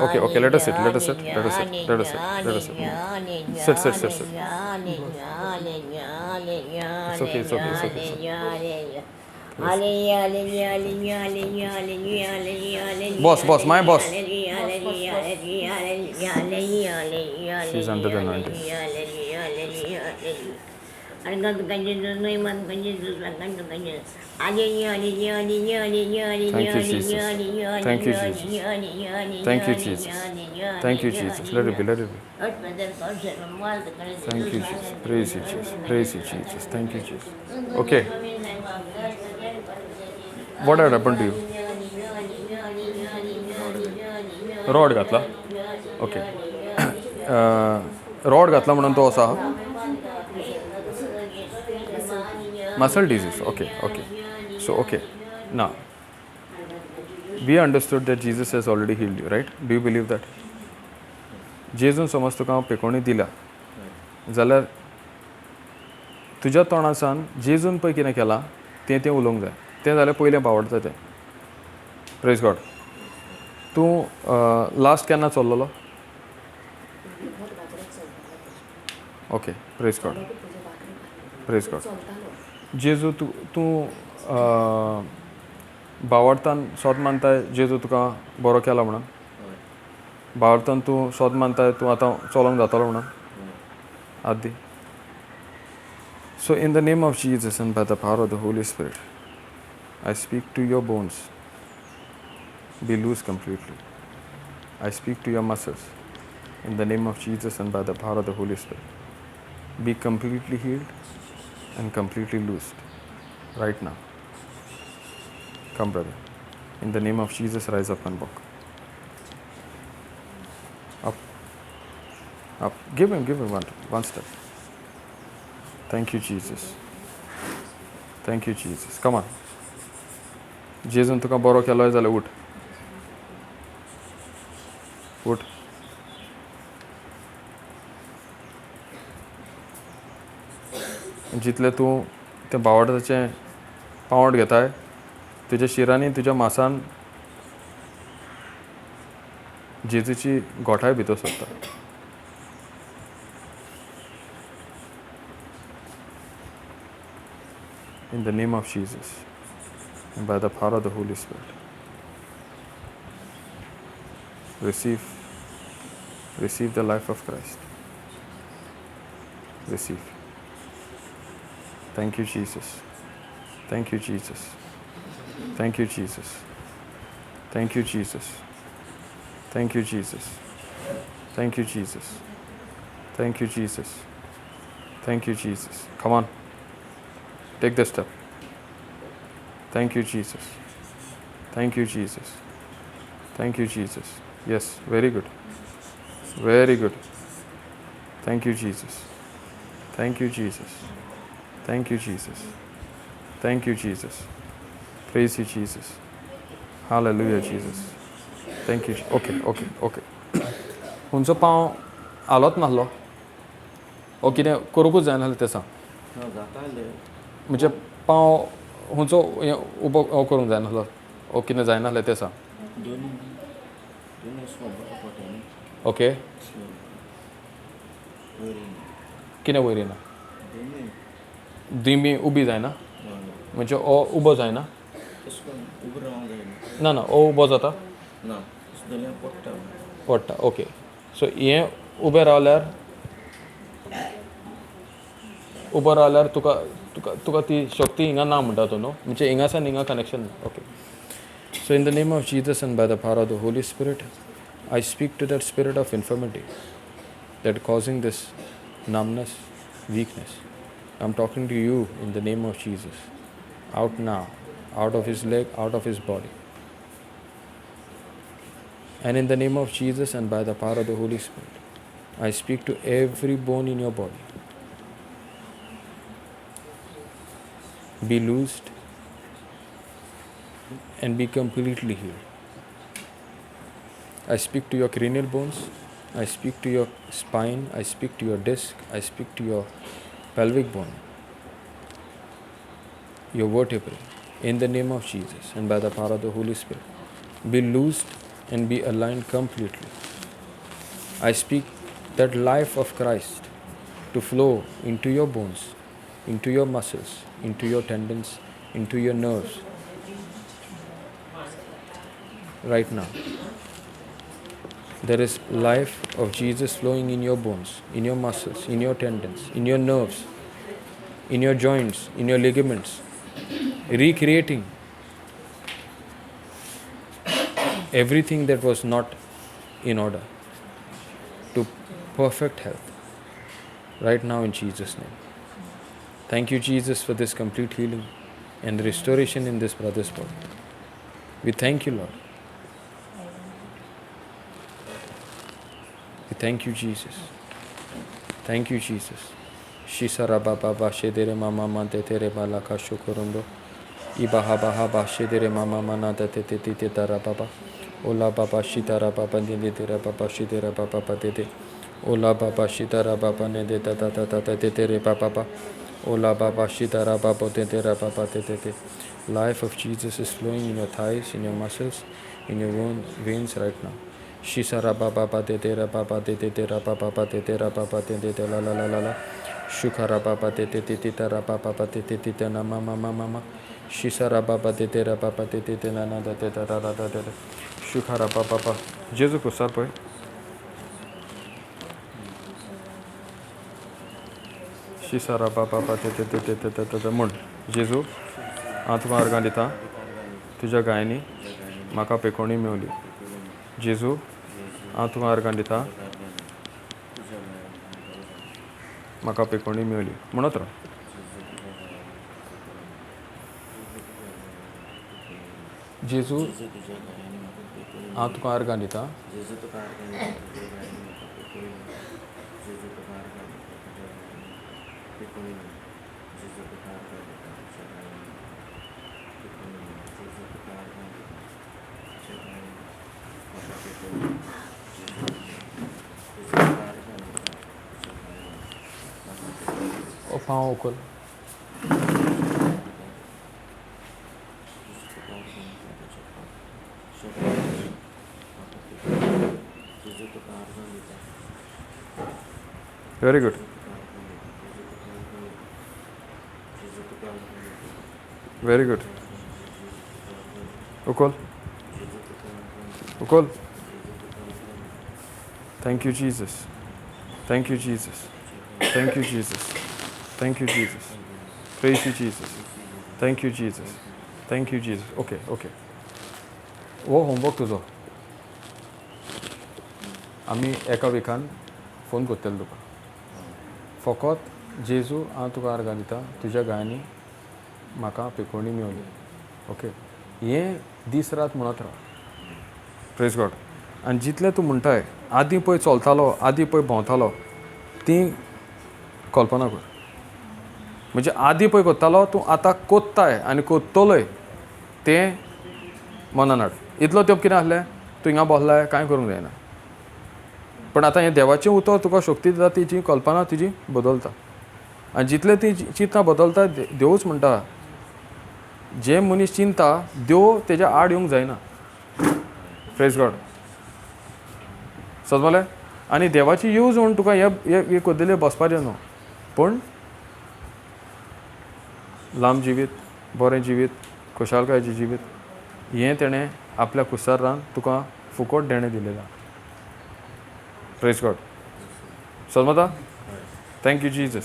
Okay, okay, let us sit, let us sit, let us sit, let us sit, let us sit. Sit, sit, sit, sit. It's okay, it's okay, it's okay. It's okay. Boss, boss, my boss. She's under the anointing. Thank you, Jesus. Thank you, Jesus. Thank you, Jesus. Thank you, Jesus. Let it be, let it be. Thank you, Jesus. Praise you, Jesus. Praise you, Jesus. Thank you, Jesus. Okay. What had happened to you? Rod घातला? Okay. Rod घातला म्हणून तो असा muscle disease. Okay, okay. So, okay. Now, we understood that Jesus has already healed you, right? Do you believe that? जेजून समज तुका हांव पेकोणी दिला जाल्यार तुज्या तोंडासान जेजून पळय कितें केलां तें तें उलोवंक जाय. तें जाल्यार पयलें भावार्थ तें. Praise God. तूं लास्ट केन्ना चल्लोलो? Okay, praise God, praise God. जेजू तूं तूं भावार्थान सोद मानताय जेजू तुका बरो केला म्हणून? भावार्थान तूं सोद मानताय तूं आतां चलोंक जातलो म्हणून? आदी. So in the name of Jesus and by the power of the Holy Spirit, I speak to your bones, be loose completely. I speak to your muscles in the name of Jesus and by the power of the Holy Spirit. Be completely healed and completely loosed right now. Come, brother. In the name of Jesus, rise up and walk. Up. Up. Give him one step. Thank you, Jesus. Thank you, Jesus. Come on. जेजून तुका बरो केलो जाल्यार उठ. उठ. जितलें तूं तें बावटाचें पावंट घेताय तुज्या शिरांनी तुज्या मासान जेजूची गोठाय भितर सरता. In the name of Jesus and by the power of the Holy Spirit, receive the life of Christ. Receive. Thank you, Jesus. Thank you, Jesus. Thank you, Jesus. Thank you, Jesus. Thank you, Jesus. Thank you, Jesus. Thank you, Jesus. Thank you, Jesus. Come on. Take the step. Thank you, Jesus. Thank you, Jesus. Thank you, Jesus. Yes, very good. Very good. Thank you, Jesus. Thank you, Jesus. Thank you, Jesus. Thank you, Jesus. Praise you, Jesus. Hallelujah, Jesus. Thank you. Okay, okay, okay. खंयचो पांव हालोच नासलो ओ कितें करूंकूच जायना जालें तें सांग. म्हणजे पांव खंयचो उबो करूंक जायना आसलो ओ कितें जायना जालें तें सांग. ओके, कितें वयर येना? दिमी उबी जायना म्हणजे ओ उबो जायना? ना ना, ओ उबो जाता पडटा. ओके, सो हें उबें रावल्यार उबो रावल्यार तुका तुका तुका ती शक्ती हिंगा ना म्हणटा तूं न्हू, म्हणजे हिंगासान हिंगा कनेक्शन ना. Okay, so in the name of Jesus and by the power of the Holy Spirit, I speak to that spirit of infirmity that causing this numbness, weakness. I am talking to you in the name of Jesus. Out now, out of his leg, out of his body. And in the name of Jesus and by the power of the Holy Spirit, I speak to every bone in your body. Be loosed and be completely healed. I speak to your cranial bones, I speak to your spine, I speak to your disc, I speak to your pelvic bone, your vertebrae, in the name of Jesus and by the power of the Holy Spirit. Be loosed and be aligned completely. I speak that life of Christ to flow into your bones, into your muscles, into your tendons, into your nerves right now. There is life of Jesus flowing in your bones, in your muscles, in your tendons, in your nerves, in your joints, in your ligaments, recreating everything that was not in order to perfect health right now in Jesus' name. Thank you, Jesus, for this complete healing and restoration in this brother's body. We thank you, Lord. We thank you, Jesus. Thank you, Jesus. Shisara baba ba shedere mama ma de tere balaka shukurundo. Ibaha baha ba shedere mama mana de te te te tara baba. Ola baba shitara baba ne de tere baba shidera baba ba de de. Ola baba shitara baba ne de ta ta ta ta te tere baba ba. Ola baba shitara baba te te ra baba te te te. Life of Jesus is flowing in your thighs, in your muscles, in your veins right now. Shisara baba ba te te ra baba te te te ra baba ba te te ra baba te te te la la la la la. Shukara baba te te te te ra baba ba te te te te na ma ma ma ma ma. Shisara baba te te ra baba te te te na na da te da da da da da. Shukara baba ba. Jesu kusar पळय. शिसारा बाबा बा ते ते ते ते ते ते म्हण. जेजू, हांव तुका अर्गां दिता, तुज्या गायनी म्हाका पेकोणी मेवली. जेजू, हांव तुका अर्गां दिता, म्हाका पेकोणी मेवली. म्हणत राव. जेजू, हांव तुका अर्गां दिता, पांव उखल. Very good, very good. उखल उखल. Thank you Jesus, thank you Jesus, thank you Jesus, thank you Jesus, praise you Jesus, thank you Jesus, thank you Jesus. Okay okay, हो होमवर्क तुजो. आमी एका विकान फोन करतले तुका. फकत जेजू, हांव तुका अर्गां दिता, तुज्या गायांनी म्हाका पिकोवणी मेवली. ओके, हें दीस रात म्हणत राव. Praise God. आनी जितलें तूं म्हणटाय, आदीं पळय चलतालो, आदीं पळय भोंवतालो, ती कल्पना कर. म्हणजे आदीं पळय कोत्तालो, तूं आतां कोत्ताय आनी कोत्तलोय तें मनान हाड. इतलो तेंप कितें आसलें, तूं हिंगा बसलाय, कांय करूंक जायना. पण आतां हें देवाचें उतर तुका शक्ती दिता, तिची कल्पना तुजी बदलता. आनी जितलें ती चिंतना बदलता, देवूच म्हणटा, जे मनीस चिंता देव तेज्या आड येवंक जायना. Praise God. समजलें? आनी देवाची येवजण तुका हे कोदले बसपाचें न्हू, पूण लांब जिवीत, बरें जिवीत, खुशालकायेचें जिवीत हें तेणें आपल्या कुसार रावन तुका फुकट देणें दिलेलें. Praise God. समजता? Thank you Jesus.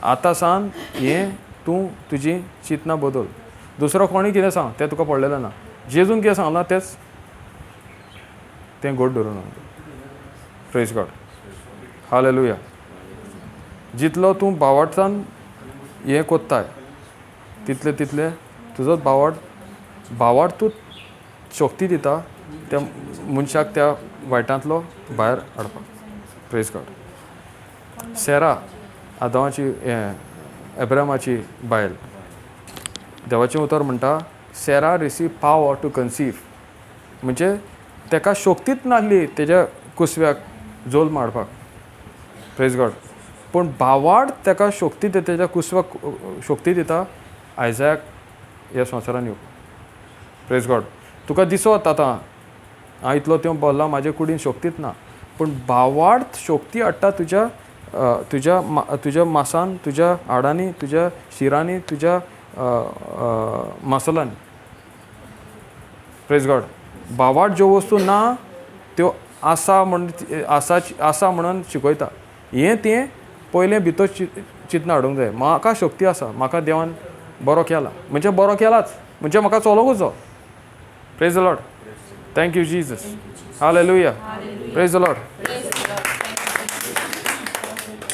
आतां सान हें तूं तुजी चिंतना बदल. दुसरो कोणूय कितें सांग तें तुका पडलेलें ना. जेजून कितें सांगलां तेंच तें गोड धरून. Praise God. Hallelujah. जितलो तूं बावार्थान हें कोत्ताय तितले तितले तुजोच बावार्थ तूं शक्ती दिता त्या मनशाक त्या वायटांतलो भायर हाडपाक. Praise God. सेरा, आदामाची एब्रामाची बायल, देवाचें उतर म्हणटा, Sarah receive power to conceive. म्हणजे तेका शक्तीच नासली तेज्या कुसव्याक जोल्म हाडपाक. Praise God. पूण भावार्थ तेका शक्ती दिता, तेज्या कुसव्याक शक्ती दिता आयजाक ह्या संवसारान येवपाक. Praise God. तुका दिसत आतां हांव इतलो तें बसलां, म्हाजे कुडीन शक्तीच ना, पूण भावार्थ शक्ती हाडटा तुज्या तुज्या तुज्या मासान, तुज्या हाडांनी, तुज्या शिरांनी, तुज्या मसलांनी. Praise God. भावार्थ ज्यो वस्तू ना त्यो आसा म्हण आसा म्हणून शिकयता. हें तें पयलें भितर चिंतना हाडूंक जाय. म्हाका शक्ती आसा, म्हाका देवान बरो केला, म्हणजे बरो केलाच, म्हणजे म्हाका चलोवंकूच जाय. Praise the Lord. Thank you Jesus. Hallelujah. Praise the Lord.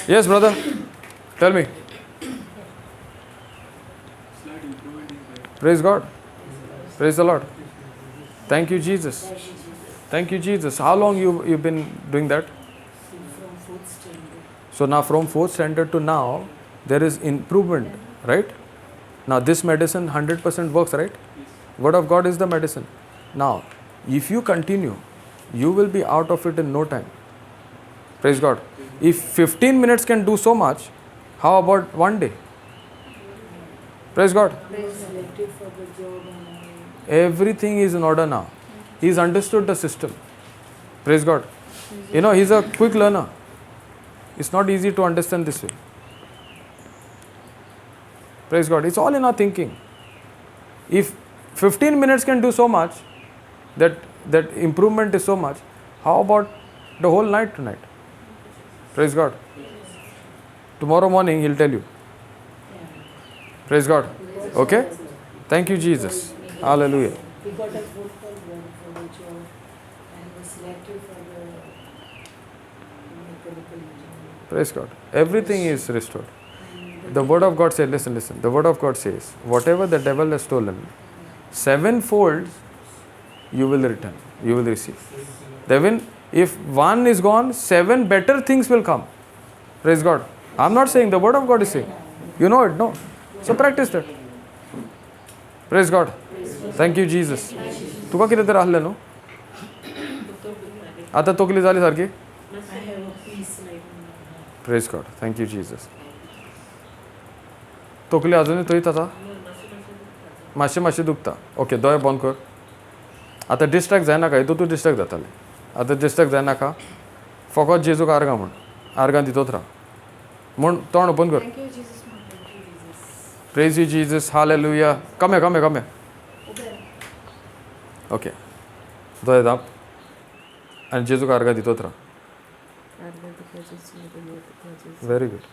Yes brother, tell me. Praise God. Praise the Lord. Thank you Jesus. Thank you Jesus. How long you been doing that? From fourth standard. So now from fourth standard to now there is improvement, right? Now this medicine 100% works, right? Word of God is the medicine. Now if you continue, you will be out of it in no time. Praise God. If 15 minutes can do so much, how about one day? Praise God. Everything is in order now. He is understood the system. Praise God. You know, he is a quick learner. It's not easy to understand this way. Praise God. It's all in our thinking. If 15 minutes can do so much, that improvement is so much, how about the whole night tonight? Praise God. Tomorrow morning he'll tell you. Praise God. Okay? Thank you, Jesus. Hallelujah. He got a good for the job and was selected for the mechanical engineering. Praise God. Everything is restored. The word of God says, listen, listen. The word of God says, whatever the devil has stolen, sevenfold you will return, you will receive. Then if one is gone, seven better things will come. Praise God. I'm not saying, the word of God is saying. You know it, no? So practice that. Praise God. Thank you, Jesus. तुका कितें तर आहलें न्हू? आतां तकली जाली सारकी? Praise God. Thank you, Jesus. तकली अजूनय थंयच आसा? मातशें मातशें दुखता. ओके, दोळे बंद कर. आतां डिस्ट्रेक्ट जायनाका, हितून तूं डिस्ट्रेक्ट जातालें. आतां डिस्ट्रेक्ट जायनाका, फकत जेजूक आर्गां म्हण, आर्गां दितोच राव म्हूण तोंड ओपन कर. Praise you Jesus. Hallelujah. Come here, come here, come here. Okay, दोळे धांप आनी जेजूक आर्गां दितोच राव. Very good.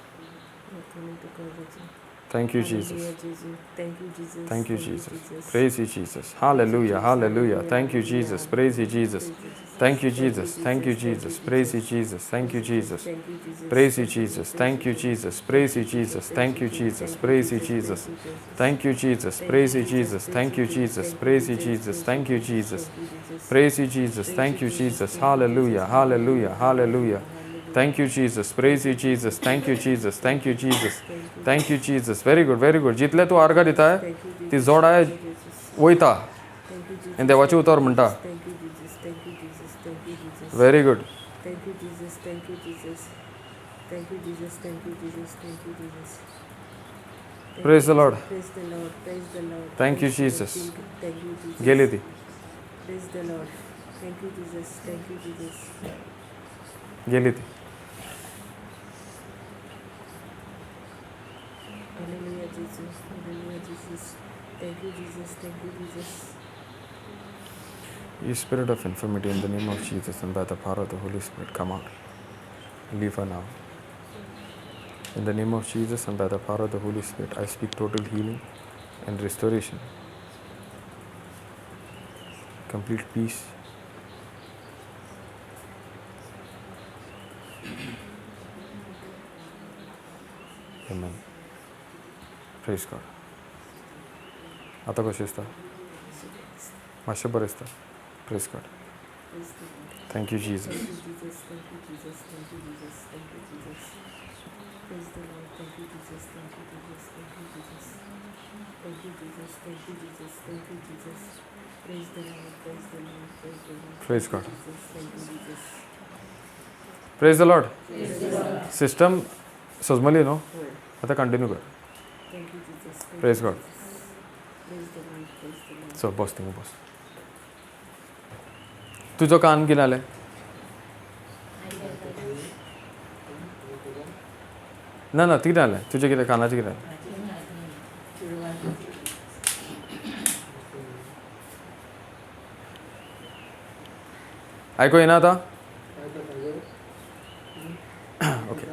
Thank you, Jesus. Thank you, Jesus. Thank you, Jesus. Praise you, Jesus. Hallelujah. Hallelujah. Thank you, Jesus. Praise you, Jesus. Thank you, Jesus. Thank you, Jesus. Praise you, Jesus. Thank you, Jesus. Praise you, Jesus. Thank you, Jesus. Praise you, Jesus. Thank you, Jesus. Praise you, Jesus. Thank you, Jesus. Praise you, Jesus. Thank you, Jesus. Praise you, Jesus. Thank you, Jesus. Praise you, Jesus. Thank you, Jesus. Hallelujah. Hallelujah. Hallelujah. Thank you, Jesus. Praise you, Jesus. Thank you, Jesus. Thank you, Jesus. Thank you, Jesus. Very good, very good. जितले तूं आर्गां दिताय ती जोडाय वयता आनी देवाचें उतर म्हणटा. Very good. Thank you, Jesus. Thank you, Jesus. Thank you, Jesus. Thank you, Jesus. Thank you, Jesus. Praise the Lord. Praise the Lord. Praise the Lord. Thank you, Jesus. Thank you, Jesus. गेली ती. Praise the Lord. Thank you, Jesus. Thank you, Jesus. गेली ती. Hallelujah, Jesus. Hallelujah, Jesus. Thank you, Jesus. Thank you, Jesus. You spirit of infirmity, in the name of Jesus and by the power of the Holy Spirit, come out. Leave her now. In the name of Jesus and by the power of the Holy Spirit, I speak total healing and restoration. Complete peace. Amen. Praise God. आतां कशें दिसता? मातशें बरें दिसता. Praise God. Thank you, Jesus. Thank you, Jesus. Thank you, Jesus. Thank you, Jesus. Thank you, Jesus. Praise the Lord. Thank you, Jesus. Thank you, Jesus. Thank you, Jesus. Thank you, Jesus. Thank you, Jesus. Thank you, Jesus. Praise the Lord. Praise the Lord. Praise the Lord. Praise God. Jesus. Thank you, Jesus. Praise the Lord. System सजमली न्हू? आतां कंटिन्यू कर. Thank you, Jesus. Thank Praise you, God. Jesus. Praise the Lord. Praise the Lord. So बस थिंगा बस. तुजो कान कितें जालें? ना ना, कितें जालें तुजें? कितें कानाचें कितें जालें? आयको येना आतां? ओके,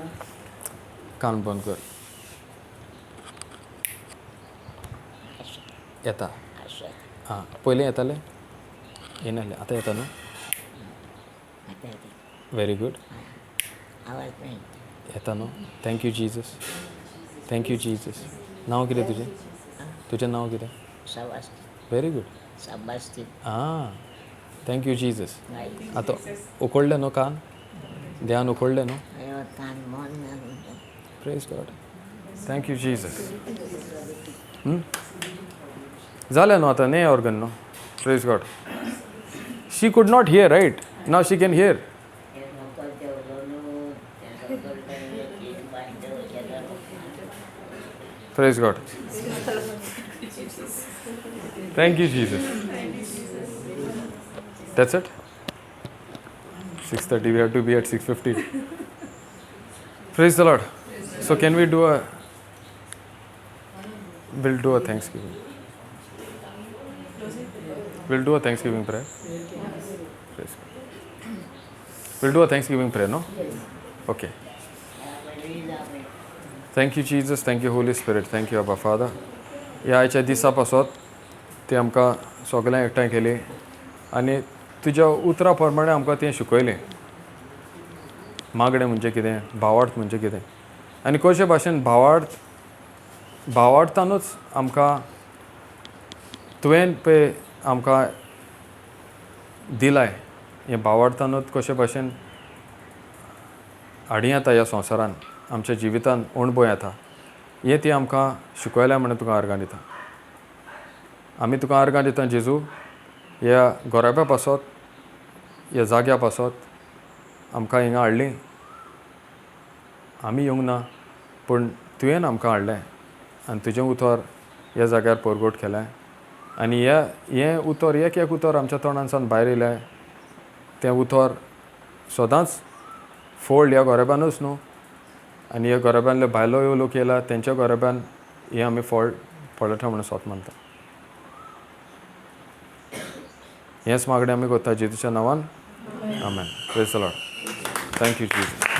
कान बंद कर. येता? आं, पयलीं येतालें? येनासलें, आतां येता न्हू? Very good. येता न्हू? Thank you Jesus. Thank you Jesus. नांव कितें तुजें? तुजें नांव कितें? Very good. आं, thank you Jesus. आतां उकडलें न्हू कान? ध्यान उकडलें न्हू? Praise God. Thank you Jesus. जालें न्हू आतां? न्ही ऑर्गन न्हू? Praise God. She could not hear, right? Now she can hear. Praise God. Thank you Jesus. That's it. 6:30. We have to be at 6:15. Praise the Lord. So can we do a we'll do a thanksgiving. We'll do a thanksgiving prayer. Praise God. We'll do a thanksgiving prayer, no? Okay. Thank you, Jesus. Thank you, Holy Spirit. Thank you, Abba Father. ह्या आयच्या दिसा पासत ती आमकां सगळें एकठांय केली आनी तुज्या उतरा प्रमाणे आमकां तें शिकयलें. मागणें म्हणजे कितें, भावार्थ म्हणजे कितें, आनी कशे भाशेन भावार्थानूच आमकां तुवें पळय आमकां दिलाय हें भावार्थानूच कशे भाशेन हाडी येता ह्या संवसारान, आमच्या जिवितान अणभव येता, हें ती आमकां शिकयल्या म्हणून तुका आर्गां दिता. आमी तुका आर्गां दिता जेजू, ह्या गोराब्या पासत, ह्या जाग्या पासत आमकां हिंगा हाडली. आमी येवंक ना पूण तुवें आमकां हाडलें आनी तुजें उतर ह्या जाग्यार परगट केलें आनी हें उतर एक एक उतर आमच्या तोंडांतल्यान भायर येयलें. तें उतर सदांच फोल्ड ह्या गोरेबानूच न्हू, आनी ह्या गोरेबांतले भायलो लोक येयला तेंच्या गोरेबान हें आमी फोल्ड पळयता म्हणून सोत मानता. हेंच मागणें आमी करता जेजूच्या नांवान. आमेन. Praise the Lord. Thank you Jesus.